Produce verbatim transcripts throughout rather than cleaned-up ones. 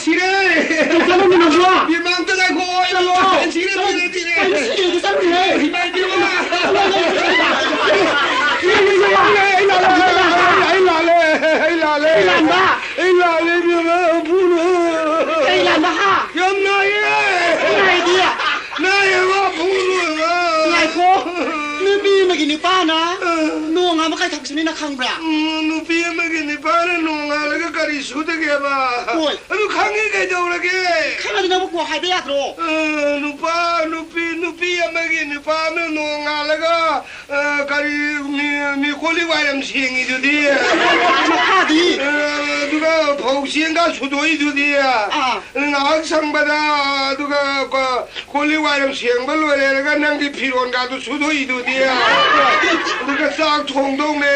ꯁꯤꯔꯦ! ꯀꯩ ꯆꯠꯂꯝꯃꯤꯅꯣ? ꯏꯃꯥ, ꯑꯝꯇ ꯉꯥꯏꯈꯣ, ꯑꯩ ꯆꯠꯂꯣ! ꯁꯤꯔꯦ, ꯁꯤꯔꯦ, ꯁꯤꯔꯦ! ꯀꯩꯅꯣ ꯁꯤꯔꯦ? ꯆꯠꯂꯨꯅꯦ! ꯏꯃꯥ, ꯏꯕꯦꯝꯃ! ꯑꯩ ꯂꯥꯜꯂꯦ, ꯑꯩ ꯂꯥꯜꯂꯦ, ꯑꯩ ꯂꯥꯜꯂꯦ! ꯑꯩ ꯂꯥꯟꯕ? ꯑꯩ ꯂꯥꯜꯂꯦ, ꯏꯕꯦꯝꯃ, ꯐꯨꯅꯨ! ꯀꯩ ꯂꯥꯟꯕ, ꯍꯥ? ꯌꯥꯝ ꯅꯥꯏꯌꯦ! ꯅꯥꯏꯗꯤ? ꯅꯥꯏꯌꯦꯕ, ꯐꯨꯅꯨꯕ! ꯉꯥꯏꯈꯣ! ꯅꯨꯄꯤ ꯑꯃꯒꯤ ꯅꯨꯄꯥꯅ ꯑ꯫ ꯅꯣꯡ ꯑꯃ ꯀꯥꯏꯊꯣꯛꯁꯤꯅꯤ ꯅꯪ ꯈꯪꯕ꯭ꯔꯥ? ꯎꯝ, ꯅꯨꯄꯤ ꯑꯃꯒꯤ ꯅꯨꯄꯥꯅ ꯅꯣꯡꯉꯥꯜꯂꯒ ꯀꯔꯤ ꯁꯨꯗꯒꯦꯕ? ꯍꯣꯏ꯫ ꯑꯗꯨ ꯈꯪꯉꯤ ꯀꯩꯗꯧꯔꯒꯦ? ꯈꯪꯉꯗꯤ ꯅꯪꯕꯨ ꯀꯣꯛ ꯍꯥꯏꯕ ꯌꯥꯗ꯭ꯔꯣ? ꯑ, ꯅꯨꯄꯥ, ꯅꯨꯄꯤ, ꯅꯨꯄꯤ ꯑꯃꯒꯤ ꯅꯨꯄꯥ ꯑꯃꯅ ꯅꯣꯡꯉꯥꯜꯂꯒ, ꯑ, ꯀꯔꯤ ꯃꯤ, ꯃꯤ ꯀꯣꯜꯂꯤꯛ ꯋꯥꯏꯔꯝ ꯁꯦꯡꯉꯤꯗꯨꯗꯤ? ꯃꯈꯥꯗꯤ? ꯑ, ꯑꯗꯨꯒ ꯐꯧ ꯆꯦꯡꯒ ꯁꯨꯗꯣꯛꯏꯗꯨꯗꯤ? ꯑꯥ꯫ ꯉꯥꯏꯍꯥꯛ ꯁꯪꯕꯗ, ꯑꯗꯨꯒ ꯀꯣ-, ꯀꯣꯜꯂꯤꯛ ꯋꯥꯏꯔꯝ ꯁꯦꯡꯕ ꯂꯣꯏꯔꯦꯔꯒ ꯅꯪꯗꯤ ꯐꯤꯔꯣꯟꯒꯗꯨ ꯁꯨꯗꯣꯛꯏꯗꯨꯗꯤ? ꯑꯗꯨꯒ ꯆꯥꯛ ꯊꯣꯡꯗꯧꯅꯦ꯫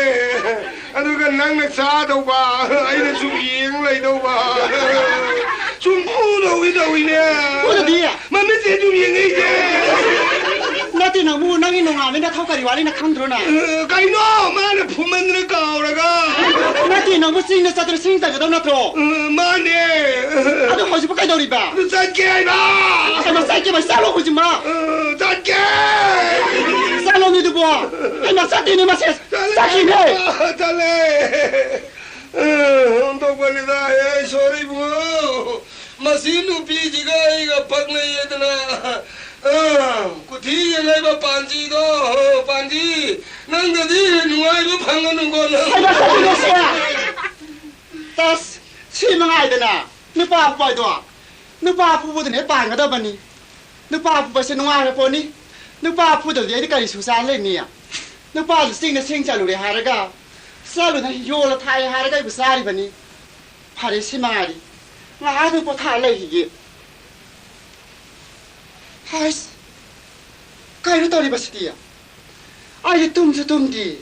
ꯑꯗꯨꯒ ꯅꯪꯅ ꯆꯥꯗꯧꯕ, ꯑꯩꯅ ꯁꯨꯝ ꯌꯦꯡ ꯂꯩꯗꯧꯕ꯫ ꯁꯨꯝ ꯐꯨꯗꯧꯒꯤ ꯇꯧꯏꯅꯦ꯫ ꯐꯨꯗꯗꯤ? ꯃꯃꯤꯠꯁꯦ ꯁꯨꯝ ꯌꯦꯡꯉꯛꯏꯁꯦ꯫ ꯅꯠꯇꯦ, ꯅꯪꯕꯨ ꯅꯪꯒꯤ ꯅꯣꯡꯉꯥꯟꯕꯩ ꯅꯊꯧ ꯀꯔꯤ ꯋꯥꯠꯂꯤꯅ ꯈꯪꯗ꯭ꯔꯣ ꯅꯪ? ꯑ, ꯀꯩꯅꯣ? ꯃꯥꯅ ꯐꯨꯃꯟꯗꯅ ꯀꯥꯎꯔꯒ꯫ ꯅꯠꯇꯦ, ꯅꯪꯕꯨ ꯆꯤꯡꯗ ꯆꯠꯇꯅ ꯁꯤꯡ ꯆꯠꯀꯗꯧ ꯅꯠꯇ꯭ꯔꯣ? ꯑ, ꯃꯥꯅꯦ꯫ ꯑꯗꯨ ꯍꯧꯖꯤꯛꯄꯨ ꯀꯩꯗꯧꯔꯤꯕ? ꯑꯗꯨ ꯆꯠꯀꯦ ꯍꯥꯏꯕ꯫ ꯀꯩꯅꯣ ꯆꯠꯀꯦ ꯍꯥꯏꯕ? ꯆꯠꯂꯣ ꯍꯧꯖꯤꯛꯃꯛ꯫ ꯑ, ꯆꯠꯀꯦ꯫ ꯆꯠꯂꯣꯅꯦ ꯑꯗꯨꯕꯨ꯫ ꯍꯩꯃꯥ, ꯆꯠꯇꯦꯅꯦ ꯃꯁꯦ꯫ ꯆꯠꯂꯦ꯫ ꯆꯠꯈꯤꯅꯦ꯫ ꯆꯠꯂꯦ꯫ ꯑ, ꯑꯣꯟꯊꯣꯛꯄꯅꯤꯗ꯫ ꯑꯦ, ꯁꯣꯔꯤ ꯏꯕꯨꯡꯉꯣ꯫ ꯃꯁꯤ ꯅꯨꯄꯤꯁꯤꯒ ꯑꯩꯒ ꯄꯛꯅꯩꯌꯦꯗꯅ, ꯑ, ꯀꯨꯊꯤ ꯌꯦꯡꯉꯛꯏꯕ ꯄꯥꯟꯖꯤꯗꯣ, ꯄꯥꯟꯖꯤ, ꯅꯪꯒꯗꯤ ꯅꯨꯡꯉꯥꯏꯕ ꯐꯪꯒꯅꯨꯀꯣ ꯅꯪ꯫ ꯀꯩꯅꯣ ꯇꯧꯔꯤꯅꯣ ꯁꯤ? ꯑꯁ, ꯁꯤ ꯃꯉꯥꯏꯗꯅ ꯅꯨꯄꯥ ꯐꯨꯕ ꯍꯥꯏꯗꯣ꯫ ꯅꯨꯄꯥ ꯐꯨꯕꯗꯨꯅ ꯍꯦꯛ ꯄꯥꯟꯒꯗꯕꯅꯤ꯫ ꯅꯨꯄꯥ ꯐꯨꯕꯁꯦ ꯅꯨꯡꯉꯥꯏꯕ ꯄꯣꯠꯅꯤ꯫ ꯅꯨꯄꯥ ꯐꯨꯗꯕꯗꯤ ꯑꯩꯗꯤ ꯀꯔꯤ ꯁꯨ ꯆꯥ ꯂꯩꯅꯤ? ꯅꯨꯄꯥꯗꯨ ꯆꯤꯡꯗ ꯁꯤꯡ ꯆꯠꯂꯨꯔꯦ ꯍꯥꯏꯔꯒ, ꯆꯠꯂꯨꯅ ꯌꯣꯜꯂ ꯊꯥꯛꯑꯦ ꯍꯥꯏꯔꯒ ꯑꯩꯕꯨ ꯆꯥꯔꯤꯕꯅꯤ꯫ ꯐꯔꯦ, ꯁꯤ ꯃꯉꯥꯏꯔꯤ꯫ ꯉꯥꯏꯍꯥꯛꯇꯪ ꯄꯣꯊꯥꯔ ꯂꯩꯈꯤꯒꯦ꯫ ꯍꯥꯏꯁ, ꯀꯩꯅꯣ ꯇꯧꯔꯤꯕꯁꯤꯗꯤ? ꯑꯩꯗꯤ ꯇꯨꯝꯁꯨ ꯇꯨꯝꯗꯦ꯫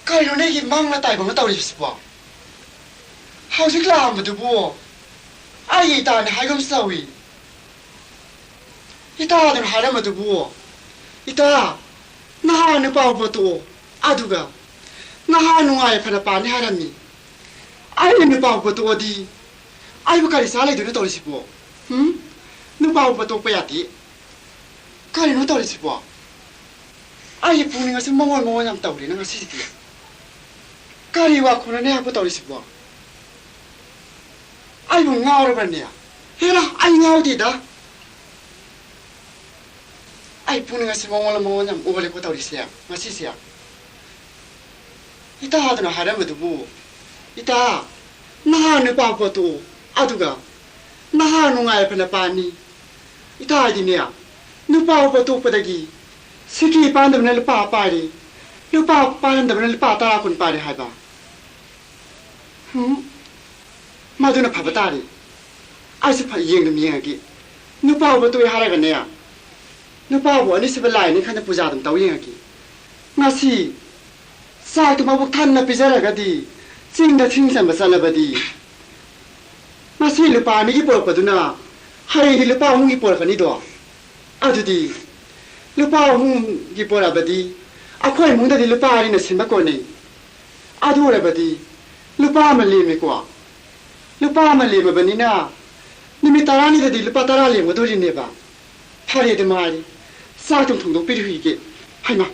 ꯀꯩꯅꯣ ꯅꯣꯏꯒꯤ ꯃꯪꯂ ꯇꯥꯏꯕꯪꯂ ꯇꯧꯔꯤꯕꯁꯤꯕꯣ? ꯍꯧꯖꯤꯛ ꯂꯥꯛꯑꯝꯕꯗꯨꯕꯨ ꯑꯩꯒꯤ ꯏꯇꯥꯅꯤ ꯍꯥꯏꯒꯨꯝ ꯇꯧꯏ꯫ ꯏꯇꯥꯗꯨꯅ ꯍꯥꯏꯔꯝꯕꯗꯨꯕꯨ, "ꯏꯇꯥ, ꯅꯍꯥꯟ ꯅꯨꯄꯥ ꯎꯕ ꯇꯣꯛꯑꯣ, ꯑꯗꯨꯒ ꯅꯍꯥꯟ ꯅꯨꯡꯉꯥꯏ ꯐꯅ ꯄꯥꯅꯤ ꯍꯥꯏꯔꯝꯃꯤ꯫ ꯑꯩꯅ ꯅꯨꯄꯥ ꯎꯕ ꯇꯣꯛꯑꯗꯤ ꯑꯩꯕꯨ ꯀꯔꯤ ꯆꯥ ꯂꯩꯗꯣꯏꯅꯣ ꯇꯧꯔꯤꯁꯤꯕꯣ? ꯎꯝ? ꯅꯨꯄꯥ ꯎꯕ ꯇꯣꯛꯄ ꯌꯥꯗꯦ꯫ ꯀꯔꯤꯅꯣ ꯇꯧꯔꯤꯁꯤꯕꯣ? ꯑꯩꯒꯤ ꯄꯨꯛꯅꯤꯡ ꯑꯁꯤ ꯃꯉꯣꯟ ꯃꯉꯣꯟ ꯌꯥꯝ ꯇꯧꯔꯦꯅ ꯉꯁꯤꯗꯤ꯫ ꯀꯔꯤ ꯋꯥꯈꯜꯅꯣꯅꯦ ꯍꯥꯏꯕ ꯇꯧꯔꯤꯁꯤꯕꯣ? ꯑꯩꯕꯨ ꯉꯥꯎꯔꯕꯅꯦ? ꯍꯦꯔꯥ, ꯑꯩ ꯉꯥꯎꯗꯦꯗ꯫ ꯑꯩ ꯄꯨꯛꯅꯤꯡ ꯑꯁꯤ ꯃꯉꯣꯟ ꯃꯉꯣꯟ ꯌꯥꯝ ꯑꯣꯜꯂꯦꯀꯣ ꯇꯧꯔꯤꯁꯦ ꯉꯁꯤꯁꯦ꯫ ꯏꯇꯥꯗꯨꯅ ꯍꯥꯏꯔꯝꯕꯗꯨꯕꯨ, ꯏꯇꯥ, ꯅꯍꯥ ꯅꯨꯄꯥ ꯄꯣꯠꯇꯨ ꯑꯗꯨꯒ ꯅꯍꯥ ꯅꯨꯡꯉꯥꯏ ꯐꯅ ꯄꯥꯅꯤ꯫ ꯏꯇꯥ ꯍꯥꯏꯗꯤꯅꯦ, ꯅꯨꯄꯥ ꯎꯕ ꯇꯣꯛꯄꯗꯒꯤ ꯁꯤꯀꯤ ꯄꯥꯟꯗꯕꯅ ꯂꯨꯄꯥ ꯄꯥꯏꯔꯤ, ꯂꯨꯄꯥ ꯄꯥꯏꯔꯝꯗꯕꯅ ꯂꯨꯄꯥ ꯇꯔꯥ ꯀꯨꯟ ꯄꯥꯏꯔꯦ ꯍꯥꯏꯕ꯫ ꯍꯨꯝ, ꯃꯗꯨꯅ ꯐꯕ ꯇꯥꯔꯦ꯫ ꯑꯩꯁꯨ ꯐ-, ꯌꯦꯡꯗꯨꯝ ꯌꯦꯡꯉꯒꯦ꯫ ꯅꯨꯄꯥ ꯎꯕ ꯇꯣꯛꯑꯦ ꯍꯥꯏꯔꯒꯅꯦ, ꯅꯨꯄꯥꯕꯨ ꯑꯅꯤꯁꯨꯕ ꯂꯥꯏꯅꯤ ꯈꯟꯅ ꯄꯨꯖꯥ ꯑꯗꯨꯝ ꯇꯧ ꯌꯦꯡꯉꯒꯦ꯫ ꯉꯁꯤ ꯆꯥꯛꯇꯨ ꯃꯕꯨꯛ ꯊꯟꯅ ꯄꯤꯖꯔꯒꯗꯤ, ꯆꯤꯡꯗ ꯁꯤꯡ ꯆꯟꯕ ꯆꯠꯂꯕꯗꯤ, ꯉꯁꯤ ꯂꯨꯄꯥ ꯑꯅꯤꯒꯤ ꯄꯣꯔꯛꯄꯗꯨꯅ ꯍꯌꯦꯡꯗꯤ ꯂꯨꯄꯥ ꯑꯍꯨꯝꯒꯤ ꯄꯣꯔꯛꯀꯅꯤꯗꯣ꯫ ꯑꯗꯨꯗꯤ ꯂꯨꯄꯥ ꯑꯍꯨꯝꯒꯤ ꯄꯣꯔꯛꯑꯕꯗꯤ ꯑꯩꯈꯣꯏ ꯏꯃꯨꯡꯗꯗꯤ ꯂꯨꯄꯥ ꯑꯅꯤꯅ ꯁꯤꯟꯕ ꯀꯣꯟꯅꯩ꯫ ꯑꯗꯨ ꯑꯣꯏꯔꯕꯗꯤ ꯂꯨꯄꯥ ꯑꯃ ꯂꯦꯝꯃꯦꯀꯣ꯫ ꯂꯨꯄꯥ ꯑꯃ ꯂꯦꯝꯃꯕꯅꯤꯅ ꯅꯨꯃꯤꯠ ꯇꯔꯥꯅꯤꯗꯗꯤ ꯂꯨꯄꯥ ꯇꯔꯥ ꯂꯦꯝꯒꯗꯣꯔꯤꯅꯦꯕ꯫ ꯐꯔꯦ, ꯑꯗꯨ ꯃꯥꯔꯤ꯫ ꯆꯥꯛ ꯑꯗꯨꯝ ꯊꯣꯡꯗꯣꯛꯄꯤꯔꯨꯈꯤꯒꯦ꯫ ꯍꯩꯃꯥ,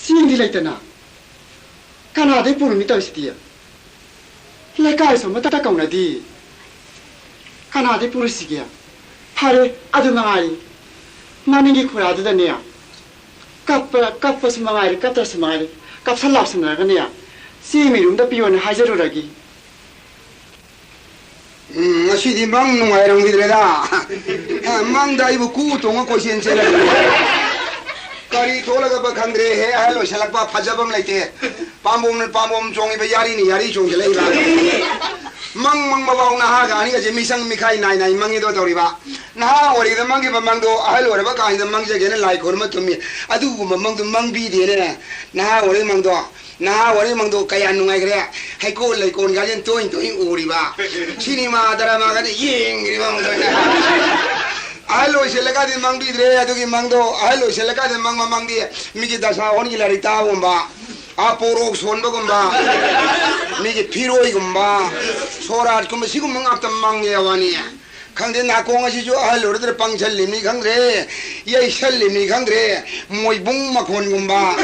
ꯆꯦꯡꯗꯤ ꯂꯩꯇꯅ ꯀꯅꯥꯗꯩ ꯄꯨꯔꯨꯅꯤ ꯇꯧꯔꯤꯁꯤꯗꯤ? ꯂꯩꯀꯥꯏꯁꯨ ꯑꯃꯠꯇ ꯀꯧꯅꯗꯦ꯫ ꯀꯅꯥꯗꯩ ꯄꯨꯔꯨꯁꯤꯒꯦ? ꯐꯔꯦ, ꯑꯗꯨ ꯃꯉꯥꯏꯔꯦ꯫ ꯃꯅꯤꯡꯒꯤ ꯈꯨꯔꯥꯗꯨꯗꯅꯦ, ꯀꯞꯄ, ꯀꯞꯄꯁꯨ ꯃꯉꯥꯏꯔꯦ, ꯀꯞꯇ꯭ꯔꯁꯨ ꯃꯉꯥꯏꯔꯦ, ꯀꯞꯁꯟ ꯂꯥꯎꯁꯟꯅꯔꯒꯅꯦ, ꯆꯦ ꯃꯤꯔꯨꯝꯗ ꯄꯤꯌꯣꯅ ꯍꯥꯏꯖꯔꯨꯔꯒꯦ꯫ ꯎꯝ, ꯉꯁꯤꯗꯤ ꯃꯪ ꯅꯨꯡꯉꯥꯏꯔꯝꯈꯤꯗ꯭ꯔꯦꯗ꯫ ꯑ, ꯃꯪꯗ ꯑꯩꯕꯨ ꯀꯨ ꯇꯣꯡꯉ ꯀꯣꯏꯆꯦꯟ ꯆꯦꯜꯂꯛꯏ꯫ ꯀꯔꯤ ꯊꯣꯛꯂꯒꯕ ꯈꯪꯗ꯭ꯔꯦ꯫ ꯍꯦ, ꯑꯍꯜ ꯑꯣꯏꯁꯜꯂꯛꯄ ꯐꯖꯕ ꯑꯃ ꯂꯩꯇꯦ꯫ ꯄꯥꯝꯕꯣꯝꯅ ꯄꯥꯝꯕꯣꯝ ꯆꯣꯡꯉꯤꯕ, ꯌꯥꯔꯤꯅ ꯌꯥꯔꯤ ꯆꯣꯡꯁꯤꯜꯂꯛꯏꯕ꯫ ꯃꯪ ꯃꯪꯕꯐꯥꯎ ꯅꯍꯥꯒ ꯑꯅꯤꯒꯁꯦ ꯃꯤꯁꯪ ꯃꯤꯈꯥꯏ ꯅꯥꯏ ꯅꯥꯏ ꯃꯪꯉꯤꯗꯣ ꯇꯧꯔꯤꯕ꯫ ꯅꯍꯥ ꯑꯣꯏꯔꯤꯉꯩꯗ ꯃꯪꯈꯤꯕ ꯃꯪꯗꯣ ꯑꯍꯜ ꯑꯣꯏꯔꯕ ꯀꯥꯟꯁꯤꯗ ꯃꯪꯖꯒꯦꯅ ꯂꯥꯏ ꯈꯨꯔꯨꯝꯕ ꯇꯨꯝꯃꯤ꯫ ꯑꯗꯨꯒꯨꯝꯕ ꯃꯪꯗꯣ ꯃꯪꯕꯤꯗꯦꯅꯦ꯫ ꯅꯍꯥ ꯑꯣꯏꯔꯤꯉꯩ ꯃꯪꯗꯣ, ꯅꯍꯥ ꯑꯣꯏꯔꯤꯉꯩ ꯃꯪꯗꯣ ꯀꯌꯥ ꯅꯨꯡꯉꯥꯏꯈ꯭ꯔꯦ꯫ ꯍꯩꯀꯣꯜ ꯂꯩꯀꯣꯜꯒꯁꯦ ꯇꯣꯏ ꯇꯣꯏ ꯎꯔꯤꯕ꯫ ꯁꯤꯅꯦꯃꯥ ꯗꯔꯃꯥꯒꯁꯦ ꯌꯦꯡꯈ꯭ꯔꯤꯕ ꯃꯪꯗꯣ꯫ ꯑꯍꯜ ꯑꯣꯏꯁꯤꯜꯂꯒꯗꯤ ꯃꯪꯕꯤꯗ꯭ꯔꯦ ꯑꯗꯨꯒꯤ ꯃꯪꯗꯣ꯫ ꯑꯍꯜ ꯑꯣꯏꯁꯤꯜꯂꯀꯥꯟꯗ ꯃꯪꯕ ꯃꯪꯗꯤ ꯃꯤꯒꯤ ꯗꯁꯥ ꯍꯣꯟꯒꯤ ꯂꯥꯏꯔꯤꯛ ꯇꯥꯕꯒꯨꯝꯕ, ꯑꯥ, ꯄꯣꯔꯣꯛ ꯁꯣꯟꯕꯒꯨꯝꯕ, ꯃꯤꯒꯤ ꯐꯤꯔꯣꯏꯒꯨꯝꯕ, ꯁꯣꯔꯥꯠꯀꯨꯝꯕ, ꯁꯤꯒꯨꯝꯕ ꯉꯥꯛꯇ ꯃꯪꯉꯦ ꯋꯥꯅꯤ꯫ ꯈꯪꯗꯦ, ꯅꯥꯀꯣꯡ ꯑꯁꯤꯁꯨ ꯑꯍꯜ ꯑꯣꯏꯔꯗ꯭ꯔꯥ ꯄꯪꯁꯜꯂꯤꯕꯅꯤ ꯈꯪꯗ꯭ꯔꯦ, ꯌꯩꯁꯜꯂꯤꯕꯅꯤ ꯈꯪꯗ꯭ꯔꯦ, ꯃꯣꯏꯕꯨꯡ ꯃꯈꯣꯟꯒꯨꯝꯕ,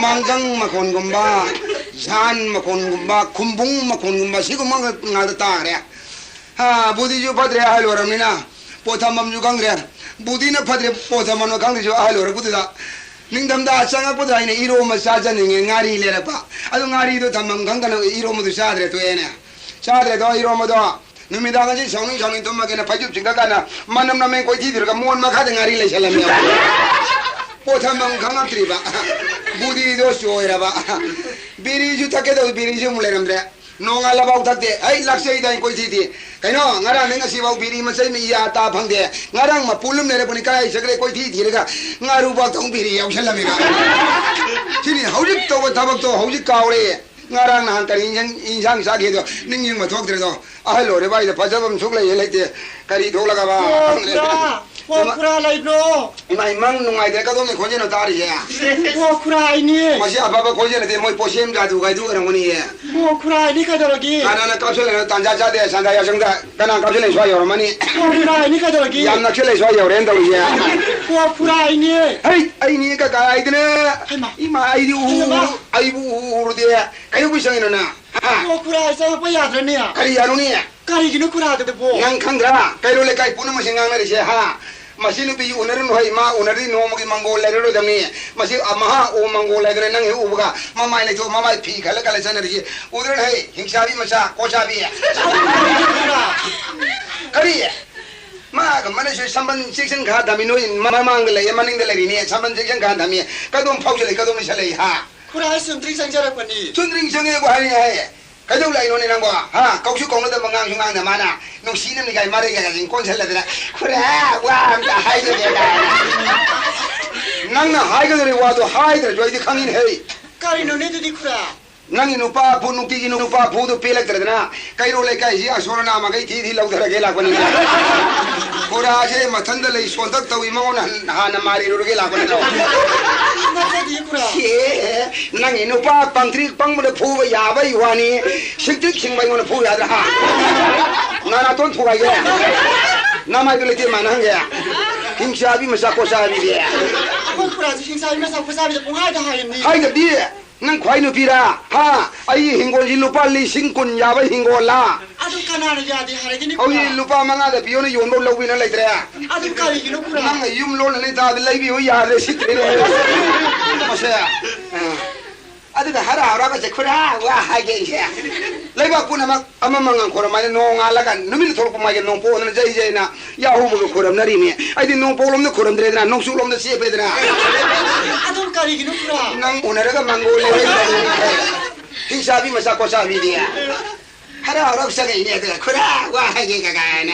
ꯃꯥꯡꯒꯪ ꯃꯈꯣꯟꯒꯨꯝꯕ, ꯖꯥꯟ ꯃꯈꯣꯟꯒꯨꯝꯕ, ꯈꯨꯝꯕꯨꯡ ꯃꯈꯣꯟꯒꯨꯝꯕ, ꯁꯤꯒꯨꯝꯕ ꯉꯥꯛꯇ ꯇꯥꯈ꯭ꯔꯦ꯫ ꯍꯥ, ꯕꯨꯙꯤꯁꯨ ꯐꯠꯇ꯭ꯔꯦ, ꯑꯍꯜ ꯑꯣꯏꯔꯕꯅꯤꯅ꯫ ꯄꯣꯠ ꯊꯝꯐꯝꯁꯨ ꯈꯪꯗ꯭ꯔꯦ꯫ ꯕꯨꯙꯤꯅ ꯐꯠꯇ꯭ꯔꯦ, ꯄꯣꯠ ꯊꯝꯐꯝꯅ ꯈꯪꯗ꯭ꯔꯤꯁꯨ ꯑꯍꯜ ꯑꯣꯏꯔꯛꯄꯗꯨꯗ꯫ ꯅꯤꯡꯊꯝꯊꯥ ꯆꯪꯉꯛꯄꯗ ꯑꯩꯅ ꯏꯔꯣꯝꯕ ꯆꯥꯖꯅꯤꯡꯉꯦ, ꯉꯥꯔꯤ ꯂꯩꯔꯛꯄ꯫ ꯑꯗꯨ ꯉꯥꯔꯤꯗꯣ ꯊꯝꯐꯝ ꯈꯪꯗꯅ ꯏꯔꯣꯝꯕꯗꯨ ꯆꯥꯗ꯭ꯔꯦ, ꯇꯣꯛꯑꯦꯅꯦ꯫ ꯆꯥꯗ꯭ꯔꯦꯗꯣ ꯏꯔꯣꯝꯕꯗꯣ꯫ ꯅꯨꯃꯤꯗꯥꯡ ꯑꯁꯤ ꯁꯥꯎꯅꯤꯡ ꯁꯥꯎꯅꯤꯡ ꯇꯨꯝꯃꯒꯦꯅ ꯐꯩꯖꯨꯞ ꯆꯤꯡꯈꯠ ꯀꯥꯟꯗ ꯃꯅꯝ ꯅꯝꯃꯦ ꯀꯣꯏꯊꯤ ꯊꯤꯔꯒ ꯃꯣꯟ ꯃꯈꯥꯗ ꯉꯥꯔꯤ ꯂꯩꯁꯜꯂꯝꯃꯦ꯫ ꯄꯣꯠ ꯊꯝꯐꯝ ꯈꯪꯉꯛꯇ꯭ꯔꯤꯕ꯫ ꯕꯨꯙꯤꯗꯣ ꯆꯣꯏꯔꯕ꯫ ꯕꯤꯔꯤꯁꯨ ꯊꯛꯀꯦ ꯇꯧꯏ, ꯕꯤꯔꯤꯁꯨ ꯑꯃꯨꯛ ꯂꯩꯔꯝꯗ꯭ꯔꯦ꯫ ꯅꯣꯡꯉꯥꯜꯂꯐꯥꯎ ꯊꯛꯇꯦ꯫ ꯑꯩ ꯂꯥꯛꯆꯩꯗ ꯑꯩ ꯀꯣꯏꯊꯤ ꯊꯤ꯫ ꯀꯩꯅꯣ, ꯉꯔꯥꯡꯗꯩ ꯉꯁꯤꯐꯥꯎ ꯕꯤꯔꯤ ꯃꯆꯩ ꯑꯃ ꯏꯌꯥ ꯇꯥ ꯐꯪꯗꯦ꯫ ꯉꯔꯥꯡ ꯃꯄꯨ ꯂꯨꯝ ꯂꯩꯔꯛꯄꯅꯤ, ꯀꯗꯥꯏ ꯆꯠꯈ꯭ꯔꯦ ꯀꯣꯏꯊꯤ ꯊꯤꯔꯒ ꯉꯥꯔꯨꯕꯥꯎꯇ ꯑꯃꯨꯛ ꯕꯤꯔꯤ ꯌꯥꯎꯁꯜꯂꯝꯃꯤꯕ꯫ ꯁꯤꯅꯤ ꯍꯧꯖꯤꯛ ꯇꯧꯕ ꯊꯕꯛꯇꯣ ꯍꯧꯖꯤꯛ ꯀꯥꯎꯔꯦ꯫ ꯉꯔꯥꯡ ꯅꯍꯥꯟ ꯀꯔꯤ ꯏꯟꯖꯥꯡ, ꯏꯟꯖꯥꯡ ꯆꯥꯈꯤꯗꯣ ꯅꯤꯡꯁꯤꯡꯕ ꯊꯣꯛꯇ꯭ꯔꯦꯗꯣ꯫ ꯑꯍꯜ ꯑꯣꯏꯔꯕ ꯑꯩꯗ ꯐꯖꯕ ꯑꯃ ꯁꯨꯛ ꯂꯩ ꯍꯦꯛ ꯂꯩꯇꯦ꯫ ꯀꯔꯤ ꯊꯣꯛꯂꯒꯕ? ꯑꯣ, ꯈꯪꯗ꯭ꯔꯦ꯫ ꯈꯨꯔꯥ, ꯑꯣ, ꯏꯃꯥ-, ꯈꯨꯔꯥ ꯂꯩꯕ꯭ꯔꯣ? ꯏꯃꯥ, ꯏꯃꯪ ꯅꯨꯡꯉꯥꯏꯇ꯭ꯔꯦ, ꯀꯗꯣꯝꯗꯩ ꯈꯣꯟꯖꯦꯜꯅꯣ ꯇꯥꯔꯤꯁꯦ? ꯑꯣ, ꯈꯨꯔꯥ ꯑꯩꯅꯦ꯫ ꯃꯁꯤ ꯑꯐꯕ ꯈꯣꯟꯖꯦꯜ ꯅꯠꯇꯦ, ꯃꯣꯏ ꯄꯣꯠꯁꯦꯝ ꯖꯥꯗꯨ ꯒꯥꯏꯗꯨ ꯑꯣꯏꯔꯝꯒꯅꯤꯌꯦ꯫ ꯑꯣ, ꯈꯨꯔꯥ ꯑꯩꯅꯦ, ꯀꯩꯗꯧꯔꯒꯦ? ꯀꯅꯥꯅ ꯀꯥꯞꯁꯤꯜꯂꯤꯅꯣ? ꯇꯥꯟꯖꯥ ꯆꯥꯗꯦ, ꯁꯟꯗꯥ ꯌꯥꯎꯁꯪꯗ ꯀꯅꯥ ꯀꯥꯞꯁꯤꯜꯂꯤ? ꯁ꯭ꯋꯥꯏ ꯌꯧꯔꯝꯃꯅꯤ꯫ ꯑꯣ, ꯈꯨꯔꯥ ꯑꯩꯅꯦ, ꯀꯩꯗꯧꯔꯒꯦ? ꯌꯥꯝ ꯅꯛꯁꯤꯜꯂꯦ, ꯁ꯭ꯋꯥꯏ ꯌꯧꯔꯦꯅ ꯇꯧꯔꯤꯁꯦ꯫ ꯑꯣ, ꯈꯨꯔꯥ ꯑꯩꯅꯦ꯫ ꯍꯩ, ꯑꯩꯅꯦ ꯀꯀꯥ ꯍꯥꯏꯗꯅ꯫ ꯍꯩꯃꯥ꯫ ꯏꯃꯥ, ꯑꯩꯗꯤ ꯎ-, ꯍꯩꯃꯥ꯫ ꯑꯩꯕꯨ ꯎ-, ꯎꯔꯨꯗꯦ꯫ ꯀꯩꯗꯧꯕꯩ ꯆꯪꯉꯤꯅꯣ ꯅꯪ? ꯍꯥ? ꯑꯣ, ꯈꯨꯔꯥ, ꯆꯪꯉꯛꯄ ꯌꯥꯗ꯭ꯔꯅꯦ? ꯀꯔꯤ ꯌꯥꯔꯨꯅꯤ? ꯀꯔꯤꯒꯤꯅꯣ ꯈꯨꯔꯥꯗꯨꯕꯣ? ꯅꯪ ꯈꯪꯗ꯭ꯔꯥ? ꯀꯩꯔꯣꯜ ꯂꯩꯀꯥꯏ ꯄꯨꯝꯅꯃꯛꯁꯦ ꯉꯥꯡꯅꯔꯤꯁꯦ, ꯍꯥ? ꯃꯁꯤ ꯅꯨꯄꯤ ꯎꯅꯔꯨꯅꯨ ꯍꯩ, ꯃꯥ ꯎꯅꯔꯗꯤ ꯅꯣꯡꯃꯒꯤ ꯃꯪꯒꯣꯜ ꯂꯩꯔꯔꯣꯏꯗꯕꯅꯤ꯫ ꯃꯁꯤ, ꯑ, ꯃꯍꯥ ꯑꯣ ꯃꯪꯒꯣꯜ ꯍꯥꯏꯗꯅ ꯅꯪ ꯍꯦꯛ ꯎꯕꯒ ꯃꯃꯥꯏ ꯂꯩꯊꯣꯛ, ꯃꯃꯥꯏ ꯐꯤ ꯈꯜꯂ ꯈꯜꯂ ꯆꯠꯅꯔꯤꯁꯤ ꯎꯗ꯭ꯔꯣ ꯍꯩ? ꯍꯤꯡꯆꯥꯕꯤ ꯃꯆꯥ, ꯀꯣꯆꯥꯕꯤ꯫ ꯀꯔꯤ? ꯃꯥꯒ ꯃꯅꯁꯨ ꯁꯝꯕꯟ ꯆꯦꯛꯁꯤꯟ ꯈꯥ ꯊꯝꯃꯤ, ꯅꯣꯏ ꯃꯃꯥꯡꯗ ꯂꯩꯌꯦ, ꯃꯅꯤꯡꯗ ꯂꯩꯔꯤꯅꯦ, ꯁꯝꯕꯟ ꯆꯦꯛꯁꯤꯟ ꯈꯥ ꯊꯝꯃꯤ꯫ ꯀꯗꯣꯝ ꯐꯥꯎꯁꯤꯜꯂꯛꯏ, ꯀꯗꯣꯝ ꯂꯩꯁꯜꯂꯛꯏ, ꯍꯥ? ꯈꯨꯔꯥ, ꯑꯩ ꯆꯨꯝꯗ꯭ꯔꯤꯡ ꯆꯪꯖꯔꯛꯄꯅꯤ꯫ ꯆꯨꯝꯗ꯭ꯔꯤꯡ ꯆꯪꯉꯦꯕꯨ ꯍꯥꯏꯔꯤꯅꯦ ꯍꯥꯏꯌꯦ꯫ ꯀꯩꯗꯧ ꯂꯥꯛꯏꯅꯣꯅꯦ ꯅꯪꯕꯣ? ꯍꯥ? ꯀꯧꯁꯨ ꯀꯧꯅꯗꯕ, ꯉꯥꯡꯁꯨ ꯉꯥꯡꯗ ꯃꯥꯅ ꯅꯨꯡꯁꯤꯅ ꯃꯤꯒꯥꯏ ꯃꯔꯩ ꯀꯥꯏꯁꯤ ꯀꯣꯟꯁꯤꯜꯂꯗꯅ, "ꯈꯨꯔꯥ, ꯋꯥ ꯑꯝꯇ ꯍꯥꯏꯖꯒꯦ" ꯀꯥꯏꯅ꯫ ꯅꯪꯅ ꯍꯥꯏꯒꯗꯧꯔꯤ ꯋꯥꯗꯣ ꯍꯥꯏꯗ꯭ꯔꯁꯨ ꯑꯩꯗꯤ ꯈꯪꯉꯤꯅꯦ ꯍꯩ꯫ ꯀꯔꯤꯅꯣꯅꯦ ꯑꯗꯨꯗꯤ ꯈꯨꯔꯥ? ꯅꯪꯒꯤ ꯅꯨꯄꯥ ꯐꯨ, ꯅꯨꯡꯇꯤꯒꯤ ꯅꯨꯄꯥ ꯐꯨꯗꯨ ꯄꯦꯜꯂꯛꯇ꯭ꯔꯗꯅ ꯀꯩꯔꯣꯜ ꯂꯩꯀꯥꯏꯁꯤ ꯑꯁꯣꯔ ꯑꯅꯥ ꯃꯈꯩ ꯊꯤ ꯊꯤ ꯂꯧꯊꯔꯒꯦ ꯂꯥꯛꯄꯅꯤ꯫ ꯈꯨꯔꯥꯁꯦ ꯃꯊꯟꯗ ꯂꯩ ꯁꯣꯟꯇꯛ ꯇꯧꯏ, ꯃꯉꯣꯟꯗ ꯍꯟ-, ꯍꯥꯟꯅ ꯃꯥꯔꯤꯔꯨꯔꯒꯦ ꯂꯥꯛꯄ ꯅꯠꯇ꯭ꯔꯣ? ꯅꯠꯇ꯭ꯔꯗꯤ ꯈꯨꯔꯥ꯫ ꯁꯤ, ꯅꯪꯒꯤ ꯅꯨꯄꯥ ꯄꯪꯇ꯭ꯔꯤꯛ ꯄꯪꯕꯗ ꯐꯨꯕ ꯌꯥꯕꯩ ꯋꯥꯅꯤ, ꯁꯤꯡꯇ꯭ꯔꯤꯛ ꯁꯤꯡꯕ ꯑꯩꯉꯣꯟꯗ ꯐꯨ ꯌꯥꯗ꯭ꯔꯥ? ꯍꯥ? ꯅꯅꯥꯇꯣꯟ ꯊꯨꯒꯥꯏꯒꯦ꯫ ꯅꯃꯥꯏꯗꯨ ꯂꯩꯇꯦ ꯃꯥꯅ ꯍꯪꯒꯦ꯫ ꯍꯤꯡꯆꯥꯕꯤ ꯃꯆꯥ ꯀꯣꯆꯥꯕꯤꯗꯤ꯫ ꯑꯩꯈꯣꯏ ꯈꯨꯔꯥꯁꯨ ꯍꯤꯡꯆꯥꯕꯤ ꯃꯆꯥ ꯀꯣꯆꯥꯕꯤꯗ ꯄꯨꯡꯍꯥꯏꯗ ꯍꯥꯏꯔꯤꯕꯅꯤ꯫ ꯍꯥꯏꯗꯕꯗꯤ? ꯅꯪ ꯈ꯭ꯋꯥꯏ ꯅꯨꯄꯤꯔꯥ? ꯍꯥ? ꯑꯩ ꯍꯤꯡꯒꯣꯜꯁꯤ ꯂꯨꯄꯥ ꯂꯤꯁꯤꯡ ꯀꯨꯟ ꯌꯥꯕ ꯍꯤꯡꯒꯣꯜꯂꯥ? ꯑꯗꯨ ꯀꯅꯥꯅ ꯌꯥꯗꯦ ꯍꯥꯏꯔꯒꯦꯅꯦ, ꯍꯧꯖꯤꯛ ꯈꯨꯔꯥ? ꯂꯨꯄꯥ ꯃꯉꯥꯗ ꯄꯤꯌꯣꯅ ꯌꯣꯟꯕ ꯂꯧꯕꯤꯅ ꯂꯩꯇ꯭ꯔꯦ꯫ ꯑꯗꯨ ꯀꯔꯤꯒꯤꯅꯣ, ꯈꯨꯔꯥ? ꯅꯪꯅ ꯌꯨꯝ ꯂꯣꯟꯅꯅꯤ ꯇꯥꯗ ꯂꯩꯕꯤꯌꯨ ꯌꯥꯗ꯭ꯔꯦ, ꯁꯤꯠꯇ꯭ꯔꯦꯅꯦ꯫ ꯃꯁꯦ, ꯑ, ꯑꯗꯨꯒ ꯍꯔꯥꯎ ꯍꯔꯥꯎꯒꯁꯦ, ꯈꯨꯔꯥ, ꯋꯥ ꯍꯥꯏꯒꯦ ꯑꯩꯁꯦ꯫ ꯂꯩꯕꯥꯛ ꯄꯨꯝꯅꯃꯛ ꯑꯃꯃ ꯉꯥꯡꯈꯣꯔꯝ ꯍꯥꯏꯅ ꯅꯣꯡꯉꯥꯜꯂꯒ ꯅꯨꯃꯤꯠ ꯊꯣꯛꯂꯛꯄ ꯃꯥꯏꯒꯤ ꯅꯣꯡꯄꯣꯛ ꯑꯣꯟꯗꯅ ꯖꯩ ꯖꯩꯅ ꯌꯥꯍꯧꯕꯒ ꯈꯣꯏꯔꯝꯅꯔꯤꯅꯦ꯫ ꯑꯩꯗꯤ ꯅꯣꯡꯄꯣꯛꯂꯣꯝꯗ ꯈꯣꯏꯔꯝꯗ꯭ꯔꯦꯗꯅ, ꯅꯣꯡꯆꯨꯞꯂꯣꯝꯗ ꯆꯦꯞꯄꯦꯗꯅ꯫ ꯑꯗꯨꯝ ꯀꯔꯤꯒꯤꯅꯣ, ꯈꯨꯔꯥ? ꯅꯪ ꯎꯅꯔꯒ ꯃꯪꯒꯣꯜ ꯂꯩꯔꯦ꯫ ꯍꯤꯡꯆꯥꯕꯤ ꯃꯆꯥ ꯀꯣꯆꯥꯕꯤꯗꯤ꯫ ꯍꯔꯥꯎ ꯍꯔꯥꯎ ꯆꯪꯉꯛꯏꯅꯦ, ꯑꯗꯨꯒ ꯈꯨꯔꯥ ꯋꯥ ꯍꯥꯏꯒꯦ ꯀꯀꯥꯏꯅ꯫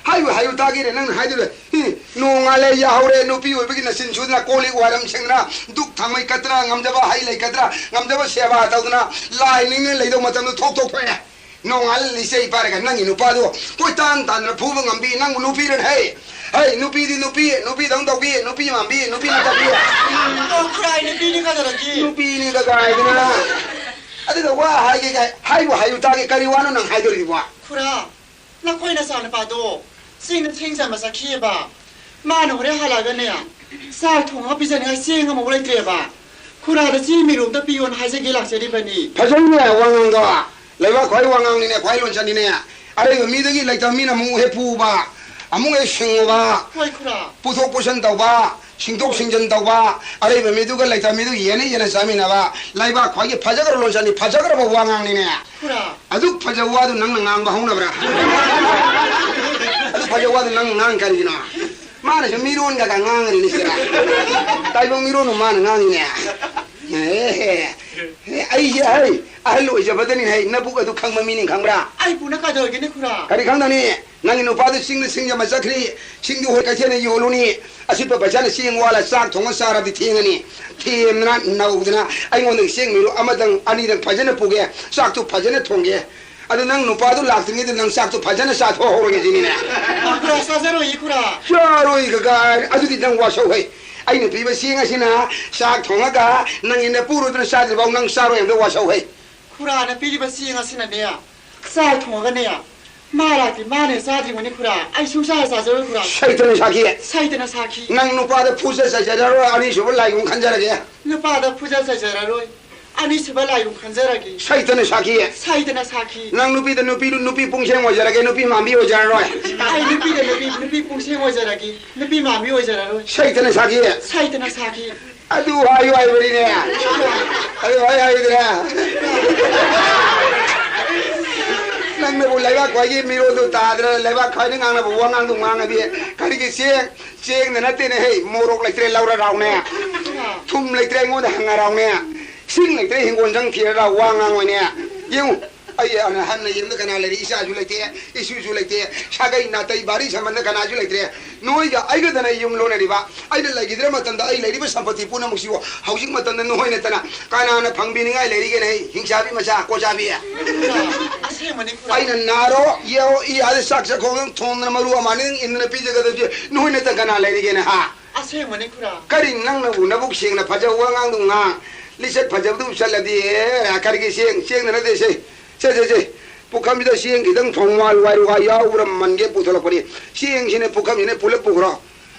ꯍꯥꯏꯌꯨ, ꯍꯥꯏꯌꯨ, ꯇꯥꯒꯦꯅꯦ, ꯅꯪꯅ ꯍꯥꯏꯗꯨꯗ꯫ ꯍꯤ, ꯅꯣꯡꯉꯥꯜꯂꯦ ꯌꯥꯍꯧꯔꯦ, ꯅꯨꯄꯤ ꯑꯣꯏꯕꯒꯤ ꯅꯆꯤꯟ ꯁꯨꯗꯅ, ꯀꯣꯜ ꯂꯤꯛ ꯋꯥꯏꯔꯝ ꯁꯦꯡꯗꯅ, ꯗꯨꯛ ꯊꯥꯡꯃꯩ ꯀꯠꯇꯅ, ꯉꯝꯖꯕ ꯍꯩ ꯂꯩ ꯀꯠꯇꯅ, ꯉꯝꯖꯕ ꯁꯦꯕꯥ ꯇꯧꯗꯅ, ꯂꯥꯏ ꯅꯤꯡꯗꯅ ꯂꯩꯗꯧ ꯃꯇꯝꯗꯣ ꯊꯣꯛ ꯊꯣꯛ ꯊꯣꯛꯑꯦ꯫ ꯅꯣꯡꯉꯥꯜꯂ ꯂꯤꯆꯩ ꯄꯥꯏꯔꯒ ꯅꯪꯒꯤ ꯅꯨꯄꯥꯗꯣ ꯀꯣꯏꯇꯥꯟ ꯇꯥꯟꯗꯅ ꯐꯨꯕ ꯉꯝꯕꯤ ꯅꯪꯕꯨ ꯅꯨꯄꯤꯔꯅꯦ ꯍꯦ? ꯍꯩ, ꯅꯨꯄꯤꯗꯤ ꯅꯨꯄꯤ, ꯅꯨꯄꯤꯗꯧ ꯇꯧꯕꯤ, ꯅꯨꯄꯤ ꯃꯥꯟꯕꯤ, ꯅꯨꯄꯤ ꯅꯠꯇꯕꯤ꯫ ꯑꯣ, ꯈꯨꯔꯥꯏ ꯅꯨꯄꯤꯅꯤ ꯀꯗꯧꯔꯒꯦ? ꯅꯨꯄꯤꯅꯤ ꯀꯀꯥꯏꯗꯅ꯫ ꯑꯗꯨꯒ ꯋꯥ ꯍꯥꯏꯒꯦ ꯀꯥꯏ, ꯍꯥꯏꯕꯨ ꯍꯥꯏꯌꯨ ꯇꯥꯒꯦ, ꯀꯔꯤ ꯋꯥꯅꯣ ꯅꯪ ꯍꯥꯏꯗꯣꯔꯤꯕꯣ? ꯈꯨꯔꯥ, ꯅꯈꯣꯏ ꯅꯆꯥꯅꯨꯄꯥꯗꯣ ꯆꯤꯡꯗ ꯊꯦꯡ ꯆꯟꯕ ꯆꯠꯈꯤꯑꯕ꯫ ꯃꯥꯅ ꯍꯣꯔꯦꯟ ꯍꯜꯂꯛꯑꯒꯅꯦ, ꯆꯥꯛ ꯊꯣꯡꯉꯒ ꯄꯤꯖꯅꯤꯡꯉꯥꯏ ꯆꯦꯡ ꯑꯃꯐꯥꯎ ꯂꯩꯇ꯭ꯔꯦꯕ꯫ ꯈꯨꯔꯥꯗ ꯆꯦꯡ ꯃꯤꯔꯨꯝꯇ ꯄꯤꯌꯣꯅ ꯍꯥꯏꯖꯒꯦ ꯂꯥꯛꯆꯔꯤꯕꯅꯤ꯫ ꯐꯖꯩꯅꯦ ꯋꯥꯉꯥꯡꯗꯣ꯫ ꯂꯩꯕꯥꯛ ꯈ꯭ꯋꯥꯏ ꯋꯥꯉꯥꯡꯅꯤꯅꯦ, ꯈ꯭ꯋꯥꯏ ꯂꯣꯟꯆꯠꯅꯤꯅꯦ꯫ ꯑꯔꯩꯕ ꯃꯤꯗꯒꯤ ꯂꯩꯇꯕ ꯃꯤꯅ ꯑꯃꯨꯛ ꯍꯦꯛ ꯄꯨꯕ, ꯑꯃꯨꯛ ꯍꯦꯛ ꯁꯤꯡꯉꯨꯕ, ꯍꯣꯏ, ꯈꯨꯔꯥ꯫ ꯄꯨꯊꯣꯛ ꯄꯨꯁꯤꯟ ꯇꯧꯕ, ꯁꯤꯡꯗꯣꯛ ꯍꯣꯏ꯫ ꯁꯤꯡꯖꯤꯟ ꯇꯧꯕ, ꯑꯔꯩꯕ ꯃꯤꯗꯨꯒ ꯂꯩꯇꯕ ꯃꯤꯗꯨ ꯌꯦꯟꯅ ꯌꯦꯟꯅ ꯆꯥꯃꯤꯟꯅꯕ, ꯂꯩꯕꯥꯛ ꯈ꯭ꯋꯥꯏꯒꯤ ꯐꯖꯈ꯭ꯔꯕ ꯂꯣꯟꯆꯠꯅꯤ, ꯐꯖꯈ꯭ꯔꯕ ꯋꯥꯉꯥꯡꯅꯤꯅꯦ꯫ ꯈꯨꯔꯥ꯫ ꯑꯗꯨꯛ ꯐꯖꯕ ꯋꯥꯗꯨ ꯅꯪꯅ ꯉꯥꯡꯕ ꯍꯧꯅꯕ꯭ꯔꯥ? ꯑꯗꯨꯛ ꯐꯖꯕ ꯋꯥꯗꯨ ꯅꯪꯅ ꯉꯥꯡ ꯀꯔꯤꯒꯤꯅꯣ? ꯃꯥꯅꯁꯨ ꯃꯤꯔꯣꯟꯒ ꯉꯥꯡꯉꯅꯤꯅꯦ ꯁꯤꯗ꯫ ꯇꯥꯏꯕꯪ ꯃꯤꯔꯣꯟꯕꯨ ꯃꯥꯅ ꯉꯥꯡꯉꯤꯅꯦ꯫ ꯑꯦ, ꯑꯦ, ꯑꯩꯁꯦ, ꯍꯩ, ꯑꯍꯜ ꯑꯣꯏꯖꯕꯗꯅꯤ, ꯍꯩ, ꯅꯕꯨꯛ ꯑꯗꯨ ꯈꯪꯕ ꯃꯤꯅꯤ ꯈꯪꯕ꯭ꯔꯥ? ꯑꯩ ꯄꯨꯅ ꯀꯩꯗꯧꯔꯒꯦꯅꯦ, ꯈꯨꯔꯥ? ꯀꯔꯤ ꯈꯪꯗꯅꯤ? ꯅꯪꯒꯤ ꯅꯨꯄꯥꯗꯨ ꯆꯤꯡꯗ ꯁꯤꯡ ꯌꯥꯝꯕ ꯆꯠꯈ꯭ꯔꯤ, ꯁꯤꯡꯗꯨ ꯍꯣꯏ ꯀꯩꯊꯦꯜꯗ ꯌꯣꯜꯂꯨꯅꯤ, ꯑꯁꯤꯠꯄ ꯄꯩꯁꯥꯅ ꯆꯦꯡ ꯋꯥꯜꯂ ꯆꯥꯛ ꯊꯣꯡꯉ ꯆꯥꯔꯕꯗꯤ ꯊꯦꯡꯉꯅꯤ, ꯊꯦꯝꯗꯅ ꯅꯧꯗꯅ ꯑꯩꯉꯣꯟꯗꯒꯤ ꯆꯦꯡ ꯃꯤꯔꯨ ꯑꯃꯗꯪ ꯑꯅꯤꯗꯪ ꯐꯖꯅ ꯄꯨꯒꯦ, ꯆꯥꯛꯇꯨ ꯐꯖꯅ ꯊꯣꯡꯒꯦ, ꯑꯗꯨ ꯅꯪ ꯅꯨꯄꯥꯗꯨ ꯂꯥꯛꯇ꯭ꯔꯤꯉꯩꯗ ꯅꯪ ꯆꯥꯛꯇꯨ ꯐꯖꯅ ꯆꯥꯊꯣꯛꯍꯧꯔꯒꯦ ꯁꯤꯅꯤꯅꯦ꯫ ꯈꯨꯔꯥ, ꯆꯥꯖꯔꯣꯏꯌꯦ, ꯈꯨꯔꯥ꯫ ꯆꯥꯔꯣꯏ ꯀꯀꯥꯏ, ꯑꯗꯨꯗꯤ ꯅꯪ ꯋꯥꯁꯧ ꯍꯩ꯫ ꯑꯩꯅ ꯄꯤꯕ ꯆꯦꯡ ꯑꯁꯤꯅ ꯆꯥꯛ ꯊꯣꯡꯉꯒ ꯅꯪꯒꯤ ꯅꯄꯨꯔꯣꯏꯕꯅ ꯆꯥꯗ꯭ꯔꯤꯐꯥꯎ ꯅꯪ ꯆꯥꯔꯣꯏ ꯍꯥꯏꯕꯗ ꯋꯥꯁꯧ ꯍꯩ꯫ ꯈꯨꯔꯥꯅ ꯄꯤꯔꯤꯕ ꯆꯦꯡ ꯑꯁꯤꯅꯅꯦ, ꯆꯥꯛ ꯊꯣꯡꯉꯒꯅꯦ, ꯃꯥ ꯂꯥꯛꯇꯤ ꯃꯥꯅꯦ ꯆꯥꯗ꯭ꯔꯤꯕꯅꯤ ꯈꯨꯔꯥ꯫ ꯑꯩ ꯁꯨꯡꯆꯥ ꯆꯥꯖꯔꯣꯏ ꯈꯨꯔꯥ꯫ ꯁꯩꯇꯅ ꯁꯥꯈꯤ꯫ ꯁꯩꯇꯅ ꯁꯥꯈꯤ꯫ ꯅꯪ ꯅꯨꯄꯥꯗ ꯐꯨꯖ ꯆꯩꯖꯔꯔꯣꯏ, ꯑꯅꯤꯁꯨꯕ ꯂꯥꯏꯒꯨꯝ ꯈꯟꯖꯔꯒꯦ꯫ ꯅꯨꯄꯥꯗ ꯐꯨꯖ ꯆꯩꯖꯔꯔꯣꯏ, ꯑꯅꯤꯁꯨꯕ ꯂꯥꯏꯒꯨꯝ ꯈꯟꯖꯔꯒꯦ꯫ ꯁꯩꯇꯅ ꯁꯥꯈꯤ꯫ ꯁꯩꯇꯅ ꯁꯥꯈꯤ꯫ ꯅꯪ ꯅꯨꯄꯤꯗ ꯅꯨꯄꯤ, ꯅꯨꯄꯤ ꯄꯨꯡꯁꯦꯡ ꯑꯣꯏꯖꯔꯒꯦ, ꯅꯨꯄꯤ ꯃꯥꯟꯕꯤ ꯑꯣꯏꯖꯔꯔꯣꯏ꯫ ꯑꯩ ꯅꯨꯄꯤꯗ ꯅꯨꯄꯤ, ꯅꯨꯄꯤ ꯄꯨꯡꯁꯦꯡ ꯑꯣꯏꯖꯔꯒꯦ, ꯅꯨꯄꯤ ꯃꯥꯟꯕꯤ ꯑꯣꯏꯖꯔꯔꯣꯏ꯫ ꯁꯩꯇꯅ ꯁꯥꯈꯤ꯫ ꯁꯩꯇꯅ ꯁꯥꯈꯤ꯫ ꯑꯗꯨ ꯍꯥꯏꯌꯨ ꯍꯥꯏꯕꯅꯤꯅꯦ꯫ ꯑꯗꯨ ꯍꯥꯏ ꯍꯥꯏꯗ꯭ꯔꯦ꯫ ꯅꯪꯅꯕꯨ ꯂꯩꯕꯥꯛ ꯈ꯭ꯋꯥꯏꯒꯤ ꯃꯤꯔꯣꯜꯗꯨ ꯇꯥꯗ꯭ꯔ, ꯂꯩꯕꯥꯛ ꯈ꯭ꯋꯥꯏꯗꯒꯤ ꯉꯥꯡꯅꯕ ꯋꯥ ꯉꯥꯡꯗꯨ ꯉꯥꯡꯉꯗꯤ ꯀꯔꯤꯒꯤ ꯆꯦꯡ, ꯆꯦꯡꯗ ꯅꯠꯇꯦꯅꯦ ꯍꯦ, ꯃꯣꯔꯣꯛ ꯂꯩꯇ꯭ꯔꯦ ꯂꯧꯔ ꯔꯥꯎꯅꯦ꯫ ꯊꯨꯝ ꯂꯩꯇ꯭ꯔꯦ ꯑꯩꯉꯣꯟꯗ ꯍꯪꯉ ꯔꯥꯎꯅꯦ꯫ ꯏꯁꯤꯡ ꯂꯩꯇ꯭ꯔꯦ ꯍꯤꯡꯒꯣꯜ ꯆꯪ ꯊꯤꯔ ꯔꯥꯎ ꯋꯥ ꯉꯥꯡꯉꯣꯏꯅꯦ꯫ ꯌꯦꯡꯉꯨ, ꯑꯩ ꯑꯅ ꯍꯟꯅ ꯌꯦꯡꯕꯗ ꯀꯅꯥ ꯂꯩꯔꯤ? ꯏꯆꯥꯁꯨ ꯂꯩꯇꯦ, ꯏꯁꯨꯁꯨ ꯂꯩꯇꯦ, ꯁꯥꯒꯩ ꯅꯥꯇꯩ ꯕꯥꯔꯤ ꯁꯝꯕꯟꯗ ꯀꯅꯥꯁꯨ ꯂꯩꯇ꯭ꯔꯦ꯫ ꯅꯣꯏꯒ ꯑꯩꯒꯗꯅ ꯌꯨꯝ ꯂꯣꯟꯅꯔꯤꯕ꯫ ꯑꯩꯅ ꯂꯩꯈꯤꯗ꯭ꯔ ꯃꯇꯝꯗ ꯑꯩ ꯂꯩꯔꯤꯕ ꯁꯝꯄꯇꯤ ꯄꯨꯝꯅꯃꯛꯁꯤꯕꯨ ꯍꯧꯖꯤꯛ ꯃꯇꯝꯗ ꯅꯣꯏ ꯅꯠꯇꯅ ꯀꯅꯥꯅ ꯐꯪꯕꯤꯅꯤꯡꯉꯥꯏ ꯂꯩꯔꯤꯒꯦꯅꯦ? ꯍꯩ, ꯍꯤꯡꯆꯥꯕꯤ ꯃꯆꯥ, ꯀꯣꯆꯥꯕꯤ꯫ ꯑꯁꯦꯡꯕꯅꯤ ꯈꯨꯔꯥ꯫ ꯑꯩꯅ ꯅꯥꯔꯣ, ꯌꯦꯑꯣ, ꯏ ꯑꯥꯗ ꯆꯥꯛ ꯆꯥꯛꯈꯣꯡꯗꯪ ꯊꯣꯡꯗꯅ ꯃꯔꯨ ꯑꯃꯥꯟꯅꯤꯗꯪ ꯏꯟꯗꯅ ꯄꯤꯖꯒꯗꯕꯁꯦ ꯅꯣꯏ ꯅꯠꯇ ꯀꯅꯥ ꯂꯩꯔꯤꯒꯦꯅꯦ, ꯍꯥ? ꯑꯁꯦꯡꯕꯅꯤ ꯈꯨꯔꯥ꯫ ꯀꯔꯤ ꯅꯪꯅꯕꯨ ꯅꯕꯨꯛ ꯁꯦꯡꯅ ꯐꯖꯕ ꯋꯥꯉꯥꯡꯗꯨ ꯉꯥꯡ, ꯂꯤꯆꯠ ꯐꯖꯕꯗꯨ ꯆꯠꯂꯗꯤ, ꯑꯦ, ꯀꯔꯤꯒꯤ ꯆꯦꯡ, ꯆꯦꯡꯗ ꯅꯠꯇꯦ ꯁꯦ꯫ ꯁꯦ, ꯁꯦ, ꯁꯦ꯫ ꯄꯨꯈꯝꯁꯤꯗ ꯆꯦꯡ ꯈꯤꯇꯪ ꯊꯣꯡ ꯋꯥꯏꯔꯨ ꯋꯥꯏꯔꯨꯒ ꯌꯥꯎꯕ꯭ꯔꯥ ꯃꯟꯒꯦ ꯄꯨꯊꯣꯛꯂꯛꯄꯅꯤ꯫ ꯆꯦꯡꯁꯤꯅ ꯄꯨꯈꯝꯁꯤꯅ ꯄꯨꯂꯞ ꯄꯨꯈ꯭ꯔꯣ꯫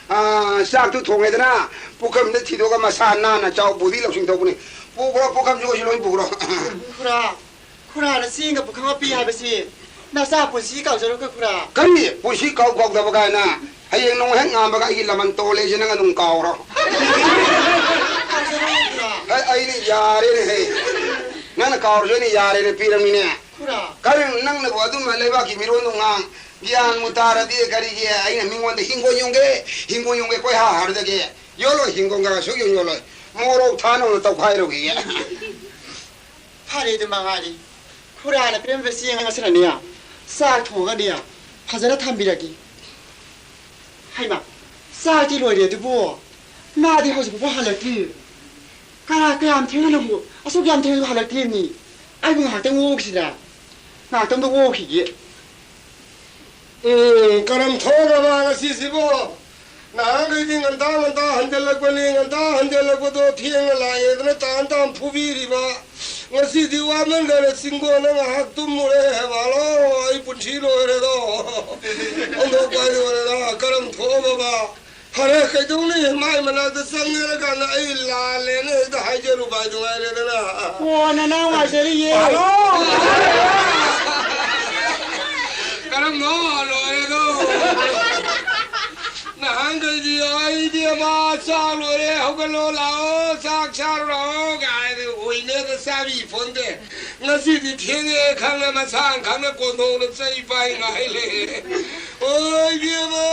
ꯑꯥ, ꯆꯥꯛꯇꯨ ꯊꯣꯡꯉꯦꯗꯅ, ꯄꯨꯈꯝꯗ ꯊꯤꯗꯣꯛꯑꯒ ꯃꯁꯥ ꯅꯥꯟꯅ ꯆꯥꯎ, ꯕꯨꯗꯤ ꯂꯧꯁꯤꯡ ꯇꯧꯕꯅꯤ꯫ ꯄꯨꯈ꯭ꯔꯣ, ꯄꯨꯈꯝꯁꯤꯒꯁꯨ ꯂꯣꯏ ꯄꯨꯈ꯭ꯔꯣ꯫ ꯈꯨꯔꯥ, ꯈꯨꯔꯥꯅ ꯆꯦꯡꯒ ꯄꯨꯈꯝ ꯑꯃ ꯄꯤ ꯍꯥꯏꯕꯁꯤ ꯅꯆꯥ ꯄꯨꯟꯁꯤ ꯀꯥꯎꯖꯔꯣꯏꯀꯣ ꯈꯨꯔꯥ꯫ ꯀꯔꯤ? ꯄꯨꯟꯁꯤ ꯀꯥꯎ ꯀꯥꯎꯗꯕ ꯀꯥꯏꯅ? ꯍꯌꯦꯡ ꯅꯣꯡ ꯍꯦꯛ ꯉꯥꯟꯕꯒ ꯑꯩꯒꯤ ꯂꯃꯟ ꯇꯣꯜꯂꯦꯁꯦ ꯅꯪ ꯑꯗꯨꯝ ꯀꯥꯎꯔꯣ꯫ ꯀꯥꯎꯖꯔꯣꯏ ꯈꯨꯔꯥ꯫ ꯍꯩ, ꯑꯩꯗꯤ ꯌꯥꯔꯦꯅꯦ ꯍꯦ꯫ ꯅꯪꯅ ꯀꯥꯎꯔꯁꯨ ꯑꯩꯅ ꯌꯥꯔꯦꯅ ꯄꯤꯔꯝꯃꯤꯅꯦ꯫ ꯈꯨꯔꯥ꯫ ꯀꯔꯤ ꯅꯪꯅꯕꯨ ꯑꯗꯨꯝꯅ ꯂꯩꯕꯥꯛꯀꯤ ꯃꯤꯔꯣꯟꯗꯣ ꯉꯥꯡ, ꯒ꯭ꯌꯥꯟꯕꯨ ꯇꯥꯔꯗꯤ ꯀꯔꯤꯒꯤ ꯑꯩꯅ ꯃꯤꯉꯣꯟꯗ ꯍꯤꯡꯒꯣꯜ ꯌꯣꯟꯒꯦ, ꯍꯤꯡꯒꯣꯜ ꯌꯣꯟꯒꯦ ꯀꯣꯏꯍꯥ ꯍꯥꯔꯗꯒꯦ? ꯌꯣꯜꯂꯣꯏ, ꯍꯤꯡꯒꯣꯜꯒ ꯁꯨꯛ ꯌꯣꯟ ꯌꯣꯜꯂꯣꯏ꯫ ꯃꯣꯔꯣꯛ ꯊꯥꯅꯕ ꯇꯧꯈꯥꯏꯔꯨꯈꯤꯒꯦ꯫ ꯐꯔꯦ, ꯑꯗꯨ ꯃꯉꯥꯏꯔꯦ꯫ ꯈꯨꯔꯥꯅ ꯄꯤꯔꯝꯕ ꯆꯦꯡ ꯑꯁꯤꯅꯅꯦ, ꯆꯥꯛ ꯊꯣꯡꯉꯒꯅꯦ, ꯐꯖꯅ ꯊꯝꯕꯤꯔꯒꯦ꯫ ꯍꯩꯃꯥ, ꯆꯥꯛꯇꯤ ꯂꯣꯏꯔꯦ ꯑꯗꯨꯕꯨ ꯃꯥꯗꯤ ꯍꯧꯖꯤꯛ ꯐꯥꯎꯕ ꯍꯜꯂꯛꯇ꯭ꯔꯤ꯫ ꯀꯅꯥ, ꯀꯌꯥꯝ ꯊꯦꯡꯅꯕꯨ, ꯑꯁꯨꯛ ꯌꯥꯝ ꯊꯦꯡꯅꯕꯨ ꯍꯜꯂꯛꯇ꯭ꯔꯤꯕꯅꯤ? ꯑꯩꯕꯨ ꯉꯥꯏꯍꯥꯛꯇꯪ ꯑꯣꯛꯈꯤꯁꯤꯔꯥ? ꯉꯥꯏꯍꯥꯛꯇꯪꯗ ꯑꯣꯛꯈꯤꯒꯦ꯫ ꯎꯝ, ꯀꯔꯝ ꯊꯣꯛꯑꯕ ꯉꯁꯤꯁꯤꯕꯨ? ꯅꯍꯥꯟꯈꯩꯗꯤ ꯉꯟꯇꯥ ꯉꯟꯇꯥ ꯍꯟꯖꯜꯂꯛꯄꯅꯤ, ꯉꯟꯇꯥ ꯍꯟꯖꯜꯂꯛꯄꯗꯣ ꯊꯦꯡꯅ ꯂꯥꯛꯑꯦꯗꯅ ꯇꯥꯟ ꯇꯥꯟ ꯐꯨꯕꯤꯔꯤꯕ꯫ ꯉꯁꯤꯗꯤ ꯋꯥꯃꯟꯗꯅ ꯆꯤꯡꯒꯣꯟꯗ ꯉꯥꯏꯍꯥꯛ ꯇꯨꯝꯃꯨꯔꯦ꯫ ꯍꯦꯕꯥꯂꯣ, ꯑꯩ ꯄꯨꯟꯁꯤ ꯂꯣꯏꯔꯦꯗꯣ꯫ ꯑꯣꯟꯊꯣꯛꯄ ꯍꯥꯏꯗꯤ ꯑꯣꯏꯔꯦꯗ꯫ ꯀꯔꯝ ꯊꯣꯛꯑꯕꯕ? ꯐꯔꯦ, ꯀꯩꯗꯧꯅꯤ? ꯃꯥꯏ ꯃꯅꯥꯛꯇ ꯆꯪꯉꯦꯔꯀꯥꯟꯗ ꯑꯩ ꯂꯥꯜꯂꯦꯅ ꯍꯦꯛꯇ ꯍꯥꯏꯖꯔꯨꯕ ꯍꯥꯏꯗꯨ ꯉꯥꯏꯔꯦꯗꯅ꯫ ꯑꯣ, ꯅꯅꯥꯎ ꯉꯥꯏꯖꯔꯤꯌꯦ꯫ ꯍꯜꯂꯣ! ꯀꯔꯝꯅꯣ ꯂꯣꯏꯔꯦꯗꯣ? ꯅꯍꯥꯟꯈꯩꯗꯤ, "ꯑꯩ ꯏꯕꯦꯝꯃ, ꯆꯥꯛ ꯂꯣꯏꯔꯦ, ꯍꯧꯒꯠꯂꯣ, ꯂꯥꯛꯑꯣ, ꯆꯥꯛ ꯆꯥꯔꯨ ꯂꯥꯛꯑꯣ" ꯀꯥꯏꯅ ꯑꯣꯏꯅꯦꯗ ꯆꯥꯕꯤ ꯄꯣꯟꯇꯦ꯫ ꯉꯁꯤꯗꯤ ꯊꯦꯡꯉꯦ ꯈꯪꯅ, ꯃꯁꯥꯡ ꯈꯪꯅ ꯀꯣꯟꯊꯣꯡꯗ ꯆꯩ ꯄꯥꯏ ꯉꯥꯏ ꯂꯩꯔꯦ꯫ ꯑꯣ, ꯏꯕꯦꯝꯃ!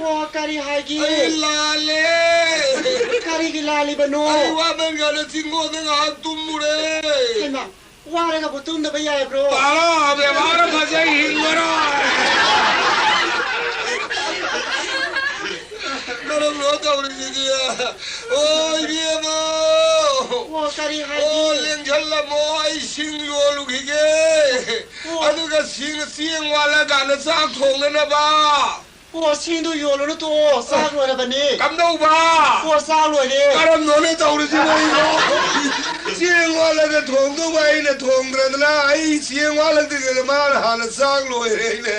ꯑꯣ, ꯀꯔꯤ ꯍꯥꯏꯒꯦ? ꯑꯩ ꯂꯥꯜꯂꯦ꯫ ꯀꯔꯤꯒꯤ ꯂꯥꯜꯂꯤꯕꯅꯣ? ꯑꯩ ꯋꯥꯃꯟꯈ꯭ꯔꯦ, ꯆꯤꯡꯒꯣꯟꯗ ꯉꯥꯏꯍꯥꯛ ꯇꯨꯝꯃꯨꯔꯦ꯫ ꯍꯩꯃꯥ, ꯋꯥꯔꯒꯕꯨ ꯇꯨꯝꯗꯕ ꯌꯥꯕ꯭ꯔꯣ? ꯇꯥꯔꯣ, ꯕꯦꯕꯥꯔ ꯐꯖꯩ ꯍꯤꯡꯉꯔꯣꯏ꯫ ꯀꯔꯝꯅꯣ ꯇꯧꯔꯤꯁꯤꯗꯤ? ꯑꯣ, ꯏꯕꯦꯝꯃ! ꯑꯣ, ꯀꯔꯤ ꯍꯥꯏꯒꯦ? ꯑꯣ, ꯂꯦꯡꯁꯜꯂꯝꯃꯣ, ꯑꯩ ꯁꯤꯡ ꯌꯣꯜꯂꯨꯈꯤꯒꯦ꯫ ꯑꯣ꯫ ꯑꯗꯨꯒ ꯁꯤꯡ, ꯆꯦꯡ ꯋꯥꯠꯂꯀꯥꯟꯗ ꯆꯥꯛ ꯊꯣꯡꯅꯅꯕ꯫ ꯑꯣ, ꯁꯤꯡꯗꯨ ꯌꯣꯜꯂꯨꯅꯨ, ꯇꯣꯛꯑꯣ, ꯆꯥꯛ ꯂꯣꯏꯔꯕꯅꯤ꯫ ꯀꯝꯗꯧꯕ? ꯑꯣ, ꯆꯥꯛ ꯂꯣꯏꯔꯦ꯫ ꯀꯔꯝꯅꯣꯅꯦ ꯇꯧꯔꯤꯁꯤꯕꯣ ꯑꯩꯕꯣ? ꯆꯦꯡ ꯋꯥꯠꯂꯒ ꯊꯣꯡꯗꯧꯕ ꯑꯩꯅ ꯊꯣꯡꯗ꯭ꯔꯗꯅ, ꯑꯩ ꯆꯦꯡ ꯋꯥꯠꯂꯛꯇ꯭ꯔꯤꯉꯩꯗ ꯃꯥꯅ ꯍꯥꯟꯅ ꯆꯥꯛ ꯂꯣꯏꯔꯦ꯫ ꯑꯩꯅ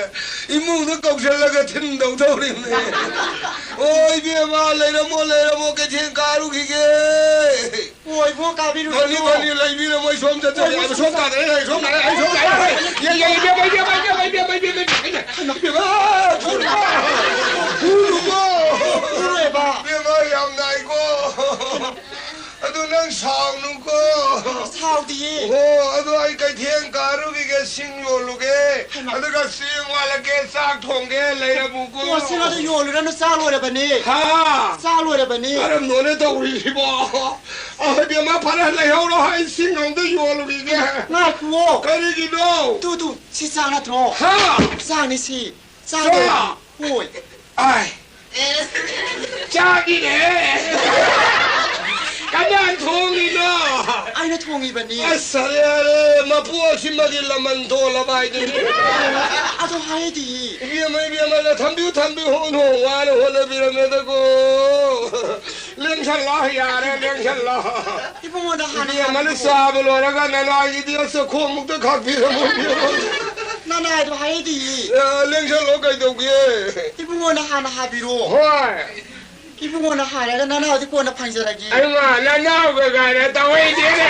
ꯏꯃꯨꯡꯗ ꯀꯧꯁꯜꯂꯒ ꯊꯤꯟꯗꯧ ꯇꯧꯔꯤꯕꯅꯦ꯫ ꯑꯣ, ꯏꯕꯦꯝꯃ, ꯂꯩꯔꯝꯃꯣ, ꯂꯩꯔꯝꯃꯣ, ꯀꯩꯊꯦꯜ ꯀꯥꯔꯨꯈꯤꯒꯦ꯫ ꯑꯣ, ꯏꯕꯣ, ꯀꯥꯕꯤꯔꯨꯔꯅꯨ꯫ ꯐꯅꯤ, ꯐꯅꯤ, ꯂꯩꯕꯤꯔꯝꯃꯣ, ꯑꯩ ꯁꯣꯝ ꯆꯠꯆꯒꯦ꯫ ꯑꯣ, ꯁꯣꯝ ꯇꯥꯗ꯭ꯔꯦ, ꯑꯩ ꯁꯣꯝ ꯇꯥꯔꯦ, ꯑꯩ ꯁꯣꯝ ꯇꯥꯔꯦ꯫ ꯌꯦ, ꯌꯦ, ꯏꯕꯦꯝꯃ, ꯏꯕꯦꯝꯃ, ꯏꯕꯦꯝꯃ, ꯏꯕꯦꯝꯃ, ꯏꯕꯦꯝꯃ, ꯏꯕꯦꯝꯃ, ꯏꯕꯦꯝꯃ, ꯐꯨꯔꯨꯅꯨ, ꯐꯨꯔꯨꯅꯨ꯫ ꯐꯨꯔꯣꯏꯕ꯫ ꯏꯕꯦꯝꯃ, ꯌꯥꯝ ꯅꯥꯏꯀꯣ꯫ ꯑꯗꯨ ꯅꯪ ꯁꯥꯎꯅꯨꯀꯣ꯫ ꯁꯥꯎꯗꯤꯌꯦ꯫ ꯑꯣ, ꯑꯗꯨ ꯑꯩ ꯀꯩꯊꯦꯜ ꯀꯥꯔꯨꯈꯤꯒꯦ, ꯁꯤꯡ ꯌꯣꯜꯂꯨꯒꯦ꯫ ꯍꯩꯃꯥ꯫ ꯑꯗꯨꯒ ꯆꯦꯡ ꯋꯥꯠꯂꯛꯀꯦ, ꯆꯥꯛ ꯊꯣꯡꯒꯦ, ꯂꯩꯔꯝꯃꯨꯀꯣ꯫ ꯑꯣ, ꯁꯤꯡ ꯑꯗꯨ ꯌꯣꯜꯂꯨꯔꯅꯨ, ꯆꯥꯛ ꯂꯣꯏꯔꯕꯅꯤ꯫ ꯍꯥ? ꯆꯥꯛ ꯂꯣꯏꯔꯕꯅꯤ꯫ ꯀꯔꯝꯅꯣꯅꯦ ꯇꯧꯔꯤꯁꯤꯕꯣ? ꯑ, ꯏꯕꯦꯝꯃ, ꯐꯔꯦ, ꯂꯩꯍꯧꯔꯣ, ꯑꯩ ꯁꯤꯡ ꯑꯝꯇ ꯌꯣꯜꯂꯨꯈꯤꯒꯦ꯫ ꯉꯥꯏꯈꯨꯋꯣ꯫ ꯀꯔꯤꯒꯤꯅꯣ? ꯇꯨ, ꯇꯨ, ꯁꯤ ꯆꯥꯛ ꯅꯠꯇ꯭ꯔꯣ? ꯍꯥ? ꯆꯥꯛꯅꯤ ꯁꯤ꯫ ꯆꯥꯛ? ꯆꯥꯛ? ꯍꯣꯏ꯫ ꯑꯥꯏ꯫ ꯆꯥꯛꯅꯤꯅꯦ꯫ ꯀꯅꯥꯅ ꯊꯣꯡꯉꯤꯅꯣ? ꯑꯩꯅ ꯊꯣꯡꯉꯤꯕꯅꯤ꯫ ꯑꯁ, ꯌꯥꯔꯦ, ꯌꯥꯔꯦ, ꯃꯄꯨ ꯑꯁꯤꯃꯒꯤ ꯂꯃꯟ ꯇꯣꯜꯂꯕ ꯍꯥꯏꯗꯨꯅꯤ꯫ ꯑꯗꯣ ꯍꯥꯏꯗꯤ꯫ ꯏꯕꯦꯝꯃ, ꯏꯕꯦꯝꯃ, ꯊꯝꯕꯤꯌꯨ, ꯊꯝꯕꯤꯌꯨ, ꯍꯣ, ꯍꯣ, ꯋꯥꯅ ꯍꯣꯠꯅꯕꯤꯔꯝꯃꯦꯗꯀꯣ꯫ ꯂꯦꯡꯁꯜꯂꯣ, ꯌꯥꯔꯦ, ꯂꯦꯡꯁꯜꯂꯣ꯫ ꯏꯕꯨꯡꯉꯣꯗ ꯍꯥꯟꯅ ꯏꯕꯦꯝꯃꯅ ꯍꯥꯏꯕꯤꯌꯨ꯫ ꯆꯥꯕ ꯂꯣꯏꯔꯒ ꯅꯅꯥꯏꯒꯤꯗꯤ ꯑꯁ ꯈꯣꯡꯃꯨꯛꯇ ꯈꯥꯛꯄꯤꯔꯝꯃꯣ, ꯏꯕꯦꯝꯃ꯫ ꯅꯅꯥꯏꯗꯣ ꯍꯥꯏꯗꯤꯌꯦ꯫ ꯑ, ꯂꯦꯡꯁꯜꯂꯣ ꯀꯩꯗꯧꯒꯦ? ꯏꯕꯨꯡꯉꯣꯅ ꯍꯥꯟꯅ ꯍꯥꯏꯕꯤꯔꯣ꯫ ꯍꯣꯏ꯫ ꯏꯕꯨꯡꯉꯣꯅ ꯍꯥꯏꯔꯒ ꯅꯅꯥꯎꯗꯤ ꯀꯣꯟꯅ ꯐꯪꯖꯔꯒꯦ꯫ ꯑꯩꯃ, ꯅꯅꯥꯎꯒ ꯀꯥꯏꯅ ꯇꯧꯍꯩꯗꯦꯅꯦ꯫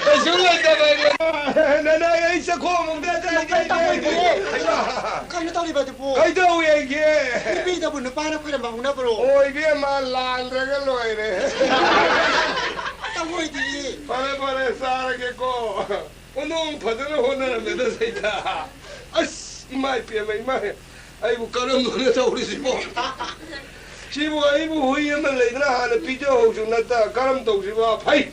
ꯀꯩꯁꯨ ꯂꯩꯇꯕ ꯅꯅꯥꯎ, ꯑꯩ ꯆꯈꯣꯝ ꯑꯃꯨꯛꯇ ꯆꯥꯏꯒꯦ꯫ ꯀꯩ ꯇꯧꯍꯩꯗꯦ? ꯑꯩꯃ꯫ ꯀꯩꯅꯣ ꯇꯧꯔꯤꯕꯗꯨꯕꯨ? ꯀꯩꯗꯧꯋꯦꯒꯦ? ꯅꯨꯄꯤꯗꯕꯨ ꯅꯨꯄꯥꯅ ꯈꯣꯏꯔꯝꯕ ꯍꯧꯅꯕ꯭ꯔꯣ? ꯑꯣꯏꯕꯦꯝꯃ, ꯂꯥꯟꯗ꯭ꯔꯒ ꯂꯣꯏꯔꯦ꯫ ꯇꯧꯍꯩꯗꯤꯌꯦ꯫ ꯐꯔꯦ, ꯐꯔꯦ, ꯆꯥꯔꯒꯦꯀꯣ꯫ ꯅꯣꯡ ꯐꯖꯅ ꯍꯣꯠꯅꯔꯝꯃꯦꯗ ꯁꯩꯗ꯫ ꯑꯁ, ꯏꯃꯥ ꯏꯄꯦꯝꯃ, ꯏꯃꯥ, ꯑꯩꯕꯨ ꯀꯔꯝꯅꯣꯅꯦ ꯇꯧꯔꯤꯁꯤꯕꯣ? ꯁꯤꯕꯨ ꯑꯩꯕꯨ ꯍꯨꯏ ꯑꯃ ꯂꯩꯗꯅ ꯍꯥꯟꯅ ꯄꯤꯖꯍꯧꯁꯨ ꯅꯠꯇ, ꯀꯔꯝ ꯇꯧꯁꯤꯕ? ꯐꯩ,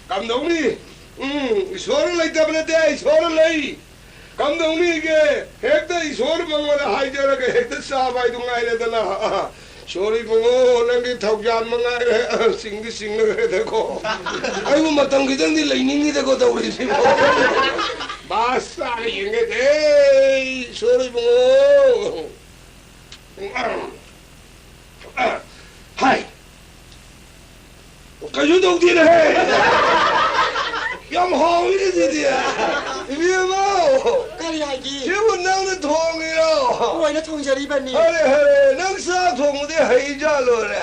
ꯀꯝꯗꯧꯅꯤ? ꯎꯝ, ꯏꯁꯣꯔ ꯂꯩꯇꯕ ꯅꯠꯇꯦ, ꯏꯁꯣꯔ ꯂꯩ꯫ ꯀꯝꯗꯧꯅꯤꯒꯦ? ꯍꯦꯛꯇ ꯏꯁꯣꯔ ꯃꯉꯣꯟꯗ ꯍꯥꯏꯖꯔꯒ ꯍꯦꯛꯇ ꯆꯥꯕ ꯍꯥꯏꯗꯨ ꯉꯥꯏꯔꯦꯗꯅ꯫ ꯁꯣꯔꯤ ꯏꯕꯨꯡꯉꯣ, ꯅꯪꯒꯤ ꯊꯧꯖꯥꯟ ꯃꯉꯥꯏꯔꯦ꯫ ꯁꯤꯡꯗꯤ ꯁꯤꯡꯅꯈ꯭ꯔꯦꯗꯀꯣ꯫ ꯑꯩꯕꯨ ꯃꯇꯝ ꯈꯤꯇꯪꯗꯤ ꯂꯩꯅꯤꯡꯉꯤꯗꯀꯣ ꯇꯧꯔꯤꯁꯤꯕꯣ꯫ ꯕꯥꯁ ꯇꯥꯔ ꯌꯦꯡꯒꯦꯗꯦ, ꯁꯣꯔꯤ ꯏꯕꯨꯡꯉꯣ꯫ ꯍꯥꯏ꯫ ꯀꯩꯁꯨ ꯇꯧꯗꯦꯅꯦꯍꯦ꯫ ꯌꯥꯝ ꯍꯥꯎꯋꯤꯅꯦ ꯁꯤꯗꯤ꯫ ꯏꯕꯦꯝꯃ! ꯀꯔꯤ ꯍꯥꯏꯒꯦ? ꯁꯤꯕꯨ ꯅꯪꯅ ꯊꯣꯡꯉꯤꯔꯣ? ꯍꯣꯏꯅ ꯊꯣꯡꯖꯔꯤꯕꯅꯤ꯫ ꯍꯔꯦ, ꯍꯔꯦ, ꯅꯪ ꯆꯥꯛ ꯊꯣꯡꯕꯗꯤ ꯍꯩꯖꯥꯜꯂꯣꯔꯦ?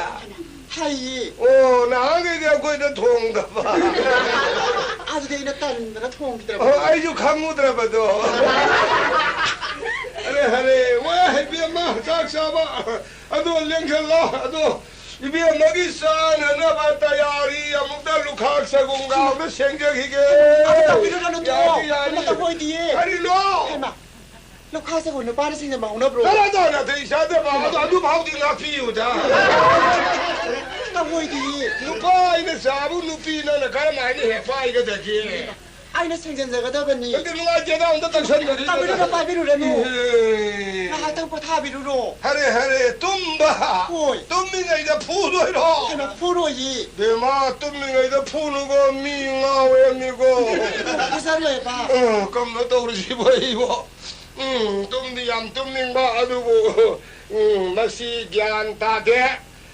ꯍꯩꯌꯦ꯫ ꯑꯣ, ꯅꯍꯥꯟꯈꯩꯗꯤ ꯑꯩꯈꯣꯏꯅ ꯊꯣꯡꯗꯕ꯫ ꯑꯗꯨꯗꯤ ꯑꯩꯅ ꯇꯟꯗꯅ ꯊꯣꯡꯈꯤꯗ꯭ꯔꯕ꯫ ꯑꯣ, ꯑꯩꯁꯨ ꯈꯪꯉꯨꯗ꯭ꯔꯕꯗꯣ꯫ ꯍꯔꯦ, ꯍꯔꯦ, ꯋꯥ, ꯏꯕꯦꯝꯃ, ꯆꯥꯛ ꯆꯥꯕ꯫ ꯑꯗꯣ ꯂꯦꯡꯁꯜꯂꯣ, ꯑꯗꯣ ꯏꯕꯦꯝꯃꯒꯤ ꯆꯥꯅꯅꯕ ꯇꯌꯥꯔꯤ ꯑꯃꯨꯛꯇ ꯂꯨꯈꯥꯛ ꯁꯒꯨꯝꯒ ꯑꯃꯨꯛꯇ ꯁꯦꯡꯖꯈꯤꯒꯦ꯫ ꯑꯗꯨ ꯇꯧꯕꯤꯔꯨꯔꯅꯨ, ꯇꯣꯛꯑꯣ꯫ ꯌꯥꯅꯤ, ꯌꯥꯅꯤ꯫ ꯑꯃ ꯇꯧꯕ ꯑꯣꯏꯗꯤꯌꯦ꯫ ꯀꯔꯤꯅꯣ? ꯍꯩꯃꯥ, ꯂꯨꯈꯥꯛ ꯁꯒꯨꯝ ꯅꯨꯄꯥꯅ ꯁꯦꯡꯖꯟꯕ ꯍꯧꯅꯕ꯭ꯔꯣ? ꯆꯠꯂꯣ, ꯆꯠꯂꯣ, ꯅꯥꯇꯩ ꯆꯥꯗꯕ꯫ ꯑꯗꯨ, ꯑꯗꯨ ꯐꯥꯎꯗꯤ ꯉꯥꯛꯄꯤꯌꯨꯗ꯫ ꯇꯧꯕ ꯑꯣꯏꯗꯤꯌꯦ꯫ ꯅꯨꯄꯥ ꯑꯩꯅ ꯆꯥꯕꯨ ꯅꯨꯄꯤ ꯅꯪꯅ ꯀꯔꯝ ꯍꯥꯏꯅ ꯍꯦꯛ ꯄꯥꯏꯒꯗꯒꯦ? ꯑꯩꯅ ꯁꯦꯡꯖꯟꯖꯒꯗꯕꯅꯤ꯫ ꯅꯠꯇꯦ, ꯅꯨꯡꯉꯥꯏꯇꯦꯗ, ꯑꯝꯇ ꯇꯪꯁꯟꯗꯔꯤꯗ꯫ ꯇꯥꯕꯤꯔꯨꯔꯣ, ꯄꯥꯏꯕꯤꯔꯨꯔꯅꯨ꯫ ꯏꯍꯦ꯫ ꯉꯥꯏꯍꯥꯛꯇꯪ ꯄꯣꯊꯥꯕꯤꯔꯨꯔꯣ꯫ ꯍꯔꯦ, ꯍꯔꯦ, ꯇꯨꯝꯕ꯫ ꯍꯣꯏ꯫ ꯇꯨꯝꯃꯤꯉꯩꯗ ꯐꯨꯗꯣꯏꯔꯣ? ꯍꯩꯃꯥ, ꯐꯨꯔꯣꯏꯌꯦ꯫ ꯕꯦꯝꯃ, ꯇꯨꯝꯃꯤꯉꯩꯗ ꯐꯨꯅꯨꯀꯣ, ꯃꯤ ꯉꯥꯎꯋꯦ ꯍꯥꯏꯕꯅꯤꯀꯣ꯫ ꯐꯨꯖꯔꯣꯏꯕ꯫ ꯑ, ꯀꯝꯅ ꯇꯧꯔꯤꯁꯤꯕꯣ ꯑꯩꯕꯣ? ꯎꯝ, ꯇꯨꯝꯗꯤ ꯌꯥꯝ ꯇꯨꯝꯅꯤꯡꯕ, ꯑꯗꯨꯕꯨ, ꯎꯝ, ꯃꯁꯤ ꯒ꯭ꯌꯥꯟ ꯇꯥꯗꯦ꯫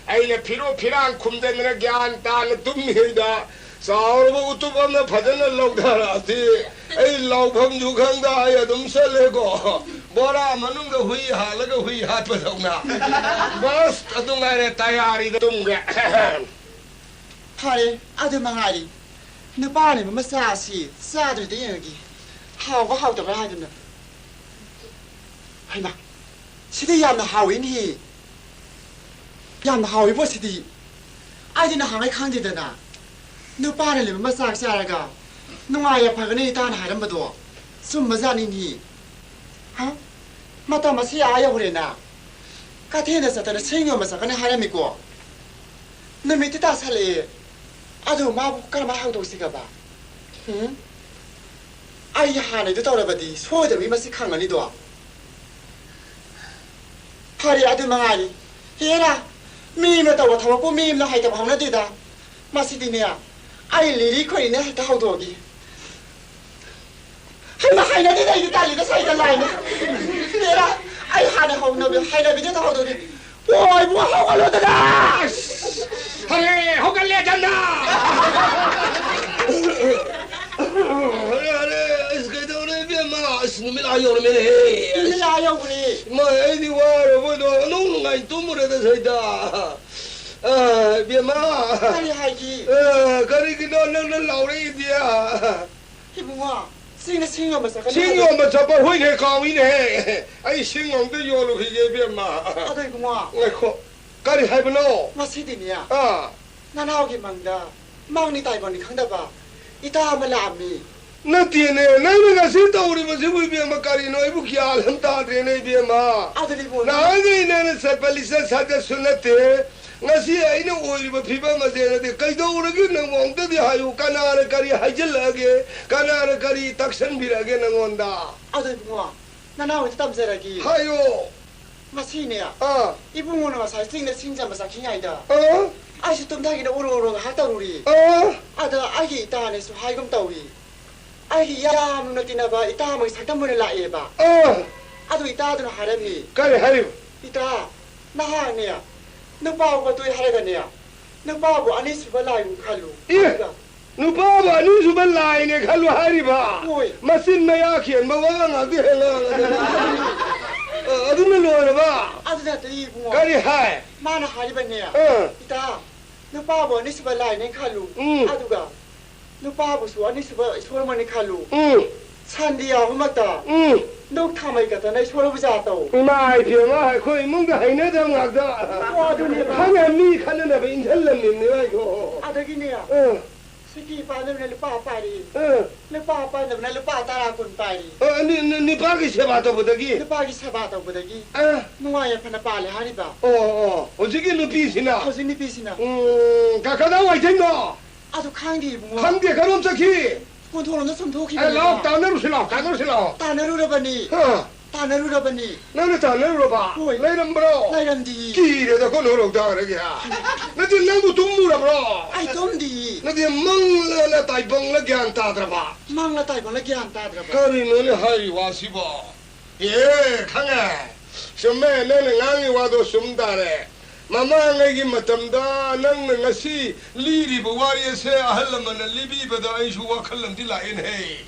ꯑꯩꯅ ꯐꯤꯔꯨꯞ ꯐꯤꯔꯥꯡ ꯈꯨꯝꯗꯗꯅ ꯒ꯭ꯌꯥꯟ ꯇꯥꯅ ꯇꯨꯝꯃꯤꯉꯩꯗ ꯆꯥꯎꯔꯕ ꯎꯇꯨꯞ ꯑꯃꯅ ꯐꯖꯅ ꯂꯧꯊꯔꯛꯑꯗꯤ ꯑꯩ ꯂꯥꯎꯐꯝꯁꯨ ꯈꯪꯗ ꯑꯩ ꯑꯗꯨꯝ ꯆꯠꯂꯦꯀꯣ꯫ ꯕꯣꯔꯥ ꯃꯅꯨꯡꯗ ꯍꯨꯏ ꯍꯥꯜꯂꯒ ꯍꯨꯏ ꯍꯥꯠꯄꯗꯧꯅ꯫ ꯕꯁ ꯑꯗꯨ ꯉꯥꯏꯔꯦ ꯇꯌꯥꯔꯤꯗ ꯇꯨꯝꯒꯦ꯫ ꯐꯔꯦ, ꯑꯗꯨ ꯃꯉꯥꯏꯔꯦ꯫ ꯅꯨꯄꯥꯅ ꯃꯆꯥꯁꯤ ꯆꯥꯗ꯭ꯔꯗꯤ ꯌꯦꯡꯉꯒꯦ꯫ ꯍꯥꯎꯕ ꯍꯥꯎꯇꯕ꯭ꯔꯥ ꯍꯥꯏꯗꯨꯅ꯫ ꯍꯩꯃꯥ, ꯁꯤꯗꯤ ꯌꯥꯝꯅ ꯍꯥꯎꯏꯅꯦꯍꯦ꯫ ꯌꯥꯝꯅ ꯍꯥꯎꯏꯕꯣ ꯁꯤꯗꯤ꯫ ꯑꯩꯗꯤ ꯅꯍꯥꯟꯉꯩ ꯈꯪꯗꯦꯗꯅ꯫ ꯅꯨꯄꯥꯅ ꯂꯩꯕ ꯃꯆꯥꯛ ꯆꯥꯔꯒ ꯅꯨꯡꯉꯥꯏ ꯌꯥꯏꯐꯒꯅꯤ ꯏꯇꯥꯅ ꯍꯥꯏꯔꯝꯕꯗꯣ ꯆꯨꯝꯕꯖꯥꯠꯅꯤꯅꯦ꯫ ꯍꯥ? ꯃꯇꯝ ꯑꯁꯤ ꯑꯥ ꯌꯧꯔꯦꯅ꯫ ꯀꯩꯊꯦꯜꯗ ꯆꯠꯇꯅ ꯁꯤꯡ ꯌꯣꯟꯕ ꯆꯠꯀꯅꯤ ꯍꯥꯏꯔꯝꯃꯤꯀꯣ꯫ ꯅꯨꯃꯤꯠꯇꯤ ꯇꯥꯁꯜꯂꯛꯑꯦ꯫ ꯑꯗꯨ ꯃꯥꯕꯨ ꯀꯔꯝꯍꯥꯏꯅ ꯍꯧꯗꯣꯛꯁꯤꯒꯕ? ꯎꯝ? ꯑꯩ ꯍꯥꯟꯅꯩꯗꯨ ꯇꯧꯔꯕꯗꯤ ꯁꯣꯏꯗꯕꯤ ꯃꯁꯤ ꯈꯪꯉꯅꯤꯗꯣ꯫ ꯐꯔꯦ, ꯑꯗꯨ ꯃꯉꯥꯏꯔꯦ꯫ ꯍꯦꯔꯥ, ꯃꯤ ꯑꯃꯅ ꯇꯧꯕ ꯊꯕꯛꯄꯨ ꯃꯤ ꯑꯃꯅ ꯍꯩꯇꯕ ꯍꯧꯅꯗꯦꯗ꯫ ꯃꯁꯤꯗꯤꯅꯦ, ꯑꯩ ꯂꯤꯔꯤ ꯈꯣꯏꯔꯤꯅ ꯍꯦꯛꯇ ꯍꯧꯗꯣꯛꯑꯒꯦ꯫ ꯍꯩꯃꯥ, ꯍꯩꯅꯗꯦꯗ, ꯑꯩꯗꯤ ꯇꯜꯂꯤꯗ, ꯁꯩꯇ ꯂꯥꯏꯅ꯫ ꯍꯦꯔꯥ, ꯑꯩ ꯍꯥꯟꯅ ꯍꯧꯅꯕꯤ-, ꯍꯩꯅꯕꯤꯗ ꯍꯦꯛꯇ ꯍꯧꯗꯣꯛꯑꯒꯦ꯫ ꯑꯣ, ꯏꯕꯨꯡꯉꯣ, ꯍꯧꯒꯠꯂꯣꯗꯅ! ꯑꯁ! ꯐꯔꯦ, ꯍꯧꯒꯠꯂꯦ, ꯆꯟꯗ! ꯑꯔꯦ, ꯑꯔꯦ, ꯑꯁ, ꯀꯩꯗꯧꯔꯦ, ꯏꯕꯦꯝꯃ? ꯑꯁ, ꯅꯨꯃꯤꯠ ꯑꯥ ꯌꯧꯔꯝꯃꯦꯅꯦꯍꯦ! ꯅꯨꯃꯤꯠ ꯑꯥ ꯌꯧꯔꯦ꯫ ꯏꯃꯥ, ꯑꯩꯗꯤ ꯋꯥꯔꯕꯗꯣ, ꯅꯨꯡ ꯅꯨꯡꯉꯥꯏ ꯇꯨꯝꯃꯨꯔꯦꯗ ꯁꯩꯗ꯫ ꯑ, ꯏꯕꯦꯝꯃ! ꯀꯔꯤ ꯍꯥꯏꯒꯦ? ꯑ, ꯀꯔꯤꯒꯤꯅꯣ ꯅꯪꯅ ꯂꯥꯎꯔꯛꯏꯗꯤ? ꯏꯕꯨꯡꯉꯣ, ꯁꯤꯡꯅ ꯁꯤꯡ ꯌꯣꯟꯕ ꯆꯠꯀꯅꯤ ꯁꯤꯡ ꯍꯥꯏꯕ꯫ ꯌꯣꯟꯕ ꯆꯠꯄ ꯍꯣꯏꯅꯦ, ꯀꯥꯎꯏꯅꯦꯍꯦ꯫ ꯑꯩ ꯁꯤꯡ ꯑꯝꯇ ꯌꯣꯜꯂꯨꯈꯤꯒꯦ, ꯏꯕꯦꯝꯃ꯫ ꯑꯗꯣ ꯏꯕꯨꯡꯉꯣ, ꯉꯥꯏꯈꯣ꯫ ꯀꯔꯤ ꯍꯥꯏꯕꯅꯣ? ꯉꯁꯤꯗꯤꯅꯦ, ꯑꯥ꯫ ꯅꯅꯥꯎꯒꯤ ꯃꯪꯗ, ꯃꯪꯅꯤ ꯇꯥꯏꯕꯪꯅꯤ ꯈꯪꯗꯕ ꯏꯇꯥ ꯑꯃ ꯂꯥꯛꯑꯝꯃꯤ꯫ ꯅꯠꯇꯦꯅꯦ, ꯅꯪꯅ ꯉꯁꯤ ꯇꯧꯔꯤꯕꯁꯤꯕꯨ, ꯏꯕꯦꯝꯃ, ꯀꯔꯤꯅꯣ? ꯑꯩꯕꯨ ꯒ꯭ꯌꯥꯟ ꯑꯃ ꯇꯥꯗ꯭ꯔꯦꯅꯦ, ꯏꯕꯦꯝꯃ꯫ ꯑꯗꯨꯗꯤ ꯏꯕꯨꯡꯉꯣ, ꯅꯍꯥꯟꯈꯩ ꯅꯪꯅ ꯆꯠꯄ ꯂꯤꯆꯠ ꯁꯥꯖꯠꯁꯨ ꯅꯠꯇꯦ꯫ ꯉꯁꯤ ꯑꯩꯅ ꯑꯣꯏꯔꯤꯕ ꯐꯤꯕꯝ ꯑꯁꯦ ꯅꯠꯇꯦ꯫ ꯀꯩꯗꯧꯔꯒꯦ ꯅꯪꯕꯨ? ꯑꯝꯇꯗꯤ ꯍꯥꯏꯌꯨ, ꯀꯅꯥꯅ ꯀꯔꯤ ꯍꯥꯏꯖꯤꯜꯂꯛꯑꯒꯦ? ꯀꯅꯥꯅ ꯀꯔꯤ ꯇꯥꯛꯁꯟꯕꯤꯔꯛꯑꯒꯦ ꯅꯪꯉꯣꯟꯗ? ꯑꯗꯣ ꯏꯕꯨꯡꯉꯣ, ꯅꯅꯥꯎ ꯍꯣꯏꯗ ꯇꯝꯖꯔꯒꯦ꯫ ꯍꯥꯏꯌꯣ꯫ ꯉꯁꯤꯅꯦ, ꯑꯥ꯫ ꯏꯕꯨꯡꯉꯣꯅ ꯉꯁꯥꯏ ꯆꯤꯡꯗ ꯁꯤꯡ ꯆꯟꯕ ꯆꯠꯈꯤꯉꯩꯗ, ꯑꯥ꯫ ꯑꯩꯁꯨ ꯇꯨꯝꯊꯒꯦꯅ ꯎꯔꯨ ꯎꯔꯨ ꯉꯥꯏꯍꯥꯛ ꯇꯧꯔꯨꯔꯤ꯫ ꯑꯥ꯫ ꯑꯗ ꯑꯩꯒꯤ ꯏꯇꯥꯅꯁꯨ ꯍꯥꯏꯒꯨꯝ ꯇꯧꯏ, ꯑꯩꯒꯤ ꯌꯥꯝꯅ ꯇꯤꯟꯅꯕ ꯏꯇꯥ ꯑꯃꯒꯤ ꯁꯛꯇꯝ ꯑꯣꯏꯅ ꯂꯥꯛꯑꯦꯕ꯫ ꯑꯥ꯫ ꯑꯗꯨ ꯏꯇꯥꯗꯨꯅ ꯍꯥꯏꯔꯝꯃꯤ, ꯀꯔꯤ ꯍꯥꯏꯔꯤꯕ? "ꯏꯇꯥ, ꯅꯍꯥꯛꯅꯦ ꯅꯨꯄꯥ ꯎꯕ ꯇꯣꯛꯑꯦ ꯍꯥꯏꯔꯒꯅꯦ, ꯅꯨꯄꯥꯕꯨ ꯑꯅꯤꯁꯨꯕ ꯂꯥꯏꯅꯤ ꯈꯜꯂꯨ꯫ ꯑꯦ! ꯑꯗꯨꯒ ꯅꯨꯄꯥꯕꯨ ꯑꯅꯤꯁꯨꯕ ꯂꯥꯏꯅꯦ ꯈꯜꯂꯨ ꯍꯥꯏꯔꯤꯕ?" ꯍꯣꯏ꯫ ꯃꯆꯤꯟ ꯃꯌꯥ ꯈꯦꯟꯕ ꯋꯥ ꯉꯥꯛꯇ ꯍꯦꯛ ꯉꯥꯡꯉꯗꯅ꯫ ꯑ, ꯑꯗꯨꯅ ꯂꯣꯏꯔꯕ? ꯑꯗꯨ ꯅꯠꯇꯦ ꯏꯕꯨꯡꯉꯣ꯫ ꯀꯔꯤ ꯍꯥꯏ? ꯃꯥꯅ ꯍꯥꯏꯔꯤꯕꯅꯦ, ꯑ꯫ "ꯏꯇꯥ, ꯅꯨꯄꯥꯕꯨ ꯑꯅꯤꯁꯨꯕ ꯂꯥꯏꯅꯦ ꯈꯜꯂꯨ꯫ ꯎꯝ꯫ ꯑꯗꯨꯒ ꯅꯨꯄꯥꯕꯨꯁꯨ ꯑꯅꯤꯁꯨꯕ ꯏꯁꯣꯔ ꯑꯃꯅꯤ ꯈꯜꯂꯨ꯫ ꯎꯝ꯫ ꯁꯟꯗꯤ ꯌꯥꯎꯕꯃꯛꯇ ꯎꯝ꯫ ꯗꯨꯛ ꯊꯥꯃꯩ ꯈꯛꯇꯅ ꯏꯁꯣꯔꯕꯨ ꯖꯥ ꯇꯧ꯫" ꯏꯃꯥ ꯏꯕꯦꯝꯃ, ꯑꯩꯈꯣꯏ ꯏꯃꯨꯡꯗ ꯍꯩꯅꯗꯕ ꯉꯥꯛꯇ꯫ ꯑꯣ, ꯑꯗꯨꯅꯦꯕ꯫ ꯈꯪꯉꯦ, ꯃꯤ ꯈꯠꯅꯅꯕ ꯏꯟꯁꯤꯜꯂꯝꯃꯤꯕꯅꯦꯕ ꯑꯩꯁꯨ꯫ ꯑꯗꯒꯤꯅꯦ, ꯑ꯫ ꯁꯤꯀꯤ ꯄꯥꯏꯅꯕꯅ ꯂꯨꯄꯥ ꯄꯥꯏꯔꯤ꯫ ꯑ꯫ ꯂꯨꯄꯥ ꯄꯥꯏꯅꯕꯅ ꯂꯨꯄꯥ ꯇꯔꯥ ꯀꯨꯟ ꯄꯥꯏꯔꯤ꯫ ꯑ, ꯅꯤ-, ꯅꯤ-, ꯅꯤꯄꯥꯒꯤ ꯁꯦꯕꯥ ꯇꯧꯕꯗꯒꯤ? ꯅꯨꯄꯥꯒꯤ ꯁꯦꯕꯥ ꯇꯧꯕꯗꯒꯤ ꯑ꯫ ꯅꯨꯡꯉꯥꯏ ꯌꯥꯏꯐꯅ ꯄꯥꯜꯂꯦ ꯍꯥꯏꯔꯤꯕ꯫ ꯑꯣ, ꯑꯣ, ꯍꯧꯖꯤꯛꯀꯤ ꯅꯨꯄꯤꯁꯤꯅ? ꯍꯧꯖꯤꯛ ꯅꯨꯄꯤꯁꯤꯅ꯫ ꯎꯝ, ꯀ-, ꯀꯗꯥꯏ ꯋꯥꯏꯊꯩꯅꯣ? ꯑꯗꯨ ꯈꯪꯗꯦ ꯏꯕꯨꯡꯉꯣ꯫ ꯈꯪꯗꯦ, ꯀꯔꯣꯝ ꯆꯠꯈꯤ? ꯀꯣꯟꯊꯣꯡꯂꯣꯝꯗ ꯁꯨꯝ ꯑꯦ, ꯊꯣꯛꯈꯤꯕꯅꯤ ꯂꯥꯎ, ꯏꯕꯨꯡꯉꯣ꯫ ꯇꯥꯟꯅꯔꯨꯁꯤ, ꯂꯥꯎ, ꯇꯥꯟꯅꯔꯨꯁꯤ, ꯂꯥꯎ꯫ ꯇꯥꯟꯅꯔꯨꯔꯕꯅꯤ꯫ ꯍꯥ? ꯇꯥꯟꯅꯔꯨꯔꯕꯅꯤ꯫ ꯅꯪꯅ ꯇꯥꯟꯅꯔꯨꯔꯕ? ꯍꯣꯏ꯫ ꯂꯩꯔꯝꯕ꯭ꯔꯣ? ꯂꯩꯔꯝꯗꯤꯌꯦ꯫ ꯀꯤꯔꯦꯗ, ꯀꯣꯟꯊꯣꯡ ꯂꯧ ꯇꯥꯈ꯭ꯔꯒꯦ, ꯍꯥ? ꯅꯠꯇꯦ, ꯅꯪꯕꯨ ꯇꯨꯝꯃꯨꯔꯕ꯭ꯔꯣ? ꯑꯩ ꯇꯨꯝꯗꯤꯌꯦ꯫ ꯅꯠꯇꯦ, ꯃꯪꯂꯅ ꯇꯥꯏꯕꯪꯂ ꯒ꯭ꯌꯥꯟ ꯇꯥꯗ꯭ꯔꯕ? ꯃꯪꯂ ꯇꯥꯏꯕꯪꯂ ꯒ꯭ꯌꯥꯟ ꯇꯥꯗ꯭ꯔꯕ? ꯀꯔꯤꯅꯣꯅꯦ ꯍꯥꯏꯔꯤ ꯋꯥꯁꯤꯕꯣ? ꯑꯦ, ꯈꯪꯉꯦ꯫ ꯆꯨꯝꯃꯦ, ꯅꯪꯅ ꯉꯥꯡꯉꯤ ꯋꯥꯗꯣ ꯆꯨꯝ ꯇꯥꯔꯦ꯫ ꯃꯃꯥꯡꯉꯩꯒꯤ ꯃꯇꯝꯗ ꯅꯪꯅ ꯉꯁꯤ ꯂꯤꯔꯤꯕ ꯋꯥꯔꯤ ꯑꯁꯦ ꯑꯍꯜ ꯂꯃꯟꯅ ꯂꯤꯕꯤꯕꯗ ꯑꯩꯁꯨ ꯋꯥꯈꯜ ꯑꯃꯗꯤ ꯂꯥꯛꯑꯦꯅꯦꯍꯦ꯫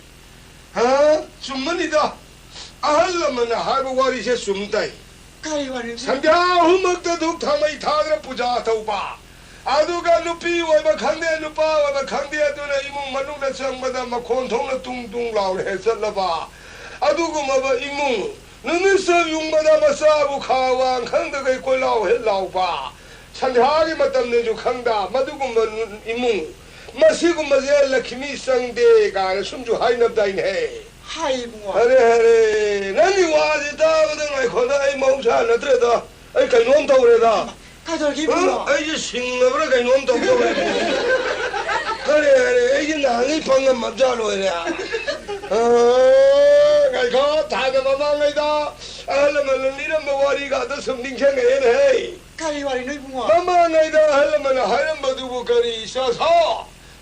ꯍꯥ? ꯆꯨꯝꯃꯅꯤꯗ꯫ ꯑꯍꯜ ꯂꯃꯟꯅ ꯍꯥꯏꯕ ꯋꯥꯔꯤꯁꯦ ꯆꯨꯝ ꯇꯥꯏ꯫ ꯀꯔꯤ ꯋꯥꯔꯤꯅꯣ? ꯁꯟꯙ꯭ꯌꯥ ꯑꯍꯨꯝꯃꯛꯇ ꯙꯨꯞ ꯊꯥꯎꯃꯩ ꯊꯥꯗꯅ ꯄꯨꯖꯥ ꯇꯧꯕ꯫ ꯑꯗꯨꯒ ꯅꯨꯄꯤ ꯑꯣꯏꯕ ꯈꯪꯗꯦ, ꯅꯨꯄꯥ ꯑꯣꯏꯕ ꯈꯪꯗꯦ, ꯑꯗꯨꯅ ꯏꯃꯨꯡ ꯃꯅꯨꯡꯗ ꯆꯪꯕꯗ ꯃꯈꯣꯟ ꯊꯣꯛꯅ ꯇꯨꯡ ꯇꯨꯡ ꯂꯥꯎꯅ ꯍꯦꯛ ꯆꯠꯂꯕ꯫ ꯑꯗꯨꯒꯨꯝꯂꯕ ꯏꯃꯨꯡ, ꯅꯨꯃꯤꯠ ꯆꯞ ꯌꯨꯡꯕꯗ ꯃꯆꯥꯕꯨ ꯈꯥ ꯋꯥꯡ ꯈꯪꯗꯈꯩ ꯀꯣꯏꯂꯥꯎ ꯍꯦꯛ ꯂꯥꯎꯕ꯫ ꯁꯟꯙ꯭ꯌꯥꯒꯤ ꯃꯇꯝꯅꯦꯁꯨ ꯈꯪꯗ, ꯃꯗꯨꯒꯨꯝꯕ ꯅꯨ-, ꯏꯃꯨꯡ, ꯃꯁꯤꯒꯨꯝꯕꯁꯦ ꯂꯛꯈꯤꯃꯤ ꯆꯪꯗꯦ ꯀꯥꯏꯅ ꯁꯨꯝꯁꯨ ꯍꯥꯏꯅꯕꯗꯥꯏꯅꯦꯍꯦ꯫ ꯍꯥꯏ ꯏꯕꯨꯡꯉꯣ꯫ ꯑꯔꯦ, ꯑꯔꯦ, ꯅꯪꯒꯤ ꯋꯥꯁꯤ ꯇꯥꯕꯗ ꯉꯥꯏꯈꯣꯗ, ꯑꯩ ꯃꯍꯧꯁꯥ ꯅꯠꯇ꯭ꯔꯦꯗ, ꯑꯩ ꯀꯩꯅꯣꯝ ꯇꯧꯔꯦꯗ꯫ ꯍꯩꯃꯥ, ꯀꯩꯗꯧꯔꯒꯦ ꯏꯕꯨꯡꯉꯣ? ꯑ, ꯑꯩꯁꯦ ꯁꯤꯡꯉꯕ꯭ꯔꯥ ꯀꯩꯅꯣꯝ ꯇꯧꯗꯧꯔꯦ꯫ ꯈꯔꯦ, ꯈꯔꯦ, ꯑꯩꯁꯦ ꯅꯍꯥꯟꯈꯩ ꯄꯪꯉꯝꯃꯕꯖꯥ ꯂꯣꯏꯔꯦ꯫ ꯑ, ꯉꯥꯏꯈꯣ, ꯊꯥꯏꯅ ꯃꯃꯥꯡꯉꯩꯗ ꯑꯍꯜ ꯂꯃꯟꯅ ꯂꯤꯔꯝꯕ ꯋꯥꯔꯤꯒꯗꯣ ꯁꯨꯝ ꯅꯤꯡꯁꯤꯡꯉꯛꯑꯦꯅꯦꯍꯦ꯫ ꯀꯔꯤ ꯋꯥꯔꯤꯅꯣ ꯏꯕꯨꯡꯉꯣ? ꯃꯃꯥꯡꯉꯩꯗ ꯑꯍꯜ ꯂꯃꯟꯅ ꯍꯥꯏꯔꯝꯕꯗꯨꯕꯨ ꯀꯔꯤ, ꯏꯆꯥ ꯁꯥ?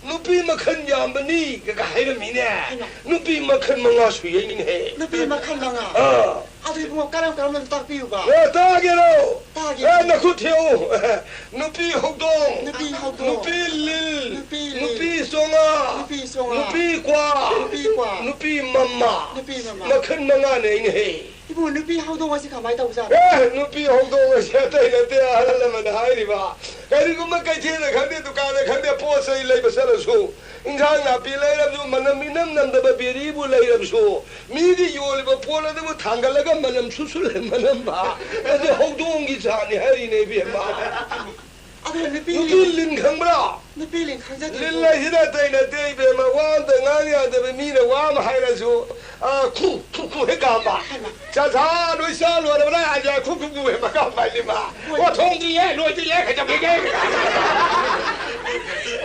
ꯅꯨꯄꯤ ꯃꯈꯜ ꯌꯥꯝꯕꯅꯤ ꯀꯀꯥ ꯍꯥꯏꯔꯝꯃꯤꯅꯦ꯫ ꯍꯩꯃꯥ꯫ ꯅꯨꯄꯤ ꯃꯈꯜ ꯃꯉꯥ ꯁꯨꯏ ꯍꯥꯏꯅꯦꯍꯦ꯫ ꯅꯨꯄꯤ ꯃꯈꯜ ꯃꯉꯥ? ꯑꯥ꯫ ꯑꯗꯨ ꯏꯕꯨꯡꯉꯣ, ꯀꯔꯝ ꯀꯔꯝꯕꯅꯣ ꯇꯥꯛꯄꯤꯌꯨꯕ? ꯑꯦ, ꯇꯥꯒꯦꯔꯣ? ꯇꯥꯒꯦ꯫ ꯑꯦ, ꯅꯈꯨꯠ ꯊꯦꯛꯎ꯫ ꯅꯨꯄꯤ ꯍꯧꯗꯣꯡ꯫ ꯅꯨꯄꯤ ꯍꯧꯗꯣꯡ꯫ ꯅꯨꯄꯤ ꯂꯤꯜ꯫ ꯅꯨꯄꯤ ꯂꯤꯜ꯫ ꯅꯨꯄꯤ ꯆꯣꯉꯥ꯫ ꯅꯨꯄꯤ ꯆꯣꯉꯥ꯫ ꯅꯨꯄꯤ ꯀ꯭ꯋꯥ꯫ ꯅꯨꯄꯤ ꯀ꯭ꯋꯥ꯫ ꯅꯨꯄꯤ ꯃꯃꯥ꯫ ꯅꯨꯄꯤ ꯃꯃꯥ꯫ ꯃꯈꯜ ꯃꯉꯥꯅꯦ ꯑꯩꯅꯦꯍꯦ꯫ ꯏꯕꯨꯡꯉꯣ, ꯅꯨꯄꯤ ꯍꯧꯗꯣꯡ ꯑꯁꯤ ꯀꯃꯥꯏꯅ ꯇꯧꯕꯖꯥꯠꯅꯣ? ꯑꯦ, ꯅꯨꯄꯤ ꯍꯧꯗꯣꯡ ꯑꯁꯤ ꯑꯇꯩ ꯅꯠꯇꯦ, ꯑꯍꯜ ꯂꯃꯟꯅ ꯍꯥꯏꯔꯤꯕ꯫ ꯀꯔꯤꯒꯨꯝꯕ ꯀꯩꯊꯦꯜꯗ ꯈꯪꯗꯦ, ꯗꯨꯀꯥꯟꯗ ꯈꯪꯗꯦ, ꯄꯣꯠ ꯆꯩ ꯂꯩꯕ ꯆꯠꯂꯁꯨ, ꯏꯟꯁꯥꯡ ꯅꯥꯄꯤ ꯂꯩꯔꯕꯁꯨ, ꯃꯅꯝ ꯏꯅꯝ ꯅꯝꯗꯕ ꯕꯦꯔꯤꯕꯨ ꯂꯩꯔꯕꯁꯨ, ꯃꯤꯗꯤ ꯌꯣꯜꯂꯤꯕ ꯄꯣꯠ ꯑꯗꯨꯕꯨ ꯊꯥꯡꯒꯠꯂꯒ ꯃꯅꯝ ꯁꯨꯠ ꯁꯨꯠ ꯃꯅꯝꯕ꯫ ꯑꯗꯨ ꯍꯧꯗꯣꯡꯒꯤ ꯖꯥꯠꯅꯤ ꯍꯥꯏꯔꯤꯅꯦ, ꯏꯕꯦꯝꯃ꯫ ꯑꯗꯨ ꯅꯨꯄꯤ ꯅꯨꯄꯤ ꯂꯤꯟ ꯈꯪꯕ꯭ꯔꯥ? ꯅꯨꯄꯤ ꯂꯤꯟ ꯈꯪꯖꯗꯦ꯫ ꯂꯤꯟ ꯍꯥꯏꯁꯤꯅ ꯑꯇꯩ ꯅꯠꯇꯦ, ꯏꯕꯦꯝꯃ, ꯋꯥ ꯑꯝꯇ ꯉꯥꯡ ꯌꯥꯗꯕ, ꯃꯤꯅ ꯋꯥ ꯑꯃ ꯍꯥꯏꯔꯁꯨ, ꯑ, ꯈꯨ, ꯈꯨ, ꯈꯨ ꯍꯦꯛ ꯀꯥꯝꯕ꯫ ꯍꯩꯃꯥ꯫ "ꯆꯥ, ꯆꯥ, ꯅꯣꯏ ꯆꯥ ꯂꯣꯏꯔꯕ꯭ꯔꯥ?" ꯍꯥꯏꯁꯦ, ꯈꯨ, ꯈꯨ, ꯈꯨ ꯍꯦꯛ ꯃꯀꯥꯝ ꯄꯥꯏꯅꯤꯡꯕ꯫ ꯍꯣꯏ꯫ "ꯑꯣ, ꯊꯣꯡꯗ꯭ꯔꯤꯌꯦ, ꯂꯣꯏꯗ꯭ꯔꯤꯌꯦ, ꯀꯩꯗꯧꯔꯤꯒꯦ?"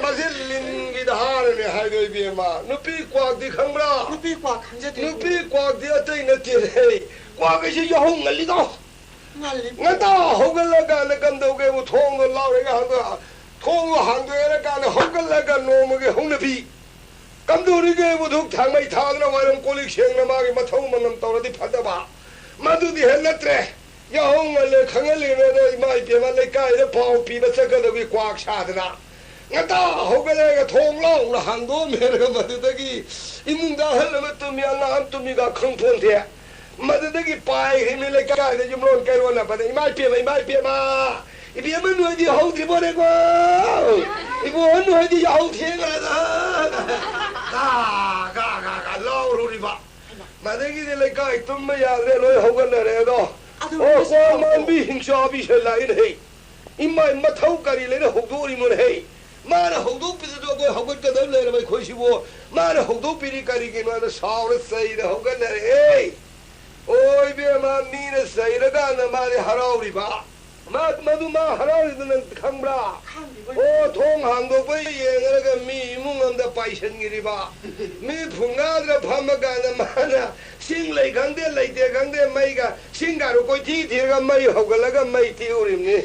ꯃꯁꯤ ꯂꯤꯟꯒꯤ ꯗꯍꯥꯔꯅꯦ ꯍꯥꯏꯗꯣ, ꯏꯕꯦꯝꯃ꯫ ꯅꯨꯄꯤ ꯀ꯭ꯋꯥꯛꯇꯤ ꯈꯪꯕ꯭ꯔꯥ? ꯅꯨꯄꯤ ꯀ꯭ꯋꯥꯛ ꯈꯪꯖꯗꯦ꯫ ꯅꯨꯄꯤ ꯀ꯭ꯋꯥꯛꯇꯤ ꯑꯇꯩ ꯅꯠꯇꯦꯅꯦ꯫ ꯀ꯭ꯋꯥꯛ ꯍꯥꯏꯁꯤ ꯌꯥꯍꯧ ꯉꯜꯂꯤꯗꯣ꯫ ꯉꯜꯂꯤ꯫ ꯉꯟꯇꯥ ꯍꯧꯒꯠꯂꯀꯥꯟꯗ ꯀꯝꯗꯧꯒꯦꯕꯨ, ꯊꯣꯡꯗꯣ ꯂꯥꯎꯔꯒ ꯍꯥꯡꯗꯣꯛ-, ꯊꯣꯡꯗꯣ ꯍꯥꯡꯗꯣꯛꯑꯦꯔꯀꯥꯟꯗ ꯍꯧꯒꯠꯂꯒ ꯅꯣꯡꯃꯒꯤ ꯍꯧꯅꯕꯤ꯫ ꯀꯝꯗꯧꯔꯤꯒꯦꯕꯨ, ꯙꯨꯛ ꯊꯥꯡꯃꯩ ꯊꯥꯗꯅ ꯋꯥꯏꯔꯝ ꯀꯣꯜ ꯂꯤꯛ ꯁꯦꯡꯅ ꯃꯥꯒꯤ ꯃꯊꯧ ꯃꯉꯝ ꯇꯧꯔꯗꯤ ꯐꯗꯕ꯫ ꯃꯗꯨꯗꯤ ꯍꯦꯛ ꯅꯠꯇ꯭ꯔꯦ꯫ ꯌꯥꯍꯧ ꯉꯜꯂꯦ ꯈꯪꯍꯜꯂꯤꯉꯩꯗ ꯏꯃꯥ ꯏꯕꯦꯝꯃ ꯂꯩꯀꯥꯏꯗ ꯄꯥꯎ ꯄꯤꯕ ꯆꯠꯀꯗꯕꯒꯤ ꯀ꯭ꯋꯥꯛ ꯁꯥꯗꯅ꯫ ꯉꯟꯇꯥ ꯍꯧꯒꯠꯂꯒ ꯊꯣꯡ ꯂꯥꯎꯅ ꯍꯥꯡꯗꯣꯛꯑꯝꯃꯦ꯫ ꯃꯗꯨꯗꯒꯤ ꯏꯃꯨꯡꯗ ꯑꯍꯜ ꯑꯃ ꯇꯨꯝꯃꯤ, ꯑꯉꯥꯡ ꯑꯃ ꯇꯨꯝꯃꯤꯒ ꯈꯪꯄꯣꯟꯇꯦ꯫ ꯃꯗꯨꯗꯒꯤ ꯄꯥꯏꯈ꯭ꯔꯤꯕꯅꯤ ꯂꯩꯀꯥꯏꯗ ꯌꯨꯝꯂꯣꯟ ꯀꯩꯔꯣꯟꯅꯕꯗ, "ꯏꯃꯥ ꯏꯕꯦꯝꯃ, ꯏꯃꯥ ꯏꯕꯦꯝꯃ, ꯏꯕꯦꯝꯃ ꯅꯣꯏꯗꯤ ꯍꯧꯗ꯭ꯔꯤꯕꯣꯅꯦꯀꯣ? ꯏꯕꯣ ꯅꯣꯏꯗꯤ ꯌꯥꯍꯧ ꯊꯦꯡꯈ꯭ꯔꯦꯗ!" ꯒꯥ, ꯒꯥ, ꯒꯥ, ꯒꯥ ꯂꯥꯎꯔꯨꯔꯤꯕ꯫ ꯃꯗꯒꯤꯗꯤ ꯂꯩꯀꯥꯏ ꯇꯨꯝꯕ ꯌꯥꯗ꯭ꯔꯦ, ꯂꯣꯏ ꯍꯧꯒꯠꯅꯔꯦ ꯑꯗꯣ꯫ ꯑꯗꯨ ꯑꯣ, ꯃꯤꯁ ꯀꯣ ꯇꯧꯕ꯭ꯔꯣ? ꯃꯥꯟꯕꯤ ꯍꯤꯡꯆꯥꯕꯤꯁꯦ ꯂꯥꯛꯏꯅꯦꯍꯦ꯫ ꯏꯃꯥꯏ, ꯃꯊꯧ ꯀꯔꯤ ꯂꯩꯔꯦ ꯍꯧꯗꯣꯛꯏꯃꯣꯅꯦꯍꯦ? ꯃꯥꯅ ꯍꯧꯗꯣꯛꯄꯤꯗ꯭ꯔꯗꯤ ꯑꯩꯈꯣꯏ ꯍꯧꯒꯠꯀꯗꯕ ꯂꯩꯔꯕ ꯑꯩꯈꯣꯏꯁꯤꯕꯨ꯫ ꯃꯥꯅ ꯍꯧꯗꯣꯛꯄꯤꯔꯤ ꯀꯔꯤꯒꯤꯅꯣ ꯍꯥꯏꯅ ꯁꯥꯎꯔ ꯆꯩꯔ ꯍꯧꯒꯠꯅꯔꯦꯍꯦ꯫ ꯑꯣ ꯏꯕꯦꯝꯃ, ꯃꯤꯅ ꯆꯩꯔꯀꯥꯟꯗ ꯃꯥꯗꯤ ꯍꯔꯥꯎꯔꯤꯕ꯫ ꯃꯥ, ꯃꯗꯨ ꯃꯥ ꯍꯔꯥꯎꯔꯤꯗꯨ ꯅꯪ ꯈꯪꯕ꯭ꯔꯥ? ꯈꯪꯗꯦ, ꯃꯣꯏ ꯑꯣ, ꯊꯣꯡ ꯍꯥꯡꯗꯣꯛꯄ ꯌꯦꯡꯉꯒ ꯃꯤ ꯏꯃꯨꯡ ꯑꯃꯗ ꯄꯥꯏꯁꯟꯈꯤꯔꯤꯕ꯫ ꯃꯤ ꯐꯨꯡꯒꯥꯗ꯭ꯔ ꯐꯝꯃꯀꯥꯟꯗ ꯃꯥꯅ ꯁꯤꯡ ꯂꯩ ꯈꯪꯗꯦ, ꯂꯩꯇꯦ ꯈꯪꯗꯦ, ꯃꯩꯒ ꯁꯤꯡꯒꯥꯔꯨ ꯀꯣꯏꯊꯤ ꯊꯤꯔꯒ ꯃꯩ ꯍꯧꯒꯠꯂꯒ ꯃꯩ ꯇꯤꯛꯎꯔꯤꯕꯅꯤ꯫